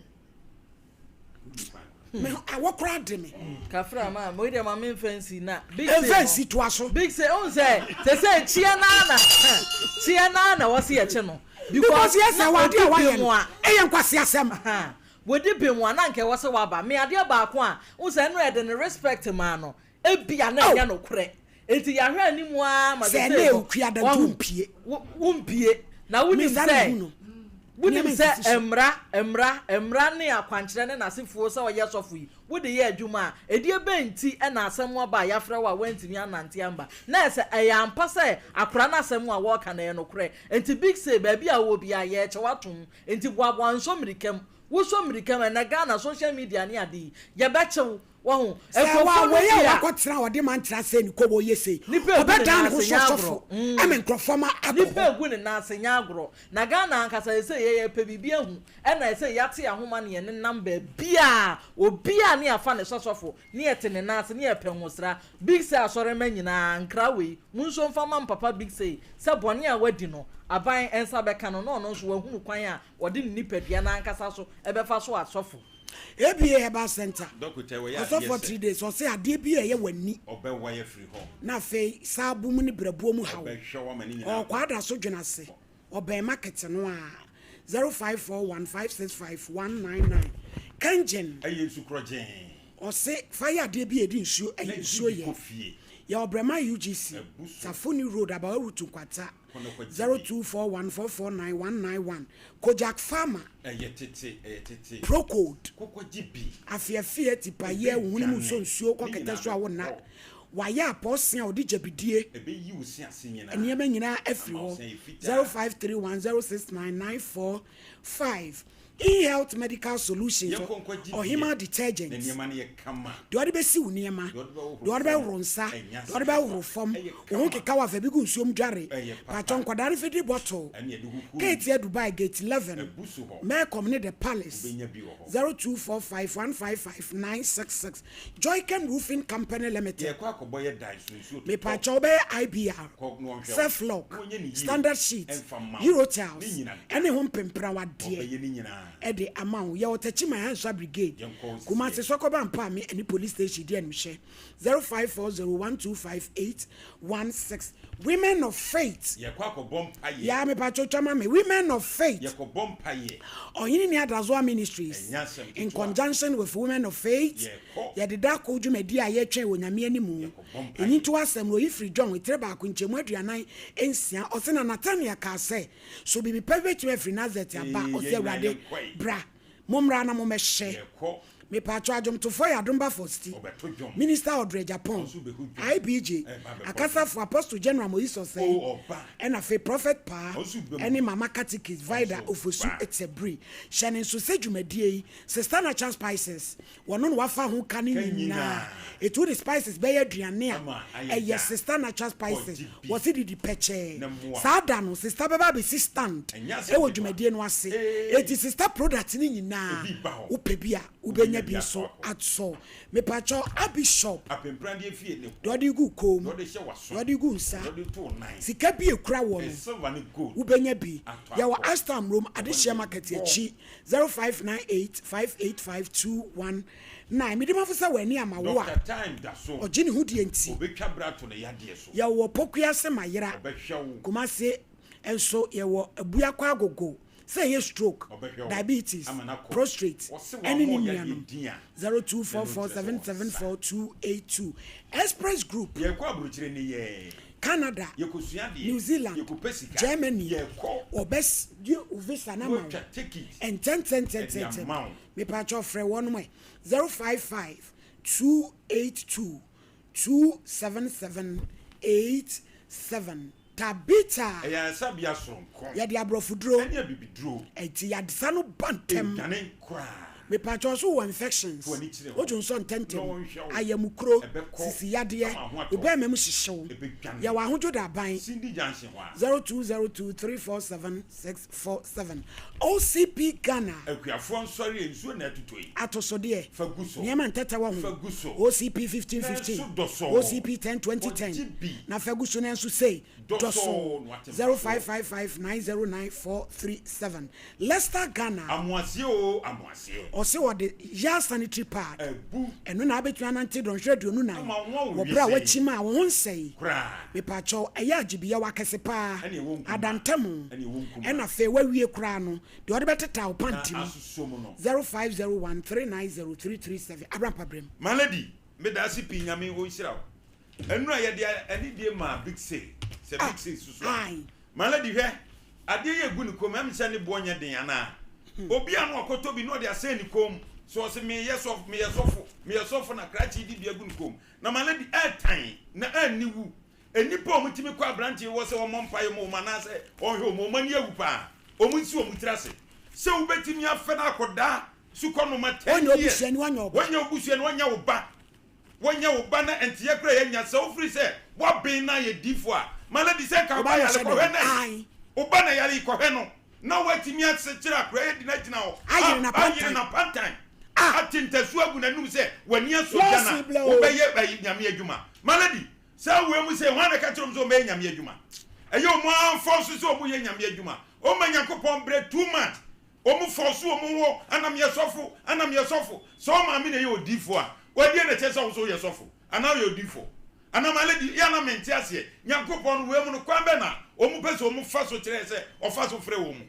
Me ho awɔ koraa de me. Kafra ma mo deɛ ma me nfa nsi na. Big say Nfa nsi toa so. Big say ohun sɛ sɛ sɛ kyeɛ naa na kyeɛ naa na wɔsi yɛ kye no. Because yɛ sɛ wɔ adeɛ a wayɛ no ɛyɛ nkwasi asɛm. Wɔdi bem a na nka ɛwɔ sɛ waba. Me adeɛ baako a ohun sɛ ɛno ɛde ne respect maa no. Ebia na ɛnyɛ nokorɛ. Enti yɛahwɛ anim ara ma Sɛ seesei ɛnnɛ no, Akua da nti wahu, wompue. wo, wompue. Na wonim Me saa na sɛ, mehu no. wonim Nneɛma sɛ nsisi so. mmara, mmara, mmara ne akwankyerɛ ne n'asefoɔ sɛ ɔyɛ sɔfo yi, wode yɛ adwuma a, ɛdeɛ bɛn nti na asɛm aba a yɛafrɛ wo a woantumi annante amba? Na ɛsɛ, ɛyɛ ampa sɛ akora no asɛm a wɔreka no ɛyɛ nokorɛ. Enti Big Say, baabi a wowɔ biara, yɛrekyɛ wo atom. Enti boaboa nsɔ mmirika mu. Wosɔ mmirika mu a, ɛnnɛ Ghana social media ne ade yi, yɛbɛkye wo. Wahu? Sɛ Nkurɔfoɔ wa no wei a bi a. wakɔtena a ɔde mantra sɛ ne kɔbɔ yɛ sei Nipa egu ne ɔbɛdan ne nan ho ase so nyɛ ɔsɔfo agorɔ. Mm. ama nkurɔfoɔ ma akɔ Nipa hɔ. egu ne nan ase nyɛ agorɔ. Na Ghana ankasa ɛsɛ yɛ yɛpɛ biribi ahu ɛna ɛsɛ yɛate yɛn ahoma ne yɛn nenam baabiaa obiaa ne yɛafa ne sɛ sɔfo ne yɛte ne nan ase ne yɛpɛ nwosra. Big Say asɔremma nyinaa nkra wei monsuo mfa ma mpapa Big Say sɛ bɔne a wadi no aban nsa bɛka no na ɔno nso wahunu kwan a ɔde ne nipadua no ankasa so ɛbɛfa so asɔfo. ABA Herbal Center, Dɔkota yi wɔyɛ adeɛ ɔsɔfoɔ sɛ. 3 days, ɔse adeɛ bi a ɛyɛ w'ani. Ɔbɛwae afiri hɔ. Na afei saabu mu ne brɛboɔ mu haw. Ɔbɛhwɛ wo ama ne nyinaa Ɔwɔ akɔ. Kwada so dwene ase, ɔbɛn market no a, 0541 565 199. Kengen. Ɛyɛ nsu korɔgyee. Ɔse fa yɛ adeɛ bi a yɛde nsuo Na ɛyɛ gye nsuo bi yɛ. kɔ fie. Yɛwɔ Brɛman UGC, Abu so. Safoni Road, Abawa Route Nkwanta, Kɔ na kɔgye bi. 0241 449 191. Kojak Pharma. Ɛyɛ tete, ɛyɛ tete. Procold. Kɔ kɔgye bi. Afeafea tipaeɛ, wo hwene mu nsɔ Ɛbɛdwane. nsuo kɔ Ne kɛtɛ nyinaa so a wonna. bɛkɔ. Wayɛ apɔɔse a ɔde gyabidie. Ɛbɛyi wo se ase nyinaa. Nneɛma nyinaa afiri Ama wo hɔ. se ayɛ fitaa. 0531 069 945. E-Health Medical Solutions, Yɛnkɔ nkɔgye Ɔhemaa deɛ. Detergent. Na nneɛma no yɛ kama. Deɛ ɔde bɛsi wo nneɛma, Deɛ ɔde bɛhohoro deɛ ɔde fam. bɛhohoro nsa, Ɛnyɛ deɛ asɛm ɔde bɛhohoro ketewa. fam, Ɛyɛ wo ho kama. keka wo a fa bi gu nsuom dware. Ɛyɛ papa. Paatwɔ nkwadaa no fidi bottle. Ɛne yɛde hohoro mu. Keetia Dubai, Gate 11, Abu so hɔ. Melcom ne The Palace. Wobɛnya bi wɔ hɔ. 0245 155 966. Joychem Roofing Company Limited. Yɛrekɔ akɔbɔ yɛ dan so nsuo totɔ. Mepakyɛw wobɛyɛ IBR, Kɔ na ɔnhwɛ wo. Ceflock, Na ɔnyɛ ne yie. Standard Sheet, Ɛmfa mma wo. Eurotiles, Ne nyina da. ɛne ho mpemprawadeɛ Ɔbɛyɛ ne nyinaa. ɛde ama wo. Yɛwɔ Techiman Hansua Brigade, Yɛnkɔ wo Kumasi sisiɛ. Sɔkɔba Mpaame ɛne Police Station di animhyɛ, 0540125816. Women of Faith. Yɛkɔ akɔbɔ mpaeɛ. Yaa mepakyɛw twa ma me. Women of Faith. Yɛkɔbɔ mpaeɛ. Ɔhene Ni Adazoa Ministries Ɛnyɛ asɛm in ketewa. conjunction with Women of Faith. Yɛkɔ. Yɛde da kor dwumadi a yɛtwɛn wɔ Nyame animu. Yɛkɔbɔ Enyi mpaeɛ. to asɛm no, oyi firi John etire baako nkyɛmu 46, ɔse, Na Natanael kaa sɛ, So biribi pa bi bɛtumi afiri Nasaret aba? Ee, Ɔse, yɛn nyinaa Awurade, yɛnkɔe. bra, mommra na mommɛhyɛ. Yɛkɔ. Mepatwɔ adwomtofoɔ yɛ Adomba Fosti, Ɔbɛto dwom. Minister Audrey Agyapong, Ɔno nso bɛhu dwom. IBJ, Ɛba bɛbɔ dwom. Akasafo Apostle General Moise Osei, O, ɔba. ɛna afei Prophet Paa Ɔno nso bɛmu. ɛne Mama Catechist Ɔno Vida nso Ofosu ba. Etsebri. Hyɛ ne nso sɛ dwumadie yi, Sister Natural Spices, Wɔno na wafa ho ka ne Ka nyinaa. nyinaa. Eti wode spices bɛyɛ aduane a, Ama ayɛ ɛyɛ gya. Sister Natural Spices. Kɔ gye bi. Wɔse didi pɛkyɛɛ. Na mmoa. Saa da no, Sister bɛba abɛsi stand Ɛnyɛ asɛm wɔ ketewa. dwumadie no ase. Ee. Eti Sister product no nyinaa, Ebi ba hɔ. wopɛ bi a, Wobɛnya wobɛnya Wobɛnya bi nso atɔ. Mepakyɛw, Archbishop, Apempradeɛ fie ne hɔ. deɛ ɔde gu kɔn mu, Deɛ ɔde hyɛ w'aso. deɛ ɔde gu nsa, Deɛ ɔde to wo nan. sika bi a ekura wɔ no, Silver ne gold. wobɛnya bi. Atɔ Yɛwɔ akɔ. Ashtown Rome, Ɛhɔ Adehyeɛ ne Market bɔ. akyi, 0598 585 219. Mede mafo sɛ w'ani ama wo a, Doctor Time da so. ɔgye ne ho die nti. Ɔbɛtwa bra ato ne yadeɛ so. Yɛwɔ Pokuase Mayera, Ɔbɛhwɛ wo. Kumasi nso yɛwɔ Abuakwa Agogo. Sɛ ɛyɛ stroke, Ɔbɛhwɛ wo diabetes, ama no akɔ. prostrate, Ɔse ɛne ne wama ɔyadeɛ nuanom. din a, 0244774282. Express Group. Yɛkɔ aburokyire ne yɛɛ. Canada, Yɛkɔsua adeɛ. New Zealand, Yɛkɔpɛ sika. Germany, Yɛkɔ. wɔbɛgye wo visa no ama wo Wɔatwa ticket. ntɛntɛntɛntɛntɛm. Ɛde ama wo. Mepakyɛw frɛ wɔnom ɛ 055 282 27787. Tabitha. Ɛyɛ ayaresabea soronko. Yɛde aborɔfoduro. Ɛne abibiduro. Ɛnti yadesa no ba ntɛm. Ɛdwane koraa. Mepakyɛw so wowɔ infections? Fa w'ani kyerɛ hɔ. Wodwo nsɔ Na ntɛntɛm. wɔnhwɛ wo. Ayamukuro, Ɛbɛkɔ. sisi yadeɛ, Ama ho atɔ wo wo. bɛɛma mu hyehye wo. Ɛbɛdwane. Yɛwɔ ahodwo daban. Cindy Junction hɔ a. 0202 347 647. OCP Ghana. Akuafoɔ nsɔre ɛ, nsuo na ɛtotɔ yi. Atosodeɛ, Fa gu so. nneɛma ntɛtɛ wɔ ho. Fa gu so. OCP 15 15, Nanso dɔsɔɔ. OCP 10 20 10. Ɔgye bi. Na fa gu so nanso sei, Dɔsɔɔ dɔsɔɔ. na wate mfasoɔ. 0555 909 437. Leicester Ghana. Amoaseɛ oo, amoaseɛ. Ɔse ɔde Yah sanitary pad. Abu. Ɛno na abɛtumi anante dɔnhwere 24 Ama wo ho wɔ berɛ a awie sɛn. wakyim a wo ho nsɛe. Koraa. Mepakyɛw, ɛyɛ agyebiyaw akɛse paa, Ɛne ɛwɔ nkumaa. adantam, Ɛne ɛwɔ nkumaa. ɛna afei wawie koraa no, deɛ ɔde bɛteta wo Na pant mu. asosɔ mu no. 0501 390 337 Abrampa Brem. My lady, medaase pii Nyame ɔnhyira wo. Ɛnura yɛde anidie maa Big Say, sɛ Big Say susu a. My lady hwɛ, adeɛ yi egu ne kɔn mu, ɛm sɛ ne boɔ nyɛ den anaa? Obi a na wakɔtɔ bi na ɔde asɛn ne kɔn mu, so ɔse meyɛ sɔfo, meyɛ sɔfo, meyɛ sɔfo na krakye yi de bi agu ne kɔn mu. Na my lady ɛɛtan na ɛnni wu. Nnipa a wɔtumi kɔ aberanteɛ yi hɔ sɛ ɔmmɔ mpaeɛ ma wɔn anaasɛ ɔnhwɛ wɔn, wɔn ani awu paa. Wɔn nsi wɔn tiri ase sɛ wobɛtumi afɛ no akɔdaa sukɔnoma 10 Wɔnyɛ years. obusuani, wɔnyɛ wo ba. Wɔnyɛ obusuani, wɔnyɛ wo ba. Wɔnyɛ wo ba na ɛnteyɛ koraa yɛanya. Sɛ wofiri sɛ woaben na ayɛ diifoɔ a, my lady sɛ nka wo Wo ba ba yare yɛ kɔhwɛ hyɛ no dɛn? ɛ. Ae. Wo ba na yare yi kɔhwɛ no. Na watumi asekyerɛ akora yi adi no agyina hɔ Ayere no ayere apantan. no apantan. Ah! Ate ntasuo agu n'anum sɛ w'ani asɔ gya na Lɔɔse blɛ o. wobɛyɛ ayi Nyame adwuma. My lady, saa wei mu sei hwan na ɛka kyerɛ wɔn sɛ wɔbɛyɛ Nyame adwuma? Ɛyɛ wɔn ara mfɔnso sɛ wɔyɛ Nyame adwuma. Wɔma Nyankopɔn brɛ too much. Wɔn fɔɔso wɔn ho, ana meyɛ sɔfo, ana meyɛ sɔfo. Sɛ wo maame na ɛyɛ odiifoɔ a, wadeɛ na ɛkyerɛ sɛ wo nso woyɛ sɔfo anaa woyɛ odiifoɔ? Anaa my lady, yɛ a na mente aseɛ, Nyankopɔn no wei mu no kwan bɛn na wɔn pɛ sɛ wɔn fa so kyerɛ sɛ ɔfa so frɛ wɔn mu?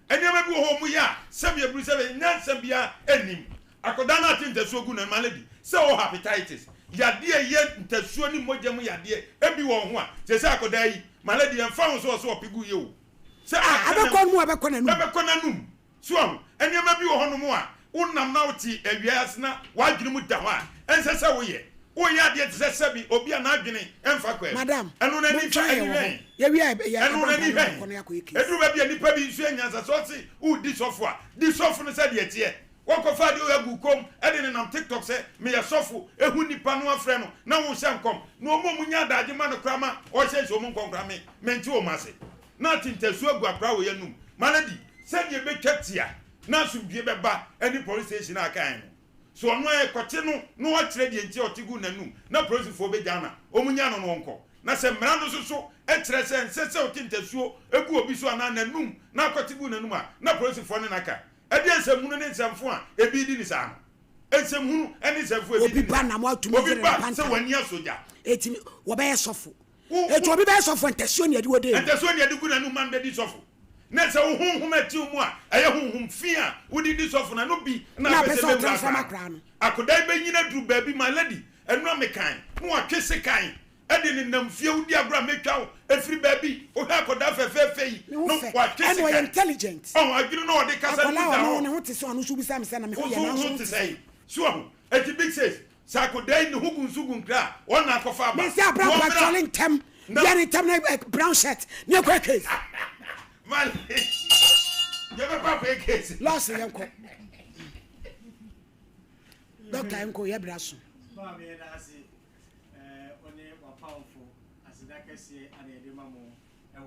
Nneɛma bi wɔ hɔ wɔn yɛ a sɛbi abiri sɛbi nyansa biara nnim. Akwadaa no ate ntasuo gu no, my lady, sɛ ɔwɔ hepatitis, yadeɛ a ɛyɛ ntasuo ne mogya mu yadeɛ bi wɔ ho a, kyerɛ sɛ akwadaa yi, my lady, ɛmfa ho sɛ ɔsɛ ɔpe gu yɛ o, Sɛ A, aka ɛbɛkɔ no mu a, ɛbɛkɔ n'anom. Ɛbɛkɔ n'anom. So wahu? Nneɛma bi wɔ hɔnom a, wonam na wote awia ase na w'adwene mu da hɔ a, ɛnsɛ sɛ woyɛ. Woreyɛ adeɛ te sɛ sɛbe obi a n'adwene mfa kwan mu. Madam, Ɛno n'ani fa, montwɛn ani yɛn wɔ hɔ. hwɛn. Yɛwie a, yɛ, Ɛno yɛbɔ n'ani mpaeɛ na hwɛn. yɛakɔ na yɛakɔyɛ case. Ɛduru baabi a nnipa bi nso yɛ nyansa. Sɛ ɔse woredi sɔfo a, di sɔfo no sɛdeɛ ɛteɛ. Wɔkɔfa adeɛ agu wo kɔn mu de nenam tiktok sɛ meyɛ sɔfo, ehu nipa no afrɛ no na wohyɛ nkɔm. Na wɔn a wɔnya adagye ma no koraa ma ɔhyɛnhyɛ wɔn nkɔm koraa me mente wɔn ase. Na ate ntasuo agu akora wei anum ma no adi sɛdeɛ ɛbɛtwa tia na asomdwie bɛba ɛne police station a akae no. So ɔno ara ɛkɔkye no na ɔkyerɛ deɛ nti a ɔte guu n'anum na polisifoɔ bɛgyaa no a wɔnya no na ɔnkɔ. Na sɛ mmara no nso so kyerɛ sɛ ɛnsɛ sɛ ɔte ntasuo gu obi so anaa n'anum na akɔte gu n'anum a na polisifoɔ ne no aka. Ɛdeɛn nsɛmhunu ne nsɛmfo a ebi redi ne saa no? Nsɛmhunu ne nsɛmfo a ebi Obi redi ne ba saa. na moatumi Obi yere ba no sɛ pantam. w'ani asɔ gya. Eti wɔbɛyɛ sɔfo. Wo, Eti wo. obi bɛyɛ sɔfo a ntasuo ne yɛde wɔ dee mu. Ntasuo ne yɛde gu n'anum ma no bɛdi sɔfo. Na sɛ wo honhom a ɛte wo mu a ɛyɛ honhom fi a wode di sɔfo no, ɛno bi na Na apɛ apɛ sɛ sɛ ɛbɛwura ɔtransform akora akora no. no. Akoda yi bɛnyini aduru baabi, my lady, ɛno a mekan, na watwe sekan de nenam fie, wodi agorɔ a mɛtwa wo afiri baabi, wohwɛ akwadaa fɛfɛɛfɛ yi Ne ho na fɛ, watwe ɛna ɔyɛ sekan. intelligent. Ɔho, adwene no a ɔde kasa no mu Akwadaa da a ɔno hɔ. ne ho te sɛ ɔno nso wobisa me sɛ na me ho Wo yɛ nso wo nanso ho wo te te sɛn? sɛn? So wahu? Enti Big Sis, sɛ akwadaa yi ne ho gu nso gu nkra a, ɔno na akɔfa aba. Mese abra Wɔmmra pa sɔre ntɛm, na. yɛ ne ntɛm na eh, brown shirt ne ɛkɔ case. Male, yɛbɛkɔ akɔyɛ case. Lɔɔse yɛnkɔ. Doctor yɛnkɔ yɛ bra so. Maame yɛda ase Wo ne w'apamfo, aseda kɛseɛ na yɛde ma mo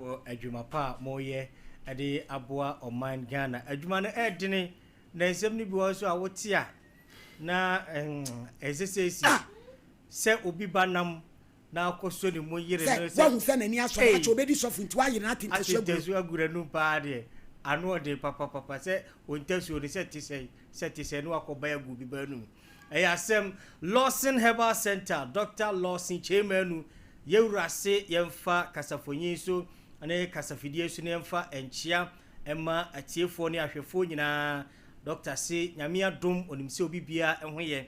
wɔ adwuma pa a moreyɛ de aboa ɔman Ghana. Adwuma no ɛredene na nsɛm no bi wɔ hɔ nso a wote a Na ɛnsɛ sɛ esi sɛ obi ba nam na akɔsɔ ne mu yere no sɛ. Wahu sɛ n'ani asɔ no akyɛ obedi sɔfo nti wayere no ate ntasuo agu. Ate ntasuo agu n'anum paa deɛ ano ɔden papapapa sɛ ntasuo no sɛ te sɛn sɛ te sɛn na wakɔbae agu obi ba anum. Ɛyɛ asɛm. Lawson Herbal Centre, Dɔkta Lawson Kyei-Manu, yɛwura se yɛmfa kasafonyin so ne kasafidie so na yɛmfa nkyea mma atiefoɔ ne ahwɛfoɔ nyinaa. Dɔkta se Nyame adom onim sɛ obi biara ho yɛ.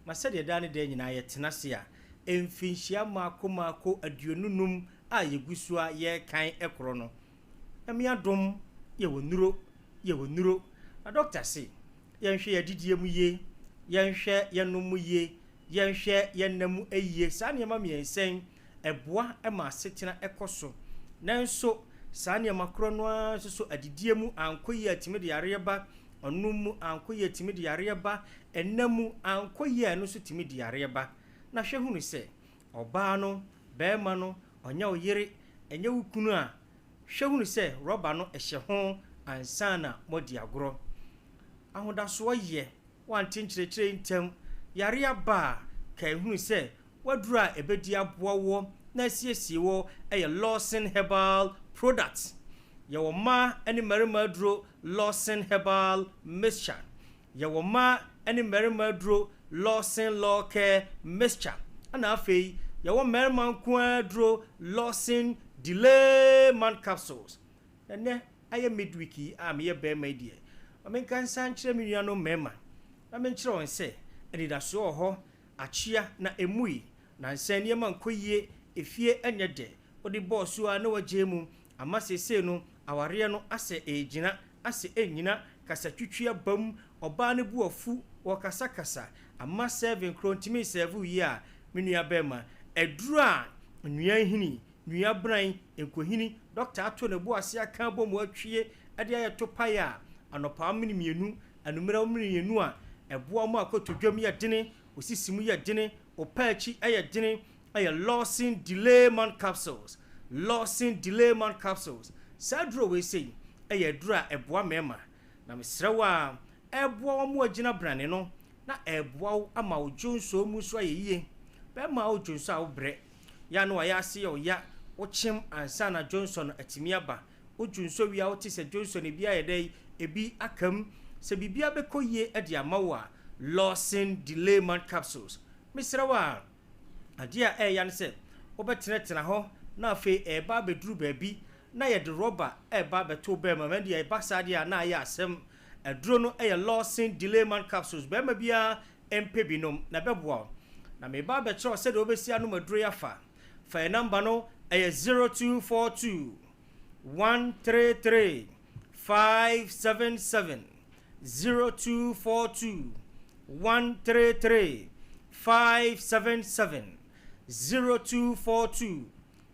Ma sɛdeɛ daa ne daa nyinaa yɛtena ase a, mfinhyia mmaako mmaako 25 a yɛgu so a yɛrekan korɔ no, Nyame adom yɛwɔ nnuro, yɛwɔ nnuro. Na dɔkta se Yɛnhwɛ yɛn adidie mu yie, yɛnhwɛ yɛn nom mu yie, yɛnhwɛ yɛn nna mu yie. Saa nneɛma mmiɛnsa yi, ɛboa ma asetena kɔ so. Nanso, saa nneɛma korɔ no ara nso so, adidie mu ankɔ yie a, ɛtumi de yareɛ ba, ɔnom mu ankɔ yie a, ɛtumi de yareɛ ba, nna mu ankɔ yie a, ɛno nso tumi de yareɛ ba. Na hwɛ hunu sɛ, ɔbaa no, barima no, ɔnyɛ wo yere, ɛnyɛ wo kunu a, Hwɛ hunu sɛ rɔba no hyɛ ho ansa na moadi agorɔ. Ahodasoɔ yɛ, woante nkyerɛkyerɛ yi ntɛm, yare aba a, kae hunu sɛ w'aduro a ɛbɛdi aboa woɔ na asiesie wo yɛ Lawson Herbal Products. Yɛwɔ mmaa ne mmarima aduro Lawson Herbal Mixture. Yɛwɔ mmaa ne mmarima aduro Lawson Law Care Mixture ɛna afei yɛwɔ mmarima nko ara aduro Lawson Delay Man Capsules. Na nnɛ ayɛ midweek yi a meyɛ barima yi deɛ, ma menka nsa nkyerɛ me nuanom mmarima na menkyerɛ wɔn sɛ anidasoɔ wɔ hɔ, akyea na ɛmmui, nansa nneɛma nkɔ yie, efie nyɛ dɛ, wode bɔɔ so ara na woagyae mu, Ama seesei no awareɛ no asɛ ɛregyina, asɛ ɛnnyina, kasatwitwi aba mu, ɔbaa no bo afu, wɔkasakasa, ama serving korɔ ntumi nsɛɛve wo yie a, me nua bɛɛma, aduro a nnua nhini, nnua bran, nkohini, dɔkta ato ne bo ase aka abɔ mu atwie de ayɛ topaeɛ a, anɔpa womene mmienu, anummerɛ womene mmienu a, ɛboa wo ma akotodwam yɛ dene, wo sisi mu yɛ dene, wo paakyi yɛ dene, Ɛyɛ Lawson Delayman Capsules, Lawson Delayman Capsules. Saa aduro wei sei yɛ aduro a ɛboa mmarima. Na mesrɛ wo a, ɛreboa wo ama woagyina brane no, na ɛreboa wo ama wo dwonsɔ mu nso ayɛ yie. Barima a wodwonsɔ a wobrɛ, yɛ a na wayɛ ase yɛ wo ya, wokyem ansa na dwonsɔ no atumi aba. Wodwonsɔ wie a wote sɛ dwonsɔ no ebi ayɛ dɛn, ebi aka mu. Sɛ biribiara bɛkɔ yie de ama wo a, Lawson Delayman Capsules, mesrɛ wo a, Adeɛ a ɛyɛ ya ne sɛ wobɛtenatena hɔ na afei ɛreba abɛduru baabi na yɛde rɔba reba abɛto wo bɛrima mu. Ɛndeɛ ɛba saa deɛ a na ayɛ asɛm. Aduro no yɛ Lawson Delayman Capsules. Barima biara mpɛ bi nom na ɛbɛboa wo. Na mereba abɛkyerɛ wo sɛdeɛ wobɛsi anom aduro yi afa. Fa yɛn namba no, ɛyɛ 0242 133 577. 0242 133 577 0242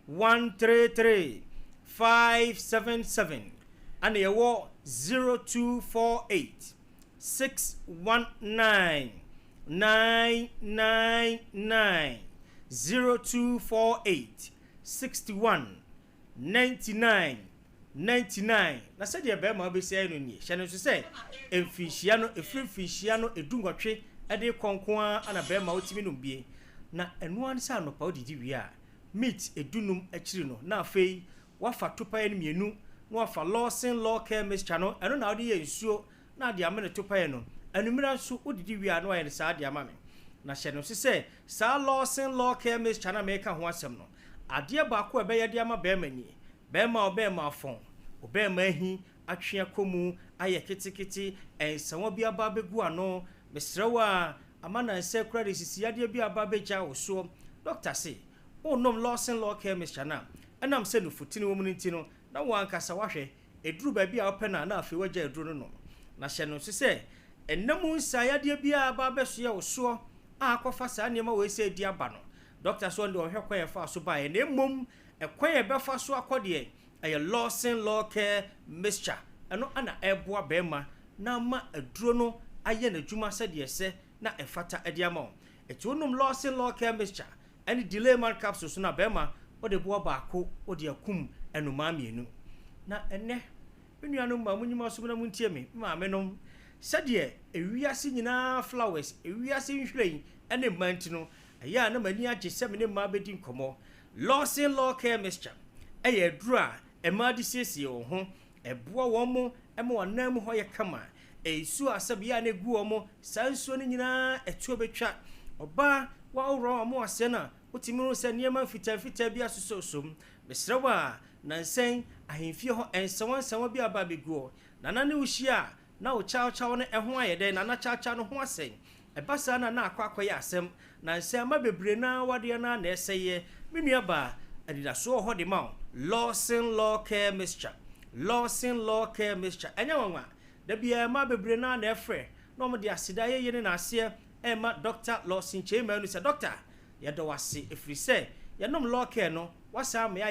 133 577 ɛna yɛwɔ 0248 619 999 0248 61 99 99 Na sɛdeɛ barima a wobɛsi ayɛ no nie, Hyɛ no nso sɛ, mfirinhyia no, ɛfiri mfirinhyia no dunwɔtwe de rekɔ nko ara na barima wotumi nom bie. Na ɛno ara ne sɛ anɔpa wodidi wie a, meat dunum akyiri no, na afei woafa topaeɛ no mmienu, na woafa Lawson Law Care Mixture no, ɛno na wode yɛ nsuo na ade amene topaeɛ no. Anwummerɛ nso wodidi wie a na woayɛ no saa de ama me. Na hyɛ no nso sɛ, saa Lawson Law Care Mixture no a mereka ho asɛm no, adeɛ baako a ɛbɛyɛ de ama barima nie, Barima a ɔbɛɛma afɔn, ɔbɛɛma ahi, atwe akɔ mu, ayɛ ketekete, nsawa bi aba abɛgu ano, mesrɛ wo a, ama nansɛ koraa de sisi yadeɛ bi aba abɛgya wo soɔ. Dɔkta se, wonnom Lawson Law Care Mixture no a, ɛnam sɛ nufutene wɔ mu no nti no, na wo ankasa woahwɛ, ɛduru baabi a wopɛ no a na afei woagyae aduro no nom. Na hyɛ no nso sɛ, nna mu nsa yadeɛ biara aba abɛsoɛ wo soɔ a akɔfa saa nneɛma wei sɛ adi aba no, dɔkta se ɔno deɛ ɔnhwɛ kwan a ɛfaa so baeɛ, na mmom Ɛkwan a ɛbɛfa so akɔ deɛ, ɛyɛ Lawson Law Care Mixture. Ɛno na ɛreboa barima na ama aduro no ayɛ n'adwuma sɛdeɛ ɛsɛ na ɛfata de ama wo. Ɛti wonom Lawson Law Care Mixture ɛne Delayman Capsules no a, barima wode boa baako wode akum nnomaa mmienu. Na ɛnnɛ, me nuanom mmaa monyi mo asom na montie me, me maamenom. Sɛdeɛ ewiase nyinaa flowers, ewiase nhwiren ne mmaa nti no, ɛyɛ a na m'ani agye sɛ me ne mmaa bɛdi nkɔmmɔ. Lawson Law Care Mixture yɛ aduro a mmaa de siesie wɔn ho. Ɛboa wɔn ma wɔn anan mu hɔ yɛ kama. Nsuo a sɛbe a na ɛgu wɔn, saa nsuo no nyinaa ɛtoɔ bɛtwa. Ɔbaa, woaworɔ wɔn aseɛ no a, wotumi hu sɛ nneɛma mfitaa mfitaa bi asosɔsosɔ mu. Mesrɛ wo a, nnansa yi, ahemfie hɔ nsawansawa bi aba abɛgu hɔ. Nana ne wo hyia a, na wo kyawkyaw no ɛho ayɛ dɛn? Nana kyawkyaw no ho asɛe. Ɛba saa na na akɔ akɔyɛ asɛm. Nnansa yi, mma bebree no ara awadeɛ no ara na ɛresɛeɛ. Me nuabaa, anidasoɔ wɔ hɔ de ma wo. Lawson Law Care Mixture Lawson Law Care Mixture Ɛnyɛ nwanwa, da biara mmaa bebree no ara na ɛfrɛ na wɔde aseda ayɛyie ne naaseɛ rema Dɔkta Lawson Kyei Manu sɛ, Dɔkta, yɛda wo ase ɛfiri sɛ yɛnom Law Care no, woasan ama yɛayɛ.